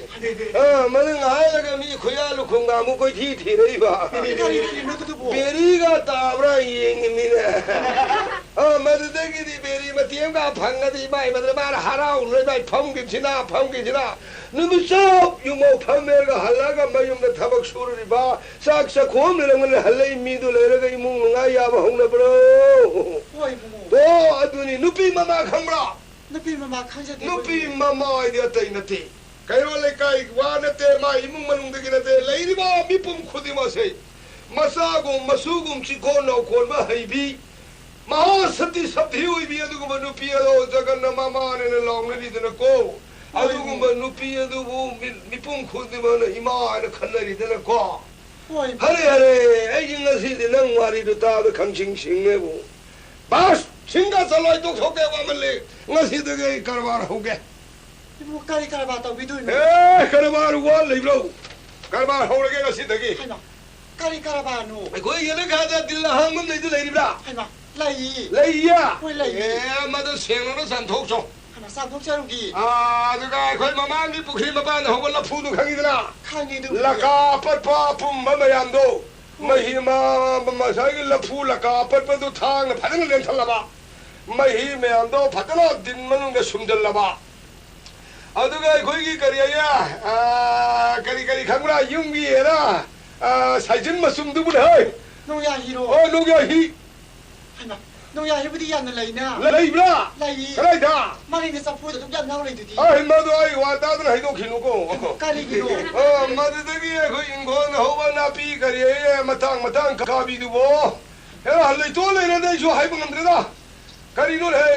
ꯑꯥ, ꯃꯗꯨ ꯉꯥꯏꯍꯥꯛ ꯂꯩꯔꯒ ꯃꯤ ꯈꯨꯌꯥ ꯂꯨꯈꯣꯡꯒ ꯑꯃꯨꯛ ꯀꯣꯏꯊꯤ ꯊꯤꯔꯛꯏꯕ꯫ ꯀꯔꯤ, ꯀꯔꯤ, ꯀꯔꯤꯅꯣ ꯑꯗꯨꯕꯨ? ꯕꯦꯔꯤꯒ ꯇꯥꯕ꯭ꯔꯥ ꯌꯦꯡꯉꯤꯅꯤꯅꯦ꯫ ꯑꯥ, ꯃꯗꯨꯗꯒꯤꯗꯤ ꯕꯦꯔꯤ ꯃꯇꯦꯛ ꯑꯃꯒ ꯐꯪꯉꯗꯤ ꯏꯃꯥꯏ, ꯃꯗꯨꯗ ꯃꯥꯅ ꯍꯔꯥꯎꯔꯨꯔꯣꯏ, ꯏꯃꯥꯏ, ꯐꯝꯈꯤꯕꯁꯤꯅ, ꯐꯝꯈꯤꯕꯁꯤꯅ꯫ ꯅꯨꯃꯤꯠ ꯆꯨꯞ ꯌꯨꯝꯃꯧ ꯐꯝꯃꯦꯒ ꯍꯜꯂꯛꯑꯒ ꯃꯌꯨꯝꯗ ꯊꯕꯛ ꯁꯨꯔꯨꯔꯤꯕ, ꯆꯥꯛ ꯆꯥꯈꯣꯝ ꯂꯩꯔꯝꯒꯅꯤ ꯍꯜꯂꯛꯏ ꯃꯤꯗꯨ ꯂꯩꯔꯒ ꯏꯃꯨꯡ ꯅꯨꯡꯉꯥꯏ ꯌꯥꯕ ꯍꯧꯅꯕ꯭ꯔꯣ? ꯍꯣꯏ, ꯏꯕꯨꯡꯉꯣ꯫ ꯑꯣ, ꯑꯗꯨꯅꯤ ꯅꯨꯄꯤ ꯃꯃꯥ ꯈꯪꯕ꯭ꯔꯥ? ꯅꯨꯄꯤ ꯃꯃꯥ ꯈꯪꯖꯗꯦ, ꯅꯨꯄꯤ ꯏꯕꯨꯡꯉꯣ꯫ ꯃꯃꯥ ꯍꯥꯏꯗꯤ ꯑꯇꯩ ꯅꯠꯇꯦ꯫ ꯀꯩꯔꯣꯜ ꯂꯩꯀꯥꯏ ꯋꯥ ꯅꯠꯇꯦ, ꯃꯥ ꯏꯃꯨꯡ ꯃꯅꯨꯡꯗꯒꯤ ꯅꯠꯇꯦ, ꯂꯩꯔꯤꯕ ꯃꯤꯄꯨꯝ ꯈꯨꯗꯤꯡꯃꯛꯁꯦ ꯃꯆꯥꯒꯨꯝ ꯃꯁꯨꯒꯨꯝ ꯆꯤꯀꯣꯟ ꯅꯥꯎꯀꯣꯟꯕ ꯍꯩꯕꯤ, ꯃꯍꯥꯁꯇꯤ ꯁꯇꯤ ꯑꯣꯏꯕꯤ ꯑꯗꯨꯒꯨꯝꯕ ꯅꯨꯄꯤ ꯑꯗꯣ ꯖꯒꯟꯅ ꯃꯃꯥꯅꯦꯅ ꯂꯥꯎꯅꯔꯤꯗꯅꯀꯣ꯫ ꯍꯣꯏ꯫ ꯑꯗꯨꯒꯨꯝꯕ ꯅꯨꯄꯤ ꯑꯗꯨꯕꯨ ꯃꯤ-, ꯃꯤꯄꯨꯝ ꯈꯨꯗꯤꯡꯃꯛꯅ ꯏꯃꯥ ꯍꯥꯏꯅ ꯈꯟꯅꯔꯤꯗꯅꯀꯣ꯫ ꯍꯣꯏ꯫ ꯍꯔꯦ, ꯍꯔꯦ, ꯑꯩꯒꯤ ꯉꯁꯤꯗꯤ ꯅꯪ ꯋꯥꯔꯤꯗꯨ ꯇꯥꯕꯗ ꯈꯪꯁꯤꯡ ꯁꯤꯡꯅꯦꯕꯨ꯫ ꯕꯥꯁ, ꯁꯤꯡꯒ ꯆꯠꯂꯣꯏ, ꯇꯣꯛꯊꯣꯛꯀꯦ, ꯋꯥꯃꯜꯂꯦ꯫ ꯉꯁꯤꯗꯒꯤ ꯑꯩ ꯀꯔꯕꯥꯔ ꯍꯧꯒꯦ꯫ ꯏꯕꯨꯡꯉꯣ, ꯀꯔꯤ ꯀꯔꯕꯥꯔ ꯇꯧꯕꯤꯗꯣꯏꯅꯣ? ꯑꯦ, ꯀꯔꯕꯥꯔ ꯋꯥꯠ ꯂꯩꯕ꯭ꯔꯣ? ꯀꯔꯕꯥꯔ ꯍꯧꯔꯒꯦ ꯉꯁꯤꯗꯒꯤ꯫ ꯍꯩꯃꯥ, ꯀꯔꯤ ꯀꯔꯕꯥꯔꯅꯣ? ꯑꯩꯈꯣꯏ ꯌꯦꯅꯈꯥꯗ ꯗꯤꯜ ꯑꯍꯥꯡꯕ ꯑꯃ ꯂꯩꯗꯨ ꯂꯩꯔꯤꯕ꯭ꯔꯥ? ꯍꯩꯃꯥ, ꯂꯩꯌꯦ꯫ ꯂꯩꯌꯦ? ꯍꯣꯏ, ꯂꯩꯌꯦ꯫ ꯑꯦ, ꯃꯗꯨ ꯁꯦꯡꯅꯅ ꯆꯥꯝꯊꯣꯛꯆꯧ꯫ ꯍꯩꯃꯥ, ꯆꯥꯝꯊꯣꯛꯆꯔꯨꯒꯦ꯫ ꯑꯥ, ꯑꯗꯨꯒ ꯑꯩꯈꯣꯏ ꯃꯃꯥꯡꯒꯤ ꯄꯨꯈ꯭ꯔꯤ ꯃꯄꯥꯟꯗ ꯍꯧꯕ ꯂꯐꯨꯗꯨ ꯈꯪꯉꯤꯗꯅ? ꯈꯪꯉꯤ, ꯑꯗꯨꯕꯨꯗꯤ꯫ ꯂꯀꯥ ꯑꯄꯠꯄ ꯑꯄꯨꯝꯕ ꯃꯌꯥꯝꯗꯣ, ꯍꯣꯏ꯫ ꯃꯍꯤ ꯃ-, ꯃ-, ꯉꯁꯥꯏꯒꯤ ꯂꯐꯨ ꯂꯀꯥ ꯑꯄꯠꯄꯗꯨ ꯊꯥꯡꯅ ꯐꯖꯅ ꯂꯦꯟꯊꯠꯂꯕ, ꯃꯍꯤ ꯃꯌꯥꯝꯗꯣ ꯐꯖꯅ ꯗꯤꯟ ꯃꯅꯨꯡꯗ ꯁꯨꯝꯖꯜꯂꯕ, ꯑꯗꯨꯒ ꯑꯩꯈꯣꯏꯒꯤ ꯀꯔꯤ ꯍꯥꯏꯌꯦ, ꯑꯥ, ꯀꯔꯤ, ꯀꯔꯤ ꯈꯪꯕ꯭ꯔꯥ? ꯌꯨꯝꯒꯤ ꯍꯦꯔꯥ, ꯑꯥ, ꯁꯥꯏꯖꯤꯟ ꯃꯆꯨꯝꯗꯨꯕꯨꯅꯦ ꯍꯦ꯫ ꯅꯣꯡꯌꯥ ꯍꯤꯔꯣ? ꯑꯣ, ꯅꯣꯡꯌꯥ ꯍꯤ꯫ ꯍꯩꯃꯥ, ꯅꯣꯡꯌꯥ ꯍꯤꯕꯨꯗꯤ ꯌꯥꯝꯅ ꯂꯩꯅ꯫ ꯂꯩꯕ꯭ꯔꯥ? ꯂꯩꯌꯦ꯫ ꯀꯗꯥꯏꯗ? ꯃꯅꯤꯡꯗ ꯆꯐꯨꯗ ꯑꯗꯨꯝ ꯌꯥꯝ ꯌꯥꯎ ꯂꯩꯗꯨꯗꯤ꯫ ꯑꯩ ꯃꯗꯨ ꯑꯩ ꯋꯥ ꯇꯥꯗꯅ ꯍꯩꯗꯣꯛꯈꯤꯅꯨꯀꯣ꯫ ꯀꯔꯤꯒꯤꯅꯣ? ꯑꯥ, ꯃꯗꯨꯗꯒꯤ ꯑꯩꯈꯣꯏ ꯏꯪꯈꯣꯜ ꯍꯧꯕ ꯅꯥꯄꯤ ꯀꯔꯤ ꯍꯥꯏꯌꯦ, ꯃꯇꯥꯡ ꯃꯇꯥꯡ ꯀꯥꯕꯤꯗꯨꯕꯣ꯫ ꯍꯦꯔꯥ, ꯂꯩꯇꯣꯟ ꯂꯩꯔꯗꯤ ꯑꯩꯁꯨ ꯍꯥꯏꯕ ꯉꯝꯗ꯭ꯔꯦꯗ꯫ ꯀꯔꯤꯅꯣ ꯍꯦ?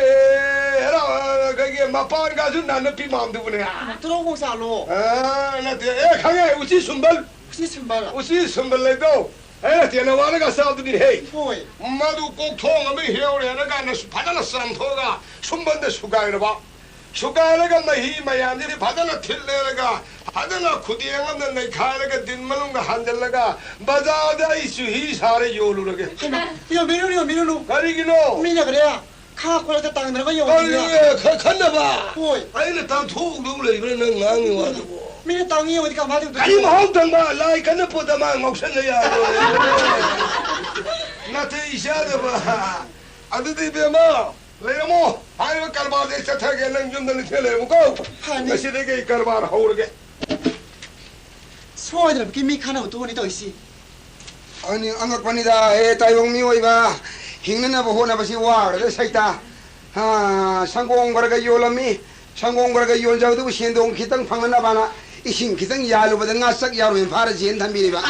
ꯍꯦꯔꯥ, ꯀꯩꯒꯤ ꯃꯄꯥꯟꯒꯁꯨ ꯅꯥꯟꯅ ꯄꯤ ꯃꯥꯝꯗꯨꯕꯅꯦ꯫ ꯇꯨꯔꯧ ꯃꯣꯡꯆꯥꯂꯣ? ꯑꯥ, ꯅꯠꯇꯦ꯫ ꯑꯦ, ꯈꯪꯉꯦ, ꯎꯆꯤ ꯁꯨꯝꯕꯜ꯫ ꯎꯆꯤ ꯁꯨꯝꯕꯜ? ꯎꯆꯤ ꯁꯨꯝꯕꯜ ꯂꯩꯗꯣ꯫ ꯑꯦ, ꯇꯦꯅꯋꯥꯅꯒ ꯆꯥꯕꯗꯨꯅꯤ ꯍꯦ꯫ ꯍꯣꯏ꯫ ꯃꯗꯨ ꯀꯣꯛꯊꯣꯡ ꯑꯃ ꯍꯦꯛꯎꯔꯦ ꯍꯥꯏꯔꯀꯥꯟꯗ ꯐꯖꯅ ꯆꯥꯝꯊꯣꯛꯑꯒ ꯁꯨꯝꯕꯜꯗ ꯁꯨꯒꯥꯏꯔꯕ꯫ ꯁꯨꯒꯥꯏꯔꯒ ꯃꯍꯤ ꯃꯌꯥꯝꯁꯤꯗꯤ ꯐꯖꯅ ꯊꯤꯠꯂꯦꯔꯒ, ꯐꯖꯅ ꯈꯨꯗꯦꯡ ꯑꯃꯗ ꯅꯩꯈꯥꯏꯔꯒ ꯗꯤꯟ ꯃꯅꯨꯡꯗ ꯍꯥꯟꯖꯜꯂꯒ ꯕꯖꯥꯔꯗ ꯑꯩ ꯆꯨꯍꯤ ꯁꯥꯔ ꯌꯣꯜꯂꯨꯔꯒꯦ꯫ ꯍꯩꯃꯥ, ꯌꯣꯟꯕꯤꯔꯨꯅꯨ, ꯌꯣꯟꯕꯤꯔꯨꯅꯨ꯫ ꯀꯔꯤꯒꯤꯅꯣ? ꯃꯤꯅ ꯀꯔꯤ? ꯈꯥ ꯀꯣꯜꯂꯒ ꯇꯥꯡꯗꯅꯕ ꯀꯔꯤ, ꯌꯣꯟꯕꯤꯔꯨꯅ꯫ ꯑꯦ, ꯈ-, ꯈꯟꯅꯕ? ꯍꯣꯏ꯫ ꯑꯩꯅ ꯇꯥꯡꯊꯣꯛꯎꯗꯧ ꯂꯩꯕ꯭ꯔꯥ ꯅꯪ ꯉꯥꯡꯉꯤ ꯋꯥꯗꯨꯕꯣ? ꯃꯤꯅ ꯇꯥꯡꯉꯤ ꯌꯣꯜꯂꯗꯤ ꯀꯃꯥꯏꯅ ꯇꯧꯗꯣꯏꯅꯣ? ꯀꯔꯤ ꯃꯍꯥꯎ ꯇꯪꯕ? ꯂꯥꯏ ꯀꯟꯅ ꯄꯣꯠꯇ ꯃꯥ ꯉꯥꯎꯁꯟꯅ ꯌꯥꯔꯣꯏ꯫ ꯅꯥꯇꯩ ꯆꯥꯗꯕ꯫ ꯑꯗꯨꯗꯤ ꯏꯕꯦꯝꯃ, ꯂꯩꯔꯝꯃꯣ꯫ ꯍꯥꯏꯔꯤꯕ ꯀꯔꯕꯥꯔꯁꯦ ꯆꯠꯊꯒꯦ, ꯅꯪ ꯌꯨꯝꯗ ꯅꯤꯡꯊꯤꯅ ꯂꯩꯔꯝꯃꯨꯀꯣ꯫ ꯐꯅꯤ꯫ ꯉꯁꯤꯗꯒꯤ ꯑꯩ ꯀꯔꯕꯥꯔ ꯍꯧꯔꯒꯦ꯫ ꯁꯣꯏꯗꯅꯃꯛꯀꯤ ꯃꯤ ꯈꯟꯅꯕ ꯇꯣꯛꯑꯅꯤ ꯇꯧꯔꯤꯁꯤ꯫ ꯑꯅꯤ-, ꯑꯉꯛꯄꯅꯤꯗ, ꯍꯦ ꯇꯥꯏꯕꯪ ꯃꯤꯑꯣꯏꯕ, ꯍꯤꯡꯅꯅꯕ ꯍꯣꯠꯅꯕꯁꯤ ꯋꯥꯈ꯭ꯔꯦꯗ ꯁꯩꯇꯥ꯫ ꯍꯥ, ꯁꯪꯒꯣꯝ ꯈꯔ ꯈꯔ ꯌꯣꯜꯂꯝꯃꯤ꯫ ꯁꯪꯒꯣꯝ ꯈꯔ ꯈꯔ ꯌꯣꯟꯖꯕꯗꯨꯕꯨ ꯁꯦꯟꯗꯣꯡ ꯈꯤꯇꯪ ꯐꯪꯅꯅꯕꯅ ꯏꯁꯤꯡ ꯈꯤꯇꯪ ꯌꯥꯜꯂꯨꯕꯗ ꯉꯥ ꯆꯥꯛ ꯌꯥꯎꯔꯣꯏꯅ ꯐꯥꯔ ꯖꯦꯟ ꯊꯝꯕꯤꯔꯤꯕ꯫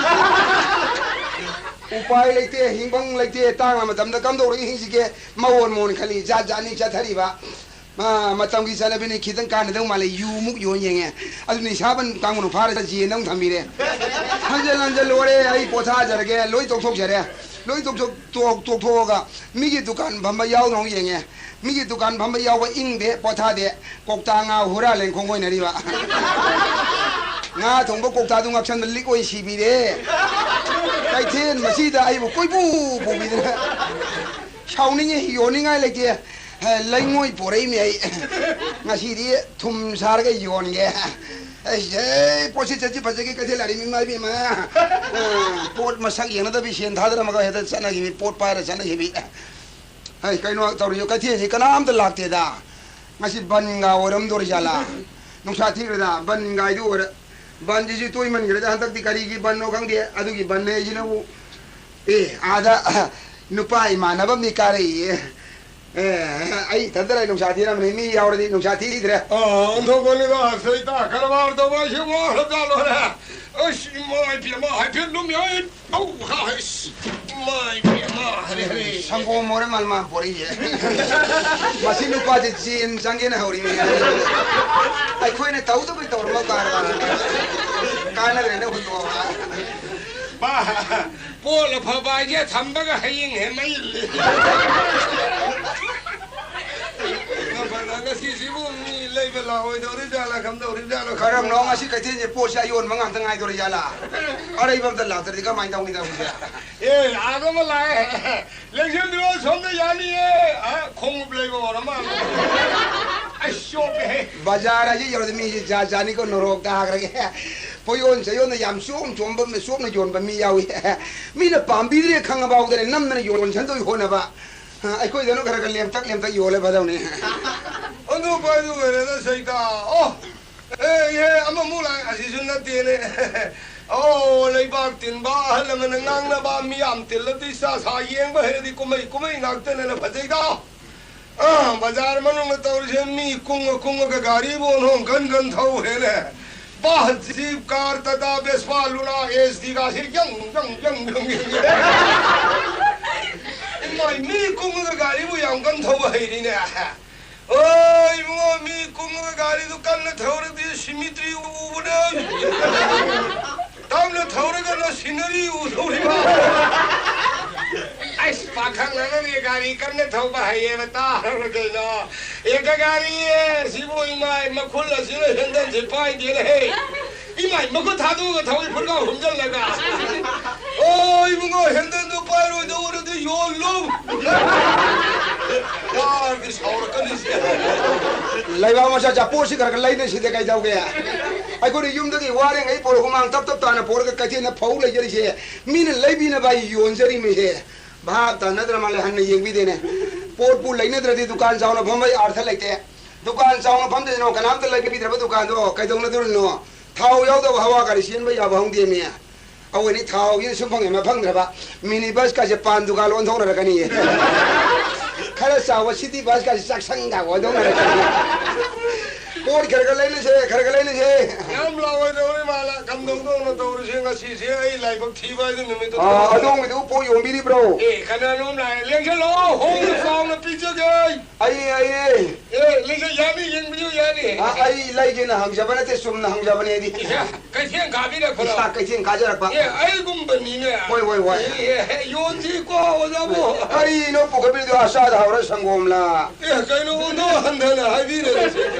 ꯎꯄꯥꯏ ꯂꯩꯇꯦ, ꯍꯤꯡꯐꯝ ꯂꯩꯇꯦ, ꯇꯥꯡꯂ ꯃꯇꯝꯗ ꯀꯝꯗꯧꯔꯒ ꯍꯤꯡꯁꯤꯒꯦ? ꯃꯑꯣꯟ ꯃꯑꯣꯟ ꯈꯜꯂꯤ, ꯖꯥꯠ ꯖꯥꯠꯅꯤ ꯆꯠꯊꯔꯤꯕ꯫ ꯃꯥ-, ꯃꯇꯝꯒꯤ ꯆꯠꯅꯕꯤꯅꯤ, ꯈꯤꯇꯪ ꯀꯥꯟꯅꯗꯧ ꯃꯥꯜꯂꯦ, ꯌꯨꯃꯨꯛ ꯌꯣꯟ ꯌꯦꯡꯉꯦ꯫ ꯑꯗꯨ ꯅꯤꯁꯥꯕꯟ ꯀꯥꯡꯕꯨꯅ ꯐꯥꯔꯒ ꯖꯦꯟꯗ ꯑꯃꯨꯛ ꯊꯝꯕꯤꯔꯦ꯫ ꯍꯟꯖꯜ ꯍꯟꯖꯜ ꯂꯣꯏꯔꯦ, ꯑꯩ ꯄꯣꯊꯥꯖꯔꯒꯦ, ꯂꯣꯏ ꯇꯣꯛꯊꯣꯛꯆꯔꯦ꯫ ꯂꯣꯏ ꯇꯣꯛꯊꯣꯛ-, ꯇꯣꯛ-, ꯇꯣꯛꯊꯣꯛꯑꯒ ꯃꯤꯒꯤ ꯗꯨꯀꯥꯟ ꯐꯝꯕ ꯌꯥꯎꯗ꯭ꯔꯣ ꯌꯦꯡꯉꯦ꯫ ꯃꯤꯒꯤ ꯗꯨꯀꯥꯟ ꯐꯝꯕ ꯌꯥꯎꯕ ꯏꯪꯗꯦ, ꯄꯣꯊꯥꯗꯦ, ꯀꯧꯇꯥ ꯉꯥ ꯍꯨꯔꯥꯜꯂꯦꯅ ꯈꯣꯡꯒꯣꯏꯅꯔꯤꯕ꯫ ꯉꯥ ꯊꯣꯡꯕ ꯀꯧꯇꯥꯗꯨ ꯉꯥꯛꯁꯟꯗ ꯂꯤꯛ ꯑꯣꯏꯅ ꯁꯤꯕꯤꯔꯦ꯫ ꯀꯩꯊꯦꯜ ꯃꯁꯤꯗ ꯑꯩꯕꯨ ꯀꯣꯏꯄꯨ ꯄꯨꯕꯤꯗꯅ꯫ ꯁꯥꯎꯅꯤꯡꯉꯤ, ꯌꯣꯟꯅꯤꯡꯉꯥꯏ ꯂꯩꯇꯦ꯫ ꯍꯦ, ꯂꯩꯉꯣꯏ ꯄꯣꯔꯛꯏꯅꯦ ꯑꯩ꯫ ꯉꯁꯤꯗꯤ ꯊꯨꯝ ꯁꯥꯔꯒ ꯌꯣꯟꯒꯦ꯫ ꯑꯩꯁ, ꯑꯦ, ꯄꯣꯠꯁꯤ ꯆꯠꯁꯤ ꯐꯖꯒꯤ ꯀꯩꯊꯦꯜ ꯂꯥꯔꯤ ꯃꯤꯃꯥ ꯏꯕꯦꯝꯃ꯫ ꯑ, ꯄꯣꯠ ꯃꯁꯛ ꯌꯦꯡꯅꯗꯕꯤ ꯁꯦꯟ ꯊꯥꯗꯔꯝꯃꯒ ꯍꯦꯛꯇ ꯆꯠꯅꯈꯤꯕꯤ, ꯄꯣꯠ ꯄꯥꯏꯔ ꯆꯠꯅꯈꯤꯕꯤ꯫ ꯍꯩ, ꯀꯩꯅꯣ ꯇꯧꯔꯤꯁꯦ, ꯀꯩꯊꯦꯜꯁꯤ ꯀꯅꯥꯝꯇ ꯂꯥꯛꯇꯦꯗ꯫ ꯉꯁꯤ ꯕꯟꯒ ꯑꯣꯏꯔꯝꯗꯣꯔꯤꯖꯥꯠꯂꯥ? ꯅꯨꯡꯁꯥ ꯊꯤꯈ꯭ꯔꯦꯗ, ꯕꯟꯒꯥꯏꯗꯨ ꯑꯣꯏꯔꯦ꯫ ꯕꯟꯁꯤꯁꯨ ꯇꯣꯏꯃꯟꯈ꯭ꯔꯦꯗ, ꯍꯟꯗꯛꯇꯤ ꯀꯔꯤꯒꯤ ꯕꯟꯅꯣ ꯈꯪꯗꯦ꯫ ꯑꯗꯨꯒꯤ ꯕꯟꯅꯦ ꯍꯥꯏꯁꯤꯅꯕꯨ, ꯑꯦ, ꯑꯥꯗ ꯅꯨꯄꯥ ꯏꯃꯥꯟꯅꯕ ꯑꯃꯗꯤ ꯀꯥꯔꯛꯏꯌꯦ꯫ ꯑꯦ, ꯑꯩ ꯏꯊꯟꯇ ꯂꯩ ꯅꯨꯡꯁꯥ ꯊꯤꯔꯝꯕꯅꯤ, ꯃꯤ ꯌꯥꯎꯔꯗꯤ ꯅꯨꯡꯁꯥ ꯊꯤꯗ꯭ꯔꯦ꯫ ꯑꯥ, ꯑꯣꯟꯊꯣꯛꯄꯅꯤꯗ, ꯁꯩꯇꯥ ꯀꯔꯕꯥꯔ ꯇꯧꯕ ꯍꯥꯏꯁꯤ ꯋꯥꯈ꯭ꯔꯖꯥꯠ ꯂꯣꯏꯔꯦ꯫ ꯑꯁ, ꯏꯃꯥ ꯏꯕꯦꯝꯃ, ꯍꯥꯏꯐꯦꯠ ꯂꯨꯝꯃꯤ, ꯑꯩ ꯑꯧ, ꯍꯥꯏꯁ, ꯏꯃꯥꯏ ꯄꯦꯝꯃ, ꯍꯔꯦ, ꯍꯔꯦ꯫ ꯁꯪꯒꯣꯝ ꯑꯣꯏꯔ ꯃꯥꯜ ꯃꯥ ꯄꯣꯔꯛꯏꯁꯦ꯫ ꯃꯁꯤ ꯅꯨꯄꯥꯁꯦ ꯖꯦꯟ ꯆꯪꯒꯦꯅ ꯍꯧꯔꯤꯅꯦ꯫ ꯑꯩꯈꯣꯏꯅ ꯇꯧꯗꯕꯩ ꯇꯧꯔꯝꯃ ꯀꯥꯔꯕ꯫ ꯀꯥꯟꯅꯗ꯭ꯔꯦꯅ ꯍꯨꯟꯗꯣꯛꯑꯕ꯫ ꯄꯥ, ꯄꯣꯠ ꯑꯐꯕ ꯍꯥꯏꯁꯦ ꯊꯝꯕꯒ ꯍꯌꯦꯡ ꯍꯦꯟ ꯃꯩ ꯏꯜꯂꯤ꯫ ꯉꯁꯤꯁꯤꯕꯨ ꯂꯩꯕ ꯂꯥꯛꯑꯣꯏꯗꯧꯔꯤꯖꯥꯠꯂꯥ, ꯀꯝꯗꯧꯔꯤꯖꯥꯠꯅꯣ? ꯀꯔꯝꯅꯣ ꯉꯁꯤ ꯀꯩꯊꯦꯜꯁꯦ ꯄꯣꯠꯁꯦ ꯑꯌꯣꯟꯕ ꯉꯥꯛꯇ ꯉꯥꯏꯗꯣꯔꯤ ꯖꯥꯠꯂꯥ? ꯑꯔꯩꯕ ꯑꯝꯇ ꯂꯥꯛꯇ꯭ꯔꯗꯤ ꯀꯃꯥꯏꯅ ꯇꯧꯅꯤ ꯇꯧꯔꯤꯁꯦ? ꯑꯦ, ꯑꯥꯗ ꯑꯃ ꯂꯥꯛꯑꯦ꯫ ꯂꯦꯡꯁꯤꯟꯕꯤꯔꯣ, ꯁꯣꯝꯗ ꯌꯥꯅꯤꯌꯦ꯫ ꯑ, ꯈꯣꯡꯎꯞ ꯂꯩꯕ ꯑꯣꯏꯔ ꯃꯥꯜꯂꯦ꯫ ꯑꯩ ꯆꯣꯞꯄꯦꯍꯦ꯫ ꯕꯖꯥꯔ ꯑꯁꯤ ꯌꯧꯔꯗꯤ ꯃꯤꯁꯤ ꯖꯥꯠ ꯖꯥꯠꯅꯤꯀꯣ, ꯅꯣꯔꯣꯛꯇ ꯍꯥꯏꯈ꯭ꯔꯒꯦ꯫ ꯄꯣꯌꯣꯟ ꯆꯌꯣꯟꯗ ꯌꯥꯝ ꯆꯣꯝ ꯆꯣꯝꯕ, ꯆꯣꯝꯅ ꯌꯣꯟꯕ ꯃꯤ ꯌꯥꯎꯏ꯫ ꯃꯤꯅ ꯄꯥꯝꯕꯤꯗ꯭ꯔꯦ ꯈꯪꯉꯐꯥꯎꯗꯅꯦ ꯅꯝꯗꯅ ꯌꯣꯟꯁꯟꯗꯣꯏ ꯍꯣꯠꯅꯕ꯫ ꯑ, ꯑꯩꯈꯣꯏꯗꯅ ꯈꯔ ꯈꯔ ꯂꯦꯝꯇꯛ ꯂꯦꯝꯇꯛ ꯌꯣꯜꯂꯦ ꯐꯗꯧꯅꯤ꯫ ꯑꯗꯨ ꯄꯥꯏꯗꯨ ꯑꯣꯏꯔꯦꯗ ꯁꯩꯇꯥ꯫ ꯑꯣ, ꯑꯦ, ꯏꯍꯦ, ꯑꯃꯃꯨꯛ ꯂꯥꯛꯑꯦ, ꯑꯁꯤꯁꯨ ꯅꯠꯇꯦꯅꯦ꯫ ꯑꯣ, ꯂꯩꯕꯥꯛ ꯇꯤꯟꯕ ꯑꯍꯜ ꯑꯃꯅ ꯉꯥꯡꯅꯕ, ꯃꯤꯌꯥꯝ ꯇꯤꯜꯂꯗꯤ ꯆꯥ ꯁꯥ ꯌꯦꯡꯕ ꯍꯩꯔꯗꯤ ꯀꯨꯝꯍꯩ ꯀꯨꯝꯍꯩ ꯉꯥꯛꯇꯅꯦꯅ ꯐꯖꯩꯗ꯫ ꯑ, ꯕꯖꯥꯔ ꯃꯅꯨꯡꯗ ꯇꯧꯔꯤꯁꯦ ꯃꯤ ꯀꯨꯡꯉ ꯀꯨꯡꯉꯒ ꯒꯥꯔꯤꯕꯨ ꯑꯣꯟꯊꯣꯛ ꯀꯟ ꯀꯟ ꯊꯧ ꯍꯦꯜꯂꯦ꯫ Bus, jeep, car, Tata, Vespa, Luna, S D ꯒꯥꯁꯤ ꯌꯪ, ꯌꯪ, ꯌꯪ, ꯌꯪ, ꯌꯪ, ꯌꯪ꯫ ꯏꯃꯥꯏ, ꯃꯤ ꯀꯨꯡꯉꯒ ꯒꯥꯔꯤꯕꯨ ꯌꯥꯝ ꯀꯟ ꯊꯧꯕ ꯍꯩꯔꯤꯅꯦ꯫ ꯑꯣꯏ, ꯏꯕꯨꯡꯉꯣ, ꯃꯤ ꯀꯨꯡꯉꯒ ꯒꯥꯔꯤꯗꯨ ꯀꯟꯅ ꯊꯧꯔꯗꯤ ꯁꯤꯃꯤꯇ꯭ꯔꯤ ꯎꯕꯅꯦ꯫ ꯇꯞꯅ ꯊꯧꯔꯒꯅ ꯁꯤꯅꯔꯤ ꯎꯗꯧꯔꯤꯕ꯫ ꯑꯩꯁ, ꯄꯥꯈꯪ ꯑꯃꯒꯤ ꯒꯥꯔꯤ ꯀꯟꯅ ꯊꯧꯕ ꯍꯩꯌꯦꯕ, ꯇꯥꯔꯕ ꯀꯩꯅꯣ? ꯑꯦ, ꯒ-, ꯒꯥꯔꯤ, ꯑꯦ, ꯁꯤꯕꯨ ꯏꯃꯥꯏ, ꯃꯈꯨꯜ ꯑꯁꯤꯅ ꯍꯦꯟꯗꯜꯁꯤ ꯄꯥꯏꯗꯦꯅꯦ, ꯍꯦ꯫ ꯏꯃꯥꯏ, ꯃꯈꯨꯠ ꯊꯥꯗꯣꯛꯑꯒ ꯊꯧꯏ, ꯐꯨꯔꯒꯥ ꯍꯨꯝꯖꯜꯂꯒ꯫ ꯑꯣ, ꯏꯕꯨꯡꯉꯣ, ꯍꯦꯟꯗꯜꯗꯣ ꯄꯥꯏꯔꯣꯏꯗꯧ ꯑꯣꯏꯔꯗꯤ ꯌꯣꯜꯂꯨ꯫ ꯌꯥꯔꯗꯤ ꯁꯥꯎꯔꯛꯀꯅꯤꯁꯦ꯫ ꯂꯩꯕꯥꯛ ꯃꯆꯥ ꯆꯥꯄꯣꯠꯁꯤ ꯈꯔ ꯈꯔ ꯂꯩꯅꯁꯤꯗ ꯀꯩꯗꯧꯒꯦ? ꯑꯩꯈꯣꯏꯅ ꯌꯨꯝꯗꯒꯤ ꯋꯥꯔꯤꯉꯩ ꯄꯣꯔꯛ ꯍꯨꯃꯥꯡ ꯇꯞ ꯇꯞ ꯇꯥꯅ ꯄꯣꯔꯒ ꯀꯩꯊꯦꯜꯗ ꯐꯧ ꯂꯩꯖꯔꯤꯁꯦ, ꯃꯤꯅ ꯂꯩꯕꯤꯅꯕ ꯑꯩ ꯌꯣꯟꯖꯔꯤꯃꯤꯁꯦ꯫ ꯚꯥꯞ ꯇꯥꯅꯗ꯭ꯔ ꯃꯥꯜꯂꯦ, ꯍꯟꯅ ꯌꯦꯡꯕꯤꯗꯦꯅꯦ꯫ ꯄꯣꯠꯄꯨ ꯂꯩꯅꯗ꯭ꯔꯗꯤ ꯗꯨꯀꯥꯟ ꯆꯥꯎꯅ ꯐꯝꯕꯒꯤ ꯑꯔꯊ ꯂꯩꯇꯦ꯫ ꯗꯨꯀꯥꯟ ꯆꯥꯎꯅ ꯐꯝꯗ꯭ꯔꯤꯅꯣ, ꯀꯅꯥꯝꯇ ꯂꯩꯕꯤꯗ꯭ꯔꯕ ꯗꯨꯀꯥꯟꯗꯣ ꯀꯩꯗꯧꯅꯗꯣꯔꯤꯅꯣ? ꯊꯥꯎ ꯌꯥꯎꯗꯕ ꯍꯋꯥ ꯒꯥꯔꯤ ꯆꯦꯟꯕ ꯌꯥꯕ ꯍꯧꯗꯦꯃꯤ꯫ ꯑꯩꯈꯣꯏꯗꯤ ꯊꯥꯎꯁꯤꯅ ꯁꯨꯝ ꯐꯪꯉꯦ, ꯃ ꯐꯪꯗ꯭ꯔꯕ ꯃꯤꯅꯤ ꯕꯁ ꯀꯥꯁꯦ ꯄꯥꯟ ꯗꯨꯀꯥꯟ ꯑꯣꯟꯊꯣꯛꯅꯔꯛꯀꯅꯤ꯫ ꯈꯔ ꯆꯥꯎꯕ ꯁꯤꯇꯤ ꯕꯁ ꯀꯥꯁꯦ ꯆꯥꯛꯁꯪꯗ ꯑꯣꯟꯊꯣꯛꯅꯔꯛꯀꯅꯤ꯫ ꯄꯣꯠ ꯈꯔ ꯈꯔ ꯂꯩꯅꯁꯦ, ꯈꯔ ꯈꯔ ꯂꯩꯅꯁꯦ꯫ ꯌꯥꯝ ꯂꯥꯎꯔꯣꯏꯗꯧꯔꯤ ꯃꯥꯜꯂꯦ꯫ ꯀꯝꯗꯧꯗꯧꯅ ꯇꯧꯔꯤꯁꯦ ꯉꯁꯤꯁꯦ? ꯑꯩ ꯂꯥꯏꯕꯛ ꯊꯤꯕ ꯍꯥꯏꯗꯨ ꯅꯨꯃꯤꯠꯇꯨ ꯑꯥ, ꯊꯣꯛꯑꯦ꯫ ꯑꯗꯣꯝꯒꯤꯗꯨꯕꯨ ꯄꯣꯠ ꯌꯣꯟꯕꯤꯔꯤꯕ꯭ꯔꯣ? ꯑꯦ, ꯀꯅꯥꯅꯣꯝ ꯂꯥꯛꯑꯦ꯫ ꯂꯦꯡꯁꯜꯂꯣ, ꯍꯣꯡꯅ ꯆꯥꯎꯅ ꯄꯤ꯫ ꯂꯩꯖꯒꯦ꯫ ꯑꯩ, ꯑꯩ, ꯑꯩ꯫ ꯑꯦ, ꯂꯩꯖ-, ꯌꯥꯅꯤ, ꯌꯦꯡꯕꯤꯌꯨ, ꯌꯥꯅꯤ꯫ ꯑ, ꯑꯩ ꯂꯩꯒꯦꯅ ꯍꯪꯖꯕ ꯅꯠꯇꯦ, ꯆꯨꯝꯅ ꯍꯪꯖꯕꯅꯦ ꯑꯩꯗꯤ꯫ ꯏꯁꯥ ꯀꯩꯊꯦꯜ ꯀꯥꯕꯤꯔꯛꯄ꯭ꯔꯣ? ꯏꯁꯥ ꯀꯩꯊꯦꯜ ꯀꯥꯖꯔꯛꯄ꯫ ꯑꯦ, ꯑꯩꯒꯨꯝꯕꯅꯤꯅꯦ꯫ ꯍꯣꯏ, ꯍꯣꯏ, ꯍꯣꯏ꯫ ꯑꯦ, ꯑꯦ, ꯌꯣꯟꯁꯤꯀꯣ, ꯑꯣꯖꯥꯕꯨ꯫ ꯀꯔꯤꯅꯣ ꯄꯨꯈꯠꯄꯤꯔꯤꯗꯣ? ꯑꯆꯥꯗ ꯍꯧꯔ ꯁꯪꯒꯣꯝꯂ? ꯑꯦ, ꯀꯩꯅꯣ, ꯑꯣꯟꯊꯣꯛ ꯍꯟꯊꯅ ꯍꯥꯏꯕꯤꯔꯦ꯫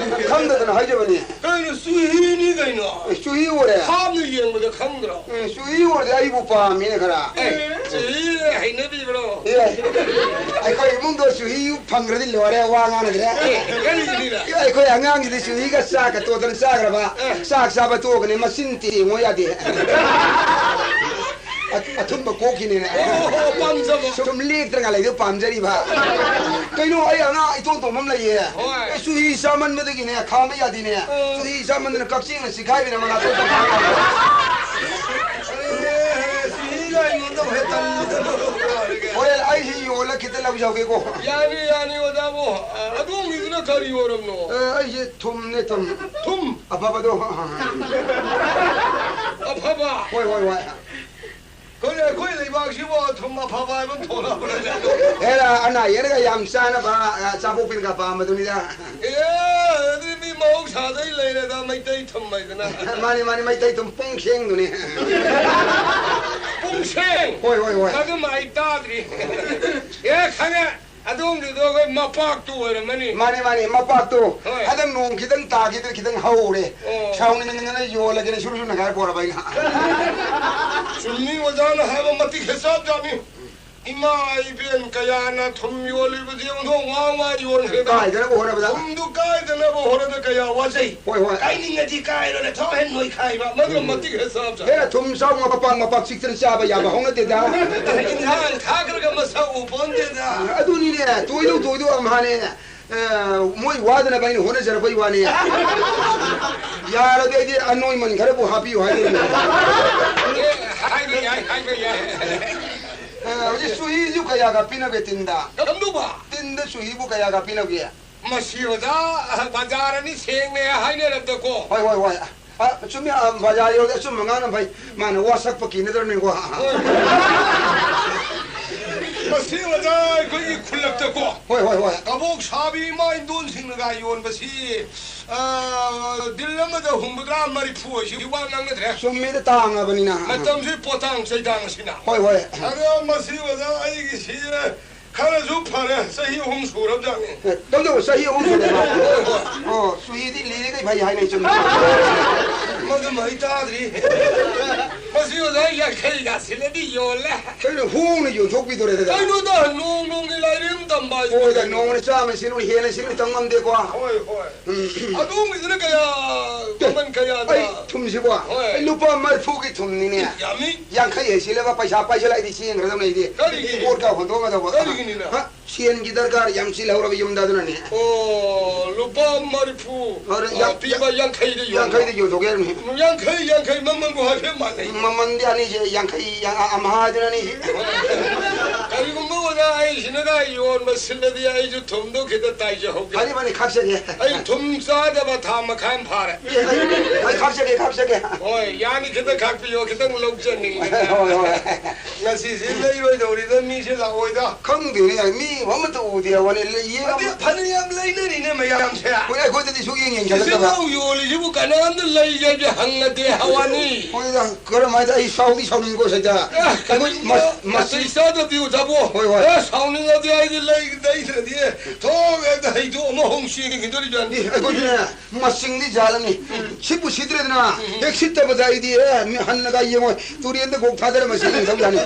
ꯈꯪꯗꯗꯅ ꯍꯥꯏꯖꯕꯅꯤ꯫ ꯀꯩꯅꯣ, ꯆꯨꯍꯤꯅꯤ ꯀꯩꯅꯣ꯫ ꯑꯦ, ꯆꯨꯍꯤ ꯑꯣꯏꯔꯦ? ꯍꯥꯞꯅ ꯌꯦꯡꯕꯗ ꯈꯪꯗ꯭ꯔꯣ? ꯎꯝ, ꯆꯨꯍꯤ ꯑꯣꯏꯔꯗꯤ ꯑꯩꯕꯨ ꯄꯥꯝꯃꯤꯅꯦ ꯈꯔ꯫ ꯑꯦ, ꯆꯨꯍꯤ ꯍꯩꯅꯕꯤꯕ꯭ꯔꯣ? ꯑꯦ, ꯑꯩꯈꯣꯏ ꯏꯃꯨꯡꯗꯣ ꯆꯨꯍꯤ ꯐꯪꯈ꯭ꯔꯗꯤ ꯂꯣꯏꯔꯦ, ꯋꯥ ꯉꯥꯡꯅꯗ꯭ꯔꯦ꯫ ꯑꯦ, ꯀꯔꯤꯒꯤꯅꯤꯅ? ꯑꯦ, ꯑꯩꯈꯣꯏ ꯑꯉꯥꯡꯁꯤꯗꯤ ꯆꯨꯍꯤꯒ ꯆꯥꯛꯀ ꯇꯣꯠꯇꯅ ꯆꯥꯈ꯭ꯔꯕ꯫ ꯑꯦ꯫ ꯆꯥꯛ ꯆꯥꯕ ꯇꯣꯛꯑꯒꯅꯦ ꯃꯆꯤꯟ ꯇꯦꯡꯉꯣ ꯌꯥꯗꯦ꯫ ꯑ-, ꯑꯊꯨꯝꯕ ꯀꯣꯛꯈꯤꯅꯦꯅꯦ꯫ ꯑꯣ, ꯑꯣ, ꯄꯥꯝꯖꯕ꯫ ꯁꯨꯝ ꯂꯦꯛꯇ꯭ꯔꯒ ꯂꯩꯗꯣ ꯄꯥꯝꯖꯔꯤꯕ꯫ ꯀꯩꯅꯣ, ꯑꯩ ꯑꯉꯥꯡ ꯏꯇꯣꯟ ꯇꯣꯟꯕ ꯑꯃ ꯂꯩꯌꯦ꯫ ꯍꯣꯏ꯫ ꯑꯦ, ꯆꯨꯍꯤ ꯆꯥꯃꯟꯕꯗꯒꯤꯅꯦ ꯈꯥꯝꯕ ꯌꯥꯗꯦꯅꯦ꯫ ꯑꯣ꯫ ꯆꯨꯍꯤ ꯆꯥꯃꯟꯗꯅ ꯀꯛꯆꯦꯡꯅ ꯆꯤꯛꯈꯥꯏꯕꯤꯅ ꯃꯅꯥꯇꯣꯟ ꯇꯠꯈꯥꯏ꯫ ꯑꯦ, ꯆꯨꯍꯤꯒ ꯑꯩꯉꯣꯟꯗ ꯑꯃꯨꯛ ꯍꯦꯛ ꯇꯜꯂꯤꯗꯅ꯫ ꯍꯣꯔꯦꯟ ꯑꯩꯁꯤ ꯌꯣꯜꯂ ꯈꯤꯇ ꯂꯧꯖꯍꯧꯒꯦꯀꯣ꯫ ꯌꯥꯅꯤ, ꯌꯥꯅꯤ, ꯑꯣꯖꯥꯕꯨ꯫ ꯑ, ꯑꯗꯣꯝꯒꯤꯗꯨꯅ ꯀꯔꯤ ꯑꯣꯏꯔꯕꯅꯣ? ꯑ, ꯑꯩꯁꯦ ꯊꯨꯝꯅꯦ, ꯊꯨꯝ꯫ ꯊꯨꯝ? ꯑꯐꯕꯗꯣ꯫ ꯑꯐꯕ? ꯍꯣꯏ, ꯍꯣꯏ, ꯍꯣꯏ꯫ ꯑꯩꯈꯣꯏ, ꯑꯩꯈꯣꯏ ꯂꯩꯕꯥꯛꯁꯤꯕꯨ ꯊꯨꯝ ꯑꯐꯕ ꯍꯥꯏꯕ ꯑꯃ ꯊꯣꯛꯂꯛꯑꯕ꯭ꯔꯥꯅꯦ? ꯑꯦꯔꯥ, ꯑꯅꯥ ꯑꯌꯦꯛꯒ ꯌꯥꯝ ꯆꯥꯅꯕ, ꯑ, ꯆꯥꯕꯣꯛꯄꯤꯅꯒ ꯄꯥꯝꯕꯗꯨꯅꯤꯗ꯫ ꯑꯦ, ꯑꯗꯨꯗꯤ ꯃꯤ ꯃꯍꯧꯁꯥꯗꯩ ꯂꯩꯔꯦꯗ, ꯃꯩꯇꯩ ꯊꯨꯝ ꯍꯥꯏꯗꯅ꯫ ꯃꯥꯅꯤ, ꯃꯥꯅꯤ, ꯃꯩꯇꯩ ꯊꯨꯝ ꯄꯨꯡꯁꯦꯡꯗꯨꯅꯤ꯫ ꯄꯨꯡꯁꯦꯡ? ꯍꯣꯏ, ꯍꯣꯏ, ꯍꯣꯏ꯫ ꯑꯗꯨꯝ ꯑꯩ ꯇꯥꯗ꯭ꯔꯤ꯫ ꯑꯦ, ꯈꯪꯉꯦ꯫ ꯑꯗꯣꯝꯒꯤꯗꯣ ꯑꯩꯈꯣꯏ ꯃꯄꯥꯛꯇꯨ ꯑꯣꯏꯔꯝꯃꯅꯤ꯫ ꯃꯥꯅꯤ, ꯃꯥꯅꯤ, ꯃꯄꯥꯛꯇꯨ꯫ ꯍꯣꯏ꯫ ꯍꯟꯗꯛ ꯅꯣꯡ ꯈꯤꯇꯪ ꯇꯥꯈꯤꯗꯅ ꯈꯤꯇꯪ ꯍꯧꯔꯦ꯫ ꯑꯣ꯫ ꯁꯥꯎꯅꯤꯡꯗꯅ ꯌꯣꯜꯂꯒꯦꯅ ꯁꯨꯔ ꯁꯨꯔ ꯅꯪꯒꯥꯏ ꯄꯣꯔꯕ ꯑꯩꯅ꯫ ꯆꯨꯝꯃꯤ, ꯑꯣꯖꯥꯅ ꯍꯥꯏꯕ ꯃꯇꯤꯛ ꯍꯦꯛ ꯆꯥꯕꯖꯥꯠꯅꯤ꯫ ꯏꯃꯥ ꯏꯕꯦꯟ ꯀꯌꯥꯅ ꯊꯨꯝ ꯌꯣꯜꯂꯤꯕꯁꯤ ꯑꯣꯟꯊꯣꯛ ꯋꯥ ꯋꯥ ꯌꯣꯟꯈ꯭ꯔꯦꯗ꯫ ꯀꯥꯏꯗꯅꯕ ꯍꯣꯠꯅꯕꯗ꯫ ꯊꯨꯝꯗꯨ ꯀꯥꯏꯗꯅꯕ ꯍꯣꯠꯅꯕꯗ ꯀꯌꯥ ꯋꯥꯖꯩ꯫ ꯍꯣꯏ, ꯍꯣꯏ꯫ ꯀꯥꯏꯅꯤꯡꯉꯗꯤ ꯀꯥꯏꯔꯣꯅꯦ, ꯊꯥꯎ ꯍꯦꯟ ꯅꯣꯏꯈꯥꯏꯕ꯫ ꯃꯗꯨ ꯃꯇꯤꯛ ꯍꯦꯛ ꯆꯥꯕꯖꯥꯠꯅꯤ꯫ ꯍꯦꯔꯥ, ꯊꯨꯝ ꯁꯥꯎ ꯃꯄꯥꯛ ꯃꯄꯥꯛ ꯆꯤꯛꯇꯅ ꯆꯥꯕ ꯌꯥꯕ ꯍꯧꯅꯗꯦꯗ꯫ ꯏꯟꯁꯥꯡ ꯊꯥꯈ꯭ꯔꯒ ꯃꯁꯛ ꯎ ꯄꯣꯟꯗꯦꯗ꯫ ꯑꯗꯨꯅꯤꯅꯦ, ꯇꯣꯏꯗꯧ ꯇꯣꯏꯗꯧ ꯑꯝꯍꯥꯅꯦ꯫ ꯑ, ꯃꯣꯏ ꯋꯥꯗꯅꯕ ꯑꯩꯅ ꯍꯣꯠꯅꯖꯔꯛꯄꯩ ꯋꯥꯅꯤ꯫ ꯌꯥꯔꯗꯤ ꯑꯩꯗꯤ ꯑꯅꯣꯏꯃꯟ ꯈꯔꯕꯨ ꯍꯥꯞꯄꯤꯌꯨ ꯍꯥꯏꯗꯣꯏꯅꯤ꯫ ꯑꯦ, ꯍꯥꯏꯕ ꯌꯥꯏ, ꯍꯥꯏꯕ ꯌꯥꯏ꯫ ꯑ, ꯍꯧꯖꯤꯛ ꯆꯨꯍꯤꯁꯨ ꯀꯌꯥꯒ ꯄꯤꯅꯒꯦ ꯇꯤꯟꯗ? ꯀꯔꯝꯗꯧꯕ? ꯇꯤꯟꯗ ꯆꯨꯍꯤꯕꯨ ꯀꯌꯥꯒ ꯄꯤꯅꯒꯦ? ꯃꯁꯤ ꯑꯣꯖꯥ, ꯕꯖꯥꯔ ꯑꯅꯤ ꯁꯦꯡꯅ ꯍꯥꯏꯅꯔꯕꯗꯀꯣ꯫ ꯍꯣꯏ, ꯍꯣꯏ, ꯍꯣꯏ꯫ ꯑ, ꯆꯨꯝꯃꯤ, ꯑ, ꯕꯖꯥꯔ ꯌꯧꯔꯗꯤ ꯑꯆꯨꯝꯕ ꯉꯥꯡꯅ ꯐꯩ꯫ ꯃꯥꯅ ꯋꯥ ꯁꯛꯄ ꯀꯤꯅꯗ꯭ꯔꯕꯅꯤꯀꯣ꯫ ꯍꯣꯏ꯫ ꯃꯁꯤ ꯑꯣꯖꯥ ꯑꯩꯈꯣꯏꯒꯤ ꯈꯨꯜꯂꯛꯇꯀꯣ꯫ ꯍꯣꯏ, ꯍꯣꯏ, ꯍꯣꯏ꯫ ꯀꯕꯣꯛ ꯁꯥꯕꯤ ꯏꯃꯥ ꯏꯟꯗꯣꯟꯁꯤꯡꯅꯒ ꯌꯣꯟꯕꯁꯤ, ꯑ, ꯗꯤꯜ ꯑꯃꯗ ꯍꯨꯝꯐꯨꯇꯔꯥ ꯃꯔꯤꯐꯨ ꯑꯁꯤ ꯋꯥ ꯉꯥꯡꯅꯗ꯭ꯔꯦ꯫ ꯆꯨꯝꯃꯤꯗ, ꯇꯥꯡꯉꯕꯅꯤꯅ꯫ ꯃꯇꯝꯁꯤ ꯄꯣꯇꯥꯡ ꯆꯩꯗꯥꯡ ꯑꯁꯤꯅ꯫ ꯍꯣꯏ, ꯍꯣꯏ꯫ ꯑꯗꯣ ꯃꯁꯤ ꯑꯣꯖꯥ ꯑꯩꯒꯤꯁꯤ ꯈꯔꯁꯨ ꯐꯔꯦ, ꯆꯍꯤ ꯑꯍꯨꯝ ꯁꯨꯔꯕꯖꯥꯠꯅꯤ꯫ ꯑꯦ, ꯀꯝꯗꯧꯕ ꯆꯍꯤ ꯑꯍꯨꯝ ꯁꯨꯔꯦ ꯃꯥ? ꯍꯣꯏ, ꯍꯣꯏ꯫ ꯑꯣ, ꯆꯨꯍꯤꯗꯤ ꯂꯤꯔꯤꯈꯩ ꯐꯩ ꯍꯥꯏꯅꯩ, ꯆꯨꯝꯃꯤ꯫ ꯃꯗꯨꯃ ꯑꯩ ꯇꯥꯗ꯭ꯔꯤ꯫ ꯃꯁꯤ ꯑꯣꯖꯥ ꯌꯥꯡꯈꯩꯒ ꯁꯤꯜꯂꯗꯤ ꯌꯣꯜꯂꯦ꯫ ꯀꯩꯅꯣ, ꯍꯣꯡꯅ ꯌꯣꯟꯊꯣꯛꯄꯤꯗꯣꯔꯦ ꯑꯗꯨꯗ? ꯀꯩꯅꯣꯗ, ꯅꯣꯡ ꯅꯣꯡꯒꯤ ꯂꯥꯏꯔꯤ ꯑꯃ ꯇꯝꯕ ꯍꯥꯏꯁꯦ꯫ ꯍꯣꯏꯗ, ꯅꯣꯡꯃꯅ ꯆꯥꯝꯃ ꯁꯤꯜꯂꯨ, ꯍꯦꯟꯅ ꯁꯤꯜꯂꯨ ꯇꯝ ꯉꯝꯗꯦꯀꯣ꯫ ꯍꯣꯏ, ꯍꯣꯏ꯫ ꯎꯝ꯫ ꯑꯗꯣꯝꯒꯤꯗꯨꯅ ꯀꯌꯥ, ꯑꯦ, ꯃꯃꯜ ꯀꯌꯥꯗ? ꯑꯩ ꯊꯨꯝꯁꯤꯕꯣ? ꯍꯣꯏ꯫ ꯑꯩ ꯂꯨꯄꯥ ꯃꯔꯤꯐꯨꯒꯤ ꯊꯨꯝꯅꯤꯅꯦ꯫ ꯌꯥꯝꯃꯤ꯫ ꯌꯥꯡꯈꯩ ꯍꯦꯛ ꯁꯤꯜꯂꯒ ꯄꯩꯁꯥ ꯄꯥꯏꯁꯤꯜꯂꯛꯑꯗꯤ ꯆꯦꯟꯈ꯭ꯔꯗꯕꯅꯦ ꯑꯩꯗꯤ꯫ ꯀꯔꯤꯒꯤ? ꯄꯣꯠꯀ ꯍꯣꯟꯗꯣꯛꯅꯗꯧꯕ꯫ ꯀꯔꯤꯒꯤꯅꯤꯅ? ꯍꯥ? ꯁꯦꯟꯒꯤ ꯗꯔꯀꯥꯔ ꯌꯥꯝ ꯆꯤꯜꯍꯧꯔꯕ ꯌꯨꯝꯗ, ꯑꯗꯨꯅꯅꯦ꯫ ꯑꯣ, ꯂꯨꯄꯥ ꯃꯔꯤꯐꯨ, ꯑꯗꯨ ꯑ, ꯌꯥꯡ-, ꯄꯤꯕ ꯌꯥꯡꯈꯩꯗ ꯌꯣꯟꯕ꯫ ꯌꯥꯡꯈꯩꯗ ꯌꯣꯟꯊꯣꯛꯀꯦ ꯍꯥꯏꯕꯅꯤ꯫ ꯌꯥꯡꯈꯩ, ꯌꯥꯡꯈꯩ ꯃꯃꯜꯕꯨ ꯍꯥꯏꯐꯦꯠ ꯃꯥꯟꯅꯩ꯫ ꯃꯃꯜꯗꯤ ꯑꯅꯤꯁꯦ ꯌꯥꯡꯈꯩ, ꯌꯥꯡ-, ꯑ-, ꯑꯝꯍꯥꯗꯨꯅ ꯑꯅꯤꯁꯦ꯫ ꯀꯔꯤꯒꯨꯝꯕ ꯑꯣꯖꯥ ꯑꯩꯁꯤꯅꯒ ꯌꯣꯟꯕ ꯁꯤꯜꯂꯗꯤ ꯑꯩꯁꯨ ꯊꯨꯝꯗꯣ ꯈꯤꯇ ꯇꯥꯏꯖꯍꯧꯒꯦ꯫ ꯐꯅꯤ, ꯐꯅꯤ, ꯈꯥꯛꯆꯒꯦ꯫ ꯑꯩ ꯊꯨꯝ ꯆꯥꯗꯕ ꯊꯥ ꯃꯈꯥꯏ ꯑꯃ ꯐꯥꯔꯦ꯫ ꯑꯦ, ꯑꯩ, ꯑꯩ ꯈꯥꯛꯆꯒꯦ, ꯈꯥꯛꯆꯒꯦ꯫ ꯍꯣꯏ, ꯌꯥꯅꯤ, ꯈꯤꯇꯪ ꯈꯥꯛꯄꯤꯌꯣ, ꯈꯤꯇꯪ ꯂꯧꯖꯅꯤꯡꯉꯤ꯫ ꯍꯣꯏ, ꯍꯣꯏ꯫ ꯉꯁꯤꯁꯦ ꯂꯩꯔꯣꯏꯗꯧꯔꯤꯗ ꯃꯤꯁꯦ ꯂꯥꯛꯑꯣꯏꯗ꯫ ꯈꯪꯗꯦꯅꯦ, ꯃꯤ ꯑꯃꯠꯇ ꯎꯗꯦ ꯍꯥꯏꯕꯅꯤ꯫ ꯂꯩ-, ꯌꯦꯡꯉꯝ-, ꯑꯗꯨ ꯐꯅꯌꯥꯝ ꯂꯩꯅꯔꯤꯅꯦ ꯃꯌꯥꯝꯁꯦ꯫ ꯍꯣꯏ, ꯑꯩꯈꯣꯏꯗꯗꯤ ꯁꯨꯛꯌꯦꯡ ꯌꯦꯡꯁꯤꯜꯂꯛꯇꯕ꯫ ꯏꯆꯤꯟ ꯏꯅꯥꯎ ꯌꯣꯜꯂꯤꯁꯤꯕꯨ ꯀꯅꯥꯝꯇ ꯂꯩꯒꯦ ꯍꯥꯏꯕꯗꯤ ꯍꯪꯅꯗꯦ ꯍꯥꯏ ꯋꯥꯅꯤ꯫ ꯍꯣꯏꯗ, ꯀꯔꯝ ꯍꯥꯏꯗ ꯑꯩ ꯁꯥꯎꯗꯤ ꯁꯥꯎꯅꯤꯡꯉꯤꯀꯣ ꯁꯩꯇ꯫ ꯑꯦ, ꯑꯩꯈꯣꯏ ꯀꯔꯤꯒꯨꯝꯕ ꯃꯁ-, ꯃꯁꯤ ꯅꯥꯇꯩ ꯆꯥꯗꯕꯗꯤ ꯑꯣꯖꯥꯕꯨ꯫ ꯍꯣꯏ, ꯍꯣꯏ꯫ ꯑꯦ, ꯁꯥꯎꯅꯤꯡꯉꯗꯤ ꯑꯩꯗꯤ ꯂꯩ-, ꯂꯩꯗ꯭ꯔꯗꯤ ꯊꯣꯡ ꯍꯦꯛꯇ ꯍꯩꯗꯣꯛꯑꯝꯃ ꯍꯣꯡ ꯆꯦꯟꯈꯤꯗꯣꯔꯤꯕꯅꯤ꯫ ꯑꯦ, ꯑꯩꯈꯣꯏꯁꯨꯅꯦ, ꯃꯁꯤꯡꯗꯤ ꯖꯥꯠ ꯑꯃꯅꯤ꯫ ꯎꯝ꯫ ꯁꯤꯠꯄꯨ ꯁꯤꯠꯇ꯭ꯔꯦꯗꯅ, ꯎꯝ꯫ ꯍꯦꯛ ꯁꯤꯠꯇꯕꯗ ꯑꯩꯗꯤ, ꯑꯦ, ꯃꯤ ꯍꯟꯅꯒ ꯌꯦꯡꯉꯣꯏ꯫ ꯇꯨꯔꯦꯟꯗ ꯀꯣꯛ ꯊꯥꯗꯔ ꯃꯁꯤꯡ ꯌꯦꯡꯊꯣꯛ ꯌꯥꯅꯤ꯫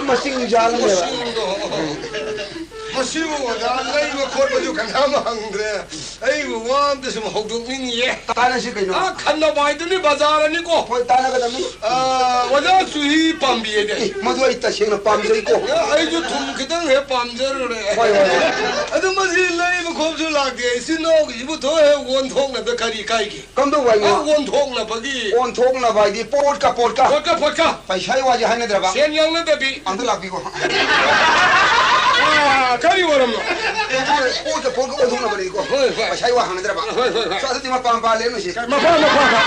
ꯃꯁꯤꯡ ꯖꯥꯠ ꯑꯃꯅꯦꯕ꯫ ꯃꯁꯤꯡꯗꯣ꯫ ꯎꯝ꯫ ꯃꯁꯤꯕꯨ ꯑꯣꯖꯥ ꯂꯩꯕ ꯈꯣꯠꯄꯁꯨ ꯀꯅꯥꯝ ꯍꯪꯗ꯭ꯔꯦ꯫ ꯑꯩꯕꯨ ꯋꯥ ꯑꯝꯇ ꯁꯨꯝ ꯍꯧꯗꯣꯛꯅꯤꯡꯉꯤꯌꯦ꯫ ꯇꯥꯟꯅꯁꯤ ꯀꯩꯅꯣ? ꯑꯥ, ꯈꯟꯅꯕ ꯍꯥꯏꯗꯨꯅꯤ, ꯕꯖꯥꯔꯅꯤꯀꯣ꯫ ꯍꯣꯏ, ꯇꯥꯟꯅꯒꯗꯕꯅꯤ꯫ ꯑꯥ, ꯑꯣꯖꯥ ꯆꯨꯍꯤ ꯄꯥꯝꯕꯤ ꯍꯥꯏꯗꯤ꯫ ꯑꯦ, ꯃꯗꯨ ꯑꯩ ꯇꯁꯦꯡꯅ ꯄꯥꯝꯖꯩꯀꯣ꯫ ꯑꯦ, ꯑꯩꯁꯨ ꯊꯨꯝ ꯈꯤꯇꯪ ꯍꯦꯛ ꯄꯥꯝꯖꯔꯨꯔꯦ꯫ ꯍꯣꯏ, ꯍꯣꯏ, ꯍꯣꯏ꯫ ꯑꯗꯨ ꯃꯁꯤ ꯂꯩꯕ ꯈꯣꯞꯁꯨ ꯂꯥꯛꯇꯦ꯫ ꯏꯆꯤꯟ ꯏꯅꯥꯎꯒꯤꯁꯤꯕꯨ ꯊꯣꯛ ꯍꯦꯛ ꯑꯣꯟꯊꯣꯛꯅꯕꯗ ꯀꯔꯤ ꯀꯥꯏꯒꯦ? ꯀꯝꯗꯧꯕ ꯍꯥꯏꯅꯣ? ꯑꯦ, ꯑꯣꯟꯊꯣꯛꯅꯕꯒꯤ꯫ ꯑꯣꯟꯊꯣꯛꯅꯕ ꯍꯥꯏꯗꯤ ꯄꯣꯠꯀ ꯄꯣꯠꯀ꯫ ꯄꯣꯠꯀ ꯄꯣꯠꯀ꯫ ꯄꯩꯁꯥꯒꯤ ꯋꯥꯁꯦ ꯍꯥꯏꯅꯗ꯭ꯔꯕ? ꯁꯦꯟ ꯌꯥꯎꯅꯗꯕꯤ꯫ ꯑꯝꯇ ꯂꯥꯛꯄꯤꯀꯣ꯫ ꯑꯥ, ꯀꯔꯤ ꯑꯣꯏꯔꯝꯅꯣ? ꯄꯣꯠꯀ ꯄꯣꯠꯀ ꯑꯣꯟꯊꯣꯛꯅꯕꯅꯤꯀꯣ꯫ ꯍꯣꯏ, ꯍꯣꯏ꯫ ꯄꯩꯁꯥꯒꯤ ꯋꯥ ꯍꯪꯅꯗ꯭ꯔꯕ? ꯍꯣꯏ, ꯍꯣꯏ, ꯍꯣꯏ꯫ ꯑꯗꯨꯗꯤ ꯃꯄꯥ ꯃꯄꯥ ꯂꯦꯝꯃꯤꯁꯦ꯫ ꯃꯄꯥ ꯃꯄꯥ꯫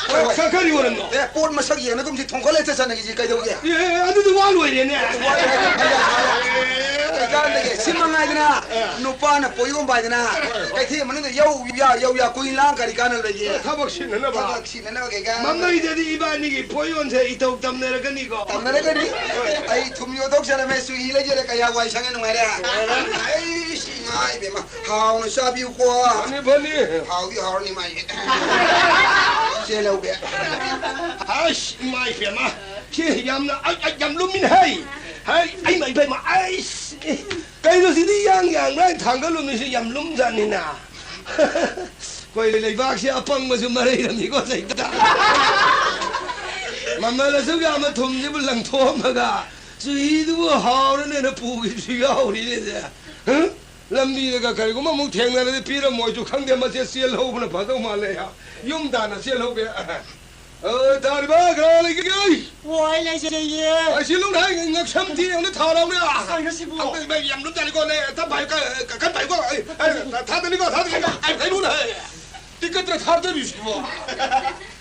ꯍꯣꯏ, ꯍꯣꯏ꯫ ꯀ-, ꯀꯔꯤ ꯑꯣꯏꯔꯝꯅꯣ? ꯑꯦ, ꯄꯣꯠ ꯃꯁꯛ ꯌꯦꯡꯅꯒꯨꯝꯁꯤ, ꯊꯣꯡꯒꯠꯂ ꯆꯠꯁꯟꯅꯈꯤꯁꯤ, ꯀꯩꯗꯧꯒꯦ? ꯑꯦ, ꯑꯦ, ꯑꯗꯨꯗꯤ ꯋꯥ ꯂꯣꯏꯔꯦꯅꯦ꯫ ꯋꯥ ꯂꯣꯏꯔꯦ, ꯐꯩ, ꯐꯩ, ꯐꯩ꯫ ꯀꯩꯀꯥꯟꯗꯒꯤ ꯁꯤ ꯃꯉꯥꯏꯗꯅ, ꯑꯦ꯫ ꯅꯨꯄꯥꯅ ꯄꯣꯌꯣꯝ ꯄꯥꯏꯗꯅ, ꯍꯣꯏ, ꯍꯣꯏ꯫ ꯀꯩꯊꯦꯜ ꯃꯅꯨꯡꯗ ꯌꯧ ꯌꯥ, ꯌꯧ ꯌꯥ, ꯀꯨꯏ ꯂꯥꯡ ꯀꯔꯤ ꯀꯥꯟꯅ ꯂꯩꯒꯦ? ꯊꯕꯛ ꯁꯤꯟꯅꯅꯕ꯫ ꯊꯕꯛ ꯁꯤꯟꯅꯅꯕ ꯀꯩꯀꯥ꯫ ꯃꯃꯩꯗꯗꯤ ꯏꯕꯥꯅꯤꯒꯤ ꯄꯣꯌꯣꯟꯁꯦ ꯏꯇꯧ ꯇꯝꯅꯔꯒꯅꯤꯀꯣ꯫ ꯇꯝꯅꯔꯒꯅꯤ꯫ ꯑꯩ ꯊꯨꯝ ꯌꯣꯟꯊꯣꯛꯆꯔꯝꯃꯦ, ꯆꯨꯍꯤ ꯂꯩꯖꯔꯦ, ꯀꯌꯥ ꯋꯥꯏ ꯁꯪꯉꯦ, ꯅꯨꯡꯉꯥꯏꯔꯦ꯫ ꯅꯨꯡꯉꯥꯏꯔꯦ꯫ ꯑꯩ ꯁꯤ ꯉꯥ ꯏꯕꯦꯝꯃ, ꯍꯥꯎꯅ ꯆꯥꯕꯤꯌꯨꯀꯣ꯫ ꯐꯅꯤ, ꯐꯅꯤ꯫ ꯍꯥꯎꯗꯤ ꯍꯥꯎꯔꯅꯤ ꯃꯥꯏꯁꯦ꯫ ꯆꯦꯜꯍꯧꯒꯦ꯫ ꯑꯁ, ꯏꯃꯥ ꯏꯕꯦꯝꯃ, ꯁꯤ ꯌꯥꯝꯅ, ꯑꯩ, ꯑꯩ, ꯌꯥꯝ ꯂꯨꯝꯃꯤꯅꯦ, ꯍꯩ꯫ ꯍꯩ, ꯑꯩ, ꯏꯃꯥ ꯏꯕꯦꯝꯃ, ꯑꯩꯁ, ꯀꯩꯅꯣ ꯁꯤꯗꯤ ꯌꯥꯡ ꯌꯥꯡ ꯂꯥꯏ ꯊꯥꯡꯒꯠꯂꯨꯃꯤꯁꯤ ꯌꯥꯝ ꯂꯨꯝꯖꯥꯠꯅꯤꯅ꯫ ꯑꯩꯈꯣꯏ ꯂꯩꯕꯥꯛꯁꯤ ꯑꯄꯪꯕꯁꯨ ꯃꯔꯩꯔꯝꯃꯤꯀꯣ ꯁꯩꯇ꯫ ꯃꯃꯜ ꯑꯁꯨꯛ ꯌꯥꯝꯕ ꯊꯨꯝꯁꯤꯕꯨ ꯂꯪꯊꯣꯛꯑꯝꯃꯒ ꯆꯨꯍꯤꯗꯨꯕꯨ ꯍꯥꯎꯔꯅꯦꯅ ꯄꯨꯈꯤꯕꯁꯨ ꯌꯥꯎꯔꯤꯅꯦꯁꯦ꯫ ꯍ? ꯂꯝꯕꯤꯗꯒ ꯀꯔꯤꯒꯨꯝꯕ ꯑꯃꯨꯛ ꯊꯦꯡꯅꯔꯗꯤ ꯄꯤꯔꯝꯃꯣꯏꯁꯨ ꯈꯪꯗꯦ, ꯃꯁꯦ ꯆꯦꯜꯍꯧꯕꯅ ꯐꯗꯧ ꯃꯥꯜꯂꯦ꯫ ꯌꯨꯝ ꯇꯥꯟꯅ ꯆꯦꯜꯍꯧꯒꯦ꯫ ꯑ, ꯊꯥꯔꯤꯕ ꯀꯅꯥ ꯂꯩꯒꯦ? ꯑꯣ, ꯑꯩ ꯂꯩꯖꯩꯌꯦ꯫ ꯑꯁꯤ ꯂꯧꯅ ꯍꯥꯏ ꯉꯛꯁꯝ ꯊꯤ ꯑꯃ ꯊꯥꯔꯛꯎꯅꯦ꯫ ꯀꯩꯅꯣ ꯁꯤꯕꯨ? ꯑꯝꯇ ꯏꯕꯦ ꯌꯥꯝ ꯂꯨꯝꯖꯥꯠꯅꯤꯀꯣ, ꯅꯦ, ꯑꯝꯇ ꯄꯥꯏꯌꯨ, ꯀ-, ꯀ-, ꯀꯟ ꯄꯥꯏꯌꯨꯀꯣ꯫ ꯑꯩ, ꯑꯩ, ꯊꯥꯗꯅꯤꯀꯣ, ꯊꯥꯗꯅꯤꯀꯣ꯫ ꯑꯩ, ꯑꯩ ꯂꯨꯅ ꯍꯥꯏ꯫ ꯇꯤꯀꯠꯇ꯭ꯔ ꯊꯥꯗꯔꯤꯁꯤꯕꯣ?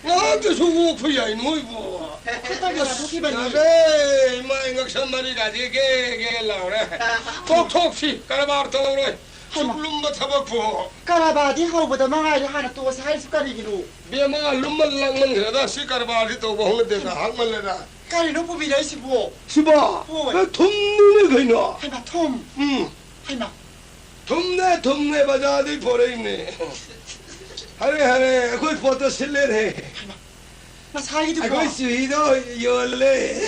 ꯉꯥꯏꯍꯥꯛꯇꯁꯨ ꯑꯣꯛꯄ ꯌꯥꯏ ꯅꯣꯏꯕꯣ꯫ ꯈꯤꯇꯪ ꯀꯩꯅꯣ ꯊꯣꯛꯈꯤꯕꯅꯤ꯫ ꯌꯥꯔꯦ, ꯏꯃꯥꯏ ꯉꯛꯁꯝ ꯃꯔꯤꯒꯥꯗꯤ ꯒꯦ ꯒꯦ ꯂꯥꯎꯔꯦ꯫ ꯇꯣꯛꯊꯣꯛꯁꯤ, ꯀꯔꯕꯥꯔ ꯇꯧꯔꯣꯏ꯫ ꯁꯨꯛ ꯍꯩꯃꯥ꯫ ꯂꯨꯝꯕ ꯊꯕꯛꯄꯨ꯫ ꯀꯔꯕꯥꯔꯗꯤ ꯍꯧꯕꯗ ꯃꯉꯥꯏꯔꯦ, ꯍꯥꯟꯅ ꯇꯣꯛꯑꯁꯤ ꯍꯥꯏꯔꯤꯁꯤ ꯀꯔꯤꯒꯤꯅꯣ? ꯕꯦꯝꯃ, ꯂꯨꯝꯃꯟ ꯂꯥꯡꯃꯟꯈ꯭ꯔꯦꯗ, ꯁꯤ ꯀꯔꯕꯥꯔꯁꯤ ꯇꯧꯕ ꯍꯧꯅꯗꯦꯗ, ꯍꯥꯛꯃꯜꯂꯦꯗ꯫ ꯀꯔꯤꯅꯣ ꯄꯨꯕꯤꯔꯛꯏꯁꯤꯕꯣ? ꯁꯤꯕꯣ? ꯍꯣꯏ꯫ ꯑꯦ, ꯊꯨꯝꯅꯤꯅꯦ ꯀꯩꯅꯣ꯫ ꯍꯩꯃꯥ, ꯊꯨꯝ? ꯎꯝ꯫ ꯍꯩꯃꯥ꯫ ꯊꯨꯝꯅꯦ, ꯊꯨꯝꯅꯦ, ꯕꯖꯥꯔꯗꯒꯤ ꯄꯣꯔꯛꯏꯅꯦ꯫ ꯍꯔꯦ, ꯍꯔꯦ, ꯑꯩꯈꯣꯏ ꯄꯣꯠꯇꯣ ꯁꯤꯠꯂꯦꯅꯦ꯫ ꯍꯩꯃꯥ, ꯉꯁꯥꯏꯒꯤꯗꯨꯕꯣ? ꯑꯩꯈꯣꯏ ꯆꯨꯍꯤꯗꯣ ꯌꯣꯜꯂꯦ꯫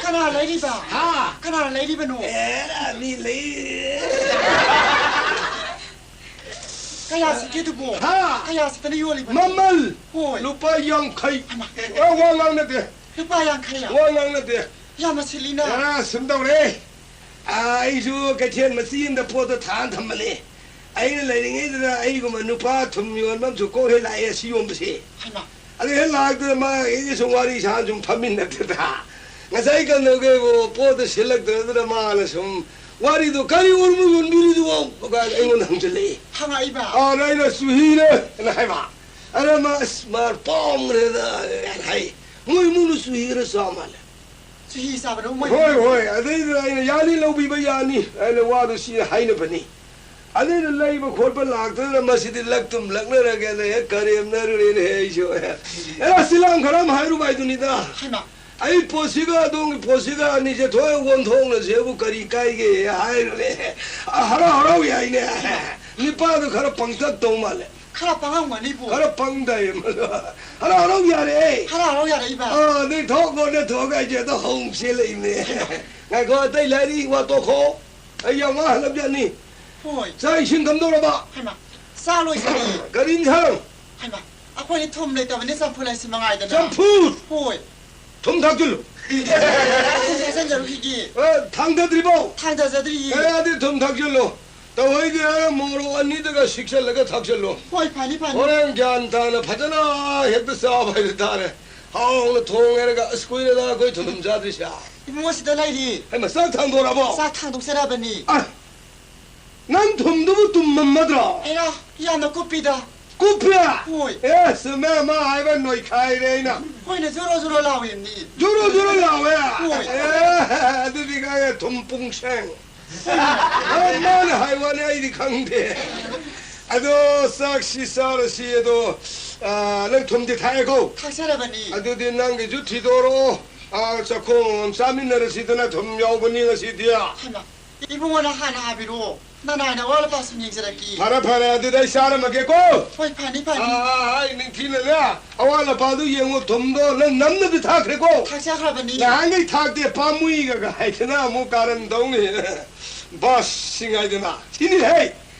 ꯀꯅꯥ ꯂꯩꯔꯤꯕ? ꯍꯥ? ꯀꯅꯥ ꯂꯩꯔꯤꯕꯅꯣ? ꯑꯦ, ꯃꯤ ꯂꯩ꯫ ꯀꯌꯥ ꯁꯤꯠꯀꯦ ꯑꯗꯨꯕꯣ? ꯍꯥ? ꯀꯌꯥ ꯁꯤꯠꯇꯅ ꯌꯣꯜꯂꯤꯕꯅꯣ? ꯃꯃꯜ! ꯍꯣꯏ꯫ ꯂꯨꯄꯥ ꯌꯥꯡꯈꯩ꯫ ꯍꯩꯃꯥ꯫ ꯑ, ꯋꯥ ꯉꯥꯡꯅꯗꯦ꯫ ꯂꯨꯄꯥ ꯌꯥꯡꯈꯩ? ꯋꯥ ꯉꯥꯡꯅꯗꯦ꯫ ꯌꯥꯝꯅ ꯁꯤꯠꯂꯤꯅ꯫ ꯑ, ꯁꯨꯝ ꯇꯧꯔꯦ꯫ ꯑ, ꯑꯩꯁꯨ ꯀꯩꯊꯦꯜ ꯃꯆꯤ ꯑꯃꯗ ꯄꯣꯠꯇꯣ ꯊꯥꯅ ꯊꯝꯕꯅꯦ꯫ ꯑꯩꯅ ꯂꯩꯔꯤꯉꯩꯗꯨꯗ ꯑꯩꯒꯨꯝꯕ ꯅꯨꯄꯥ ꯊꯨꯝ ꯌꯣꯟꯕ ꯑꯃꯁꯨ ꯀꯣꯛ ꯍꯦꯛ ꯂꯥꯛꯑꯦ ꯑꯁꯤ ꯌꯣꯟꯕꯁꯦ꯫ ꯍꯩꯃꯥ꯫ ꯑꯗꯨ ꯍꯦꯛ ꯂꯥꯛꯇꯅ ꯃꯥ ꯑꯩꯒ ꯁꯨꯝ ꯋꯥꯔꯤ ꯁꯥ ꯁꯨꯝ ꯐꯝꯃꯤꯟꯅꯗꯅ꯫ ꯉꯁꯥꯏ ꯀꯩꯅꯣꯒꯤ ꯄꯣꯠꯇꯣ ꯁꯤꯜꯂꯛꯇꯗꯅ ꯃꯥꯅ ꯁꯨꯝ ꯋꯥꯔꯤꯗꯣ "ꯀꯔꯤ ꯑꯣꯏꯔꯝꯅꯣ ꯌꯣꯟꯕꯤꯔꯤꯗꯨꯕꯣ?" ꯑꯩꯉꯣꯟꯗ ꯍꯪꯖꯜꯂꯛꯏ꯫ ꯍꯪꯉꯛꯏꯕ? ꯑꯥ, ꯑꯩꯅ "ꯆꯨꯍꯤꯅꯦ" ꯑꯅ ꯍꯥꯏꯕ꯫ ꯑꯔꯦ, ꯃꯥ, ꯑꯁ, ꯃꯥ ꯄꯥꯝꯈ꯭ꯔꯦꯗ, ꯍꯥꯏ꯫ ꯃꯣꯏ ꯏꯃꯨꯡꯗ ꯆꯨꯍꯤ ꯈꯔ ꯆꯥ ꯃꯥꯜꯂꯦ꯫ ꯆꯨꯍꯤ ꯆꯥꯕꯗꯣ ꯃꯣꯏ ꯍꯣꯏ, ꯍꯣꯏ꯫ ꯑꯗꯩꯗ ꯑꯩꯅ, "ꯌꯥꯅꯤ, ꯂꯧꯕꯤꯕ ꯌꯥꯅꯤ" ꯍꯥꯏꯅ ꯋꯥꯗꯣ ꯁꯤ ꯍꯥꯏꯅꯕꯅꯤ꯫ ꯑꯗꯩꯗ ꯂꯩꯕ ꯈꯣꯠꯄ ꯂꯥꯛꯇꯗꯅ ꯃꯁꯤꯗꯤ ꯂꯛꯇꯨꯝ ꯂꯛꯅꯔꯒꯦꯅ ꯍꯦꯛ ꯀꯔꯦꯝꯅꯔꯨꯔꯦꯅꯦ ꯑꯩꯁꯨ꯫ ꯑꯦ, ꯑꯁ, ꯁꯤ ꯂꯥꯡ ꯈꯔ ꯑꯃ ꯍꯥꯏꯔꯨꯕ ꯍꯥꯏꯗꯨꯅꯤꯗ꯫ ꯍꯩꯃꯥ꯫ "ꯑꯩ ꯄꯣꯠꯁꯤꯒ ꯑꯗꯣꯝꯒꯤ ꯄꯣꯠꯁꯤꯒ ꯑꯅꯤꯁꯦ ꯊꯣꯛ ꯑꯣꯟꯊꯣꯛꯅꯁꯦꯕꯨ ꯀꯔꯤ ꯀꯥꯏꯒꯦ?" ꯍꯥꯏꯔꯨꯔꯦ꯫ ꯑ, ꯍꯔꯥꯎ ꯍꯔꯥꯎ ꯌꯥꯏꯅꯦ꯫ ꯅꯤꯄꯥꯗꯨ ꯈꯔ ꯄꯪꯇꯛ ꯇꯧ ꯃꯥꯜꯂꯦ꯫ ꯈꯔ ꯄꯪꯉꯝꯒꯅꯤꯕꯨ꯫ ꯈꯔ ꯄꯪꯗꯥꯏ ꯃꯗꯨ꯫ ꯍꯔꯥꯎ ꯍꯔꯥꯎ ꯌꯥꯔꯦ꯫ ꯍꯔꯥꯎ ꯍꯔꯥꯎ ꯌꯥꯔꯛꯏꯕ꯫ ꯑꯥ, ꯅꯣꯏ ꯊꯣꯛ ꯂꯣꯟꯅ ꯊꯣꯛꯑꯒ ꯑꯩꯁꯦ ꯑꯗꯣ ꯍꯧꯁꯦ ꯂꯩꯕꯅꯦ꯫ ꯉꯥꯏꯈꯣ, ꯑꯇꯩ ꯂꯥꯏꯔꯤ ꯋꯥ ꯇꯣꯛꯈꯣ꯫ ꯑꯩ ꯌꯥꯝ ꯋꯥꯍꯜꯂꯕꯖꯥꯠꯅꯤ꯫ ꯍꯣꯏ꯫ ꯆꯥꯛ ꯏꯁꯤꯡ ꯀꯝꯗꯧꯔꯕ? ꯍꯩꯃꯥ, ꯆꯥ ꯂꯣꯏꯁꯤꯜꯂꯦ꯫ ꯀꯔꯤ ꯏꯟꯁꯥꯡ? ꯍꯩꯃꯥ, ꯑꯩꯈꯣꯏꯗꯤ ꯊꯨꯝ ꯂꯩꯇꯕꯅꯤ, ꯆꯝꯐꯨꯠ ꯍꯥꯏꯁꯤ ꯃꯉꯥꯏꯗꯅ꯫ ꯆꯝꯐꯨꯠ? ꯍꯣꯏ꯫ ꯊꯨꯝ ꯊꯥꯛꯆꯤꯜꯂꯨ꯫ ꯊꯨꯝ ꯊꯥꯛꯆꯟꯖꯔꯨꯈꯤꯒꯦ꯫ ꯑꯦ, ꯊꯥꯡꯗꯗ꯭ꯔꯤꯕꯣ? ꯊꯥꯡꯗꯖꯗ꯭ꯔꯤꯌꯦ꯫ ꯑꯦ, ꯑꯗꯨꯗꯤ ꯊꯨꯝ ꯊꯥꯛꯆꯤꯜꯂꯨ꯫ ꯇꯧꯍꯩꯗꯦ ꯍꯥꯏꯔ ꯃꯣꯔꯣꯛ ꯑꯅꯤꯗꯨꯒ ꯁꯤꯛꯆꯜꯂꯒ ꯊꯥꯛꯆꯜꯂꯣ꯫ ꯍꯣꯏ, ꯐꯅꯤ, ꯐꯅꯤ꯫ ꯍꯣꯔꯦꯟ ꯒ꯭ꯌꯥꯟ ꯇꯥꯅ ꯐꯖꯅ ꯍꯦꯛꯇ ꯆꯥꯕ ꯍꯥꯏꯗꯨ ꯇꯥꯔꯦ꯫ ꯍꯥꯎꯅ ꯊꯣꯡꯉꯦ ꯍꯥꯏꯔꯒ, ꯑꯁ, ꯀꯨꯏꯔꯦꯗ ꯑꯩꯈꯣꯏ ꯊꯨꯝ ꯆꯥꯗ꯭ꯔꯤꯁꯦ꯫ ꯏꯕꯨꯡꯉꯣ ꯁꯤꯗ ꯂꯩꯔꯤ꯫ ꯍꯩꯃꯥ, ꯆꯥꯛ ꯊꯥꯡꯗꯣꯔꯛꯑꯕꯣ? ꯆꯥꯛ ꯊꯥꯡꯗꯣꯛꯆꯔꯕꯅꯤ꯫ ꯑ, ꯅꯪ ꯊꯨꯝꯗꯨꯕꯨ ꯇꯨꯝꯃꯝꯃꯗ꯭ꯔꯣ? ꯑꯩꯔꯣ? ꯌꯥꯝꯅ ꯀꯨꯞꯄꯤꯗ꯫ ꯀꯨꯞꯄꯦ? ꯍꯣꯏ꯫ ꯑꯦ, ꯆꯨꯝꯃꯦ, ꯃꯥ ꯍꯥꯏꯕ ꯅꯣꯏꯈꯥꯏꯔꯦ ꯑꯩꯅ꯫ ꯍꯣꯏꯅꯦ, ꯖꯣꯔꯣ ꯖꯣꯔꯣ ꯂꯥꯎꯏꯅꯤ꯫ ꯖꯣꯔꯣ ꯖꯣꯔꯣ ꯂꯥꯎꯋꯦ? ꯍꯣꯏ꯫ ꯑꯦ, ꯑꯗꯨꯗꯤ ꯀꯥꯏ ꯊꯨꯝ ꯄꯨꯡꯁꯦꯡ꯫ ꯑ, ꯃꯥꯅ ꯍꯥꯏ ꯋꯥꯅꯤ, ꯑꯩꯗꯤ ꯈꯪꯗꯦ꯫ ꯑꯗꯣ ꯆꯥꯛꯁꯤ ꯆꯥꯔꯁꯤ, ꯑꯗꯣ, ꯑ, ꯅꯪ ꯊꯨꯝꯗꯤ ꯊꯥꯛꯑꯦꯀꯣ? ꯊꯥꯛꯆꯔꯕꯅꯤ꯫ ꯑꯗꯨꯗꯤ ꯅꯪꯒꯤꯁꯨ ꯊꯤꯗꯣꯔꯛꯑꯣ꯫ ꯑ, ꯆꯥꯛꯈꯣꯝ ꯑꯃ ꯆꯥꯃꯤꯟꯅꯔꯁꯤꯗꯅ, ꯊꯨꯝ ꯌꯥꯎꯕꯅꯤ ꯉꯁꯤꯗꯤ꯫ ꯍꯩꯃꯥ, ꯏꯕꯨꯡꯉꯣꯅ ꯍꯥꯟꯅ ꯍꯥꯏꯕꯤꯔꯛꯑꯣ꯫ ꯅꯅꯥꯏꯅ ꯑꯋꯥꯠ ꯑꯄꯥ ꯁꯨꯝ ꯌꯦꯡꯖꯔꯛꯀꯦ꯫ ꯐꯔꯦ, ꯐꯔꯦ, ꯑꯗꯨꯗꯤ ꯑꯩ ꯆꯥꯔꯝꯃꯒꯦꯀꯣ꯫ ꯍꯣꯏ, ꯐꯅꯤ, ꯐꯅꯤ꯫ ꯑ, ꯑ, ꯑ, ꯑꯩ ꯅꯤꯡꯊꯤꯅꯅꯦ꯫ ꯑꯋꯥꯠ ꯑꯄꯥꯗꯨ ꯌꯦꯡꯉꯨ, ꯊꯨꯝꯗꯣ ꯅꯪ ꯅꯝꯅꯗꯤ ꯊꯥꯛꯈ꯭ꯔꯦꯀꯣ? ꯊꯥꯛꯆꯈ꯭ꯔꯕꯅꯤ꯫ ꯅꯍꯥꯟꯈꯩ ꯊꯥꯛꯇꯦ, ꯄꯥꯝꯃꯨꯏꯒ ꯍꯥꯏꯗꯅ ꯑꯃꯨꯛ ꯀꯥꯔꯟ ꯇꯧꯅꯤ꯫ ꯕꯁ, ꯁꯤꯡ ꯍꯥꯏꯗꯅ꯫ ꯁꯤꯅꯤꯍꯦ꯫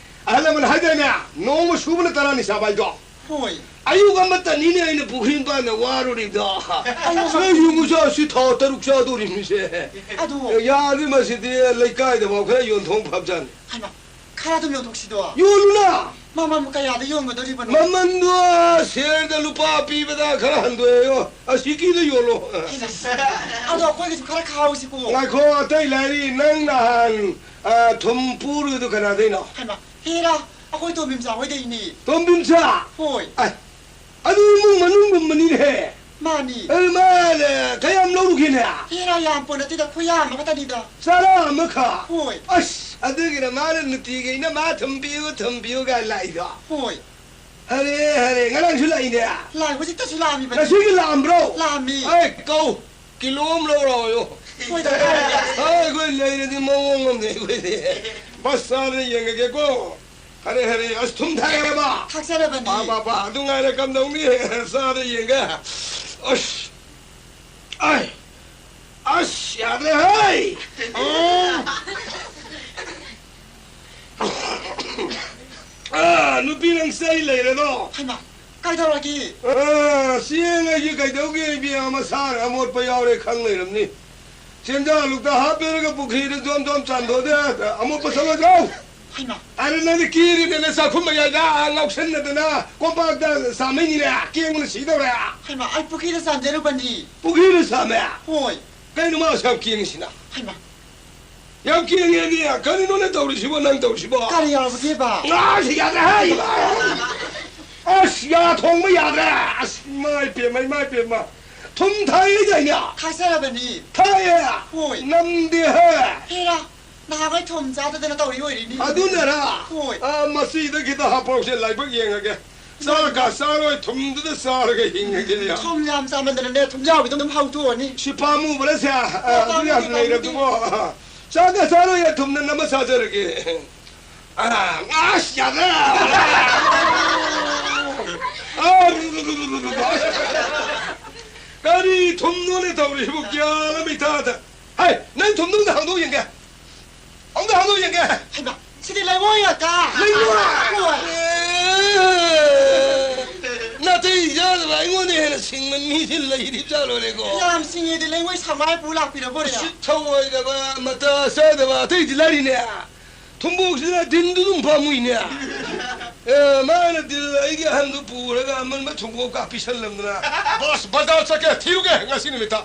ꯑꯍꯜ ꯂꯃꯟ ꯍꯥꯏꯗꯥꯏꯅꯦ, "ꯅꯣꯡꯃ ꯁꯨꯕꯅ ꯇꯔꯥꯅꯤ ꯆꯥꯕ" ꯍꯥꯏꯗꯣ꯫ ꯍꯣꯏ꯫ ꯑꯌꯨꯛ ꯑꯃꯇꯅꯤꯅꯦ ꯑꯩꯅ ꯄꯨꯈ꯭ꯔꯤ ꯃꯄꯥꯟꯗ ꯋꯥꯔꯨꯔꯤꯗꯣ꯫ ꯑꯌꯨꯛ ꯑꯃ- ꯁꯤ ꯌꯦꯡꯉꯨ, ꯁꯤ ꯊꯥ ꯇꯔꯨꯛ ꯆꯥꯗꯣꯔꯤꯕꯅꯤꯁꯦ꯫ ꯑꯗꯨ- ꯌꯥꯔꯗꯤ ꯃꯁꯤꯗꯤ ꯂꯩꯀꯥꯏꯗ ꯐꯥꯎ ꯈꯔ ꯌꯣꯟꯊꯣꯛ ꯐꯕꯖꯥꯠꯅꯤ꯫ ꯍꯩꯃꯥ, ꯈꯔ ꯑꯗꯨꯝ ꯌꯣꯟꯊꯣꯛꯁꯤꯗꯣ꯫ ꯌꯣꯜꯂꯨꯅ! ꯃꯃꯜ ꯀꯌꯥꯗ ꯌꯣꯟꯒꯗꯧꯔꯤꯕꯅꯣ? ꯃꯃꯜꯗꯣ ꯁꯦꯔꯗ ꯂꯨꯄꯥ ꯄꯤꯕꯗ ꯈꯔ ꯍꯟꯗꯣꯛꯑꯦꯌꯣ꯫ ꯑꯁꯤꯀꯤꯗ ꯌꯣꯜꯂꯣ꯫ ꯑꯗꯣ ꯑꯩꯈꯣꯏꯒꯤꯁꯨ ꯈꯔ ꯈꯥꯎꯁꯤꯀꯣ꯫ ꯉꯥꯏꯈꯣ, ꯑꯇꯩ ꯂꯥꯏꯔꯤ, ꯅꯪ ꯅꯍꯥꯟ, ꯑ, ꯊꯨꯝ ꯄꯨꯔꯨꯏꯗꯨ ꯀꯅꯥꯗꯩꯅꯣ? ꯍꯩꯃꯥ, ꯍꯦꯔꯥ, ꯑꯩꯈꯣꯏ ꯇꯣꯝꯕꯤꯝꯆꯥ ꯍꯣꯏꯗꯩꯅꯦ꯫ ꯇꯣꯝꯕꯤꯝꯆꯥ? ꯍꯣꯏ꯫ ꯑ, ꯑꯗꯨ ꯏꯃꯨꯡ ꯃꯅꯨꯡꯒꯨꯝꯕꯅꯤꯅꯦꯍꯦ꯫ ꯃꯥꯅꯤ꯫ ꯑꯗꯨ ꯃꯥꯅ ꯀꯌꯥꯝ ꯂꯧꯔꯨꯒꯦꯅꯦ? ꯍꯦꯔꯥ, ꯌꯥꯝ ꯄꯣꯠ ꯅꯠꯇꯦꯗ, ꯈꯨꯌꯥꯝ ꯑꯃꯈꯛꯇꯅꯤꯗ꯫ ꯆꯔꯥ ꯑꯃꯈꯛ? ꯍꯣꯏ꯫ ꯑꯁ, ꯑꯗꯨꯒꯤꯅ ꯃꯥꯅ ꯅꯨꯡꯇꯤꯒꯤ ꯑꯩꯅ "ꯃꯥ ꯊꯨꯝ ꯄꯤꯌꯨ, ꯊꯨꯝ ꯄꯤꯌꯨ" ꯀꯥꯏꯅ ꯂꯥꯛꯏꯗꯣ꯫ ꯍꯣꯏ꯫ ꯑꯔꯦ, ꯑꯔꯦ, ꯉꯔꯥꯡꯁꯨ ꯂꯥꯛꯏꯅꯦ꯫ ꯂꯥꯛ-, ꯍꯧꯖꯤꯛꯇꯁꯨ ꯂꯥꯛꯑꯝꯃꯤꯕꯅꯤ꯫ ꯉꯁꯤꯒꯤ ꯂꯥꯛꯑꯝꯕ꯭ꯔꯣ? ꯂꯥꯛꯑꯝꯃꯤ꯫ ꯑꯩ ꯀꯧ, ꯀꯤꯂꯣ ꯑꯃ ꯂꯧꯔꯛꯑꯣꯌꯣ꯫ ꯍꯣꯏꯗ, ꯀꯥꯏꯗꯦ꯫ ꯑꯩꯈꯣꯏ ꯂꯩꯔꯗꯤ ꯃꯑꯣꯡ ꯑꯃꯅꯦ ꯑꯩꯈꯣꯏꯗꯤ꯫ ꯃꯁ ꯆꯥꯗꯅ ꯌꯦꯡꯉꯒꯦꯀꯣ꯫ ꯍꯔꯦ, ꯍꯔꯦ, ꯑꯁ ꯊꯨꯝ ꯊꯥꯛꯑꯦꯕ꯫ ꯊꯥꯛꯆꯔꯕꯅꯤ꯫ ꯄꯥ, ꯄꯥ, ꯄꯥ, ꯑꯗꯨ ꯉꯥꯏꯔꯦ ꯀꯝꯗꯧꯅꯤ? ꯆꯥꯗ ꯌꯦꯡꯒꯦ꯫ ꯑꯁ, ꯑꯥꯏ, ꯑꯁ, ꯌꯥꯗ꯭ꯔꯦ ꯍꯩ꯫ ꯎꯝ꯫ ꯑꯥ, ꯅꯨꯄꯤ ꯅꯪ ꯆꯩ ꯂꯩꯔꯦꯗꯣ꯫ ꯍꯩꯃꯥ, ꯀꯩꯗꯧꯔꯒꯦ? ꯑꯥ, ꯆꯦꯡ ꯑꯩꯁꯦ ꯀꯩꯗꯧꯒꯦ, ꯏꯕꯦꯝꯃ, ꯃꯁꯥꯅ ꯑꯃꯣꯠꯄ ꯌꯥꯎꯔꯦ ꯈꯪ ꯂꯩꯔꯝꯅꯤ꯫ ꯆꯦꯟꯖꯥ ꯂꯨꯛꯇ ꯍꯥꯞꯄꯤꯔꯒ ꯄꯨꯈ꯭ꯔꯤꯗ ꯖꯣꯝ ꯖꯣꯝ ꯆꯥꯝꯊꯣꯛꯑꯗꯤ ꯑꯃꯣꯠꯄ ꯆꯠꯂꯣꯏꯗ꯭ꯔꯣ? ꯍꯩꯃꯥ꯫ ꯑꯗꯨ ꯅꯪꯗꯤ ꯀꯤꯔꯤꯗꯅ ꯆꯥꯛꯈꯨꯝ ꯃꯌꯥꯏꯗ ꯉꯥꯎꯁꯟꯅꯗꯅ ꯀꯣꯝꯄꯥꯛꯇ ꯆꯥꯝꯃꯛꯏꯅꯤꯅꯦ, ꯀꯦꯡꯕꯅ ꯁꯤꯗꯧꯔꯦ꯫ ꯍꯩꯃꯥ, ꯑꯩ ꯄꯨꯈ꯭ꯔꯤꯗ ꯆꯥꯝꯖꯔꯨꯕꯅꯤ꯫ ꯄꯨꯈ꯭ꯔꯤꯗ ꯆꯥꯝꯃꯦ? ꯍꯣꯏ꯫ ꯀꯩꯅꯣ ꯃꯥ ꯑꯁꯨꯛ ꯌꯥꯝ ꯀꯦꯡꯉꯤꯁꯤꯅ? ꯍꯩꯃꯥ꯫ ꯌꯥꯝ ꯀꯦꯡꯉꯦꯅꯦ꯫ ꯀꯔꯤꯅꯣꯅꯦ ꯇꯧꯔꯤꯁꯤꯕꯣ, ꯅꯪ ꯇꯧꯔꯤꯁꯤꯕꯣ? ꯀꯔꯤ ꯌꯥꯎꯔꯕꯒꯦꯕ? ꯑꯁ, ꯌꯥꯗ꯭ꯔꯦ ꯍꯦ, ꯏꯃꯥ! ꯑꯁ, ꯌꯥ ꯊꯣꯡꯕ ꯌꯥꯗ꯭ꯔꯦ! ꯑꯁ, ꯏꯃꯥ ꯏꯄꯦꯝꯃ, ꯏꯃꯥ ꯏꯄꯦꯝꯃ! ꯊꯨꯝ ꯊꯥꯛꯏꯗꯥꯏꯅꯦ? ꯊꯥꯛꯆꯔꯕꯅꯤ꯫ ꯊꯥꯛꯑꯦ? ꯍꯣꯏ꯫ ꯅꯝꯗꯦ ꯍꯦ! ꯍꯦꯔꯥ, ꯅꯍꯥꯟꯈꯩ ꯊꯨꯝ ꯆꯥꯗꯗꯅ ꯇꯧꯔꯤ ꯑꯣꯏꯔꯤꯅꯤ꯫ ꯑꯗꯨꯅꯔꯥ? ꯍꯣꯏ꯫ ꯑꯥ, ꯃꯁꯤꯗ ꯈꯤꯇ ꯍꯥꯞꯄꯛꯁꯦ, ꯂꯥꯏꯕꯛ ꯌꯦꯡꯉꯒꯦ꯫ ꯆꯥꯔꯒ ꯆꯥꯔꯣꯏ, ꯊꯨꯝꯗꯨꯗ ꯆꯥꯔꯒ ꯍꯤꯡꯉꯒꯦ꯫ ꯊꯨꯝ ꯌꯥꯝ ꯆꯥꯃꯟꯗꯅꯅꯦ, ꯊꯨꯝꯖꯥꯎꯒꯤꯗꯣ ꯑꯗꯨꯝ ꯍꯧꯗꯣꯛꯑꯅꯤ꯫ ꯁꯤ ꯄꯥꯝꯃꯨꯕ꯭ꯔꯥ ꯁꯦ? ꯑꯥ, ꯑꯣ, ꯑꯗꯨ ꯌꯥꯝ ꯄꯥꯝꯃꯨꯗꯦ, ꯂꯩꯔꯕꯗꯨꯕꯣ꯫ ꯄꯥꯝꯃꯨꯗꯦ꯫ ꯆꯥꯒ ꯆꯥꯔꯣꯏ, ꯊꯨꯝꯅ ꯅꯝꯃ ꯆꯥꯖꯔꯒꯦ꯫ ꯑꯥ, ꯑꯁ, ꯌꯥꯗ꯭ꯔꯦ꯫ ꯑꯥ, ꯀꯔꯤ ꯊꯨꯝꯅꯣꯅꯦ ꯇꯧꯔꯤꯁꯤꯕꯨ? ꯒ꯭ꯌꯥꯟ ꯑꯃ ꯏꯇꯥ ꯇꯥ-, ꯍꯩ, ꯅꯪ ꯊꯨꯝꯗꯣ ꯑꯝꯇ ꯍꯥꯡꯗꯣꯛ ꯌꯦꯡꯒꯦ꯫ ꯑꯃꯨꯛꯇ ꯍꯥꯡꯗꯣꯛ ꯌꯦꯡꯒꯦ꯫ ꯍꯩꯃꯥ, ꯁꯤꯗꯤ ꯂꯩꯉꯣꯏ ꯉꯥꯛꯇ꯫ ꯂꯩꯉꯣꯏ? ꯍꯣꯏ꯫ ꯑꯦ, ꯅꯥꯇꯩ ꯆꯥꯗꯕ, ꯑꯩꯉꯣꯟꯗ ꯍꯦꯟꯅ ꯁꯤꯡꯕ ꯃꯤꯁꯤ ꯂꯩꯔꯤꯕ ꯖꯥꯠꯂꯣꯅꯦꯀꯣ? ꯌꯥꯝ ꯁꯤꯡꯉꯦꯗꯤ ꯂꯩꯉꯣꯏ ꯁꯃꯥꯏ ꯄꯨ ꯂꯥꯛꯄꯤꯔꯕꯣꯔꯦ? ꯎꯁꯤꯠ ꯊꯑꯣꯏꯗꯕ, ꯃꯇꯥ ꯆꯥꯗꯕ, ꯑꯇꯩꯗꯤ ꯂꯥꯏꯔꯤꯅꯦ꯫ ꯊꯨꯝꯕꯣꯛꯁꯤꯅ ꯗꯤꯟꯗꯨ ꯑꯗꯨꯝ ꯄꯥꯝꯃꯨꯏꯅꯦ꯫ ꯑꯦ, ꯃꯥꯅ ꯗꯤꯜ ꯑꯩꯒꯤ ꯑꯍꯟꯗꯨ ꯄꯨꯔꯒ ꯑꯃꯟꯕ ꯊꯨꯝꯕꯣꯛ ꯀꯥ ꯄꯤꯁꯜꯂꯝꯗꯅ꯫ ꯕꯣꯁ, ꯕꯖꯥꯔ ꯆꯠꯀꯦ, ꯊꯤꯔꯨꯒꯦ ꯉꯁꯤ ꯅꯨꯃꯤꯠꯇ꯫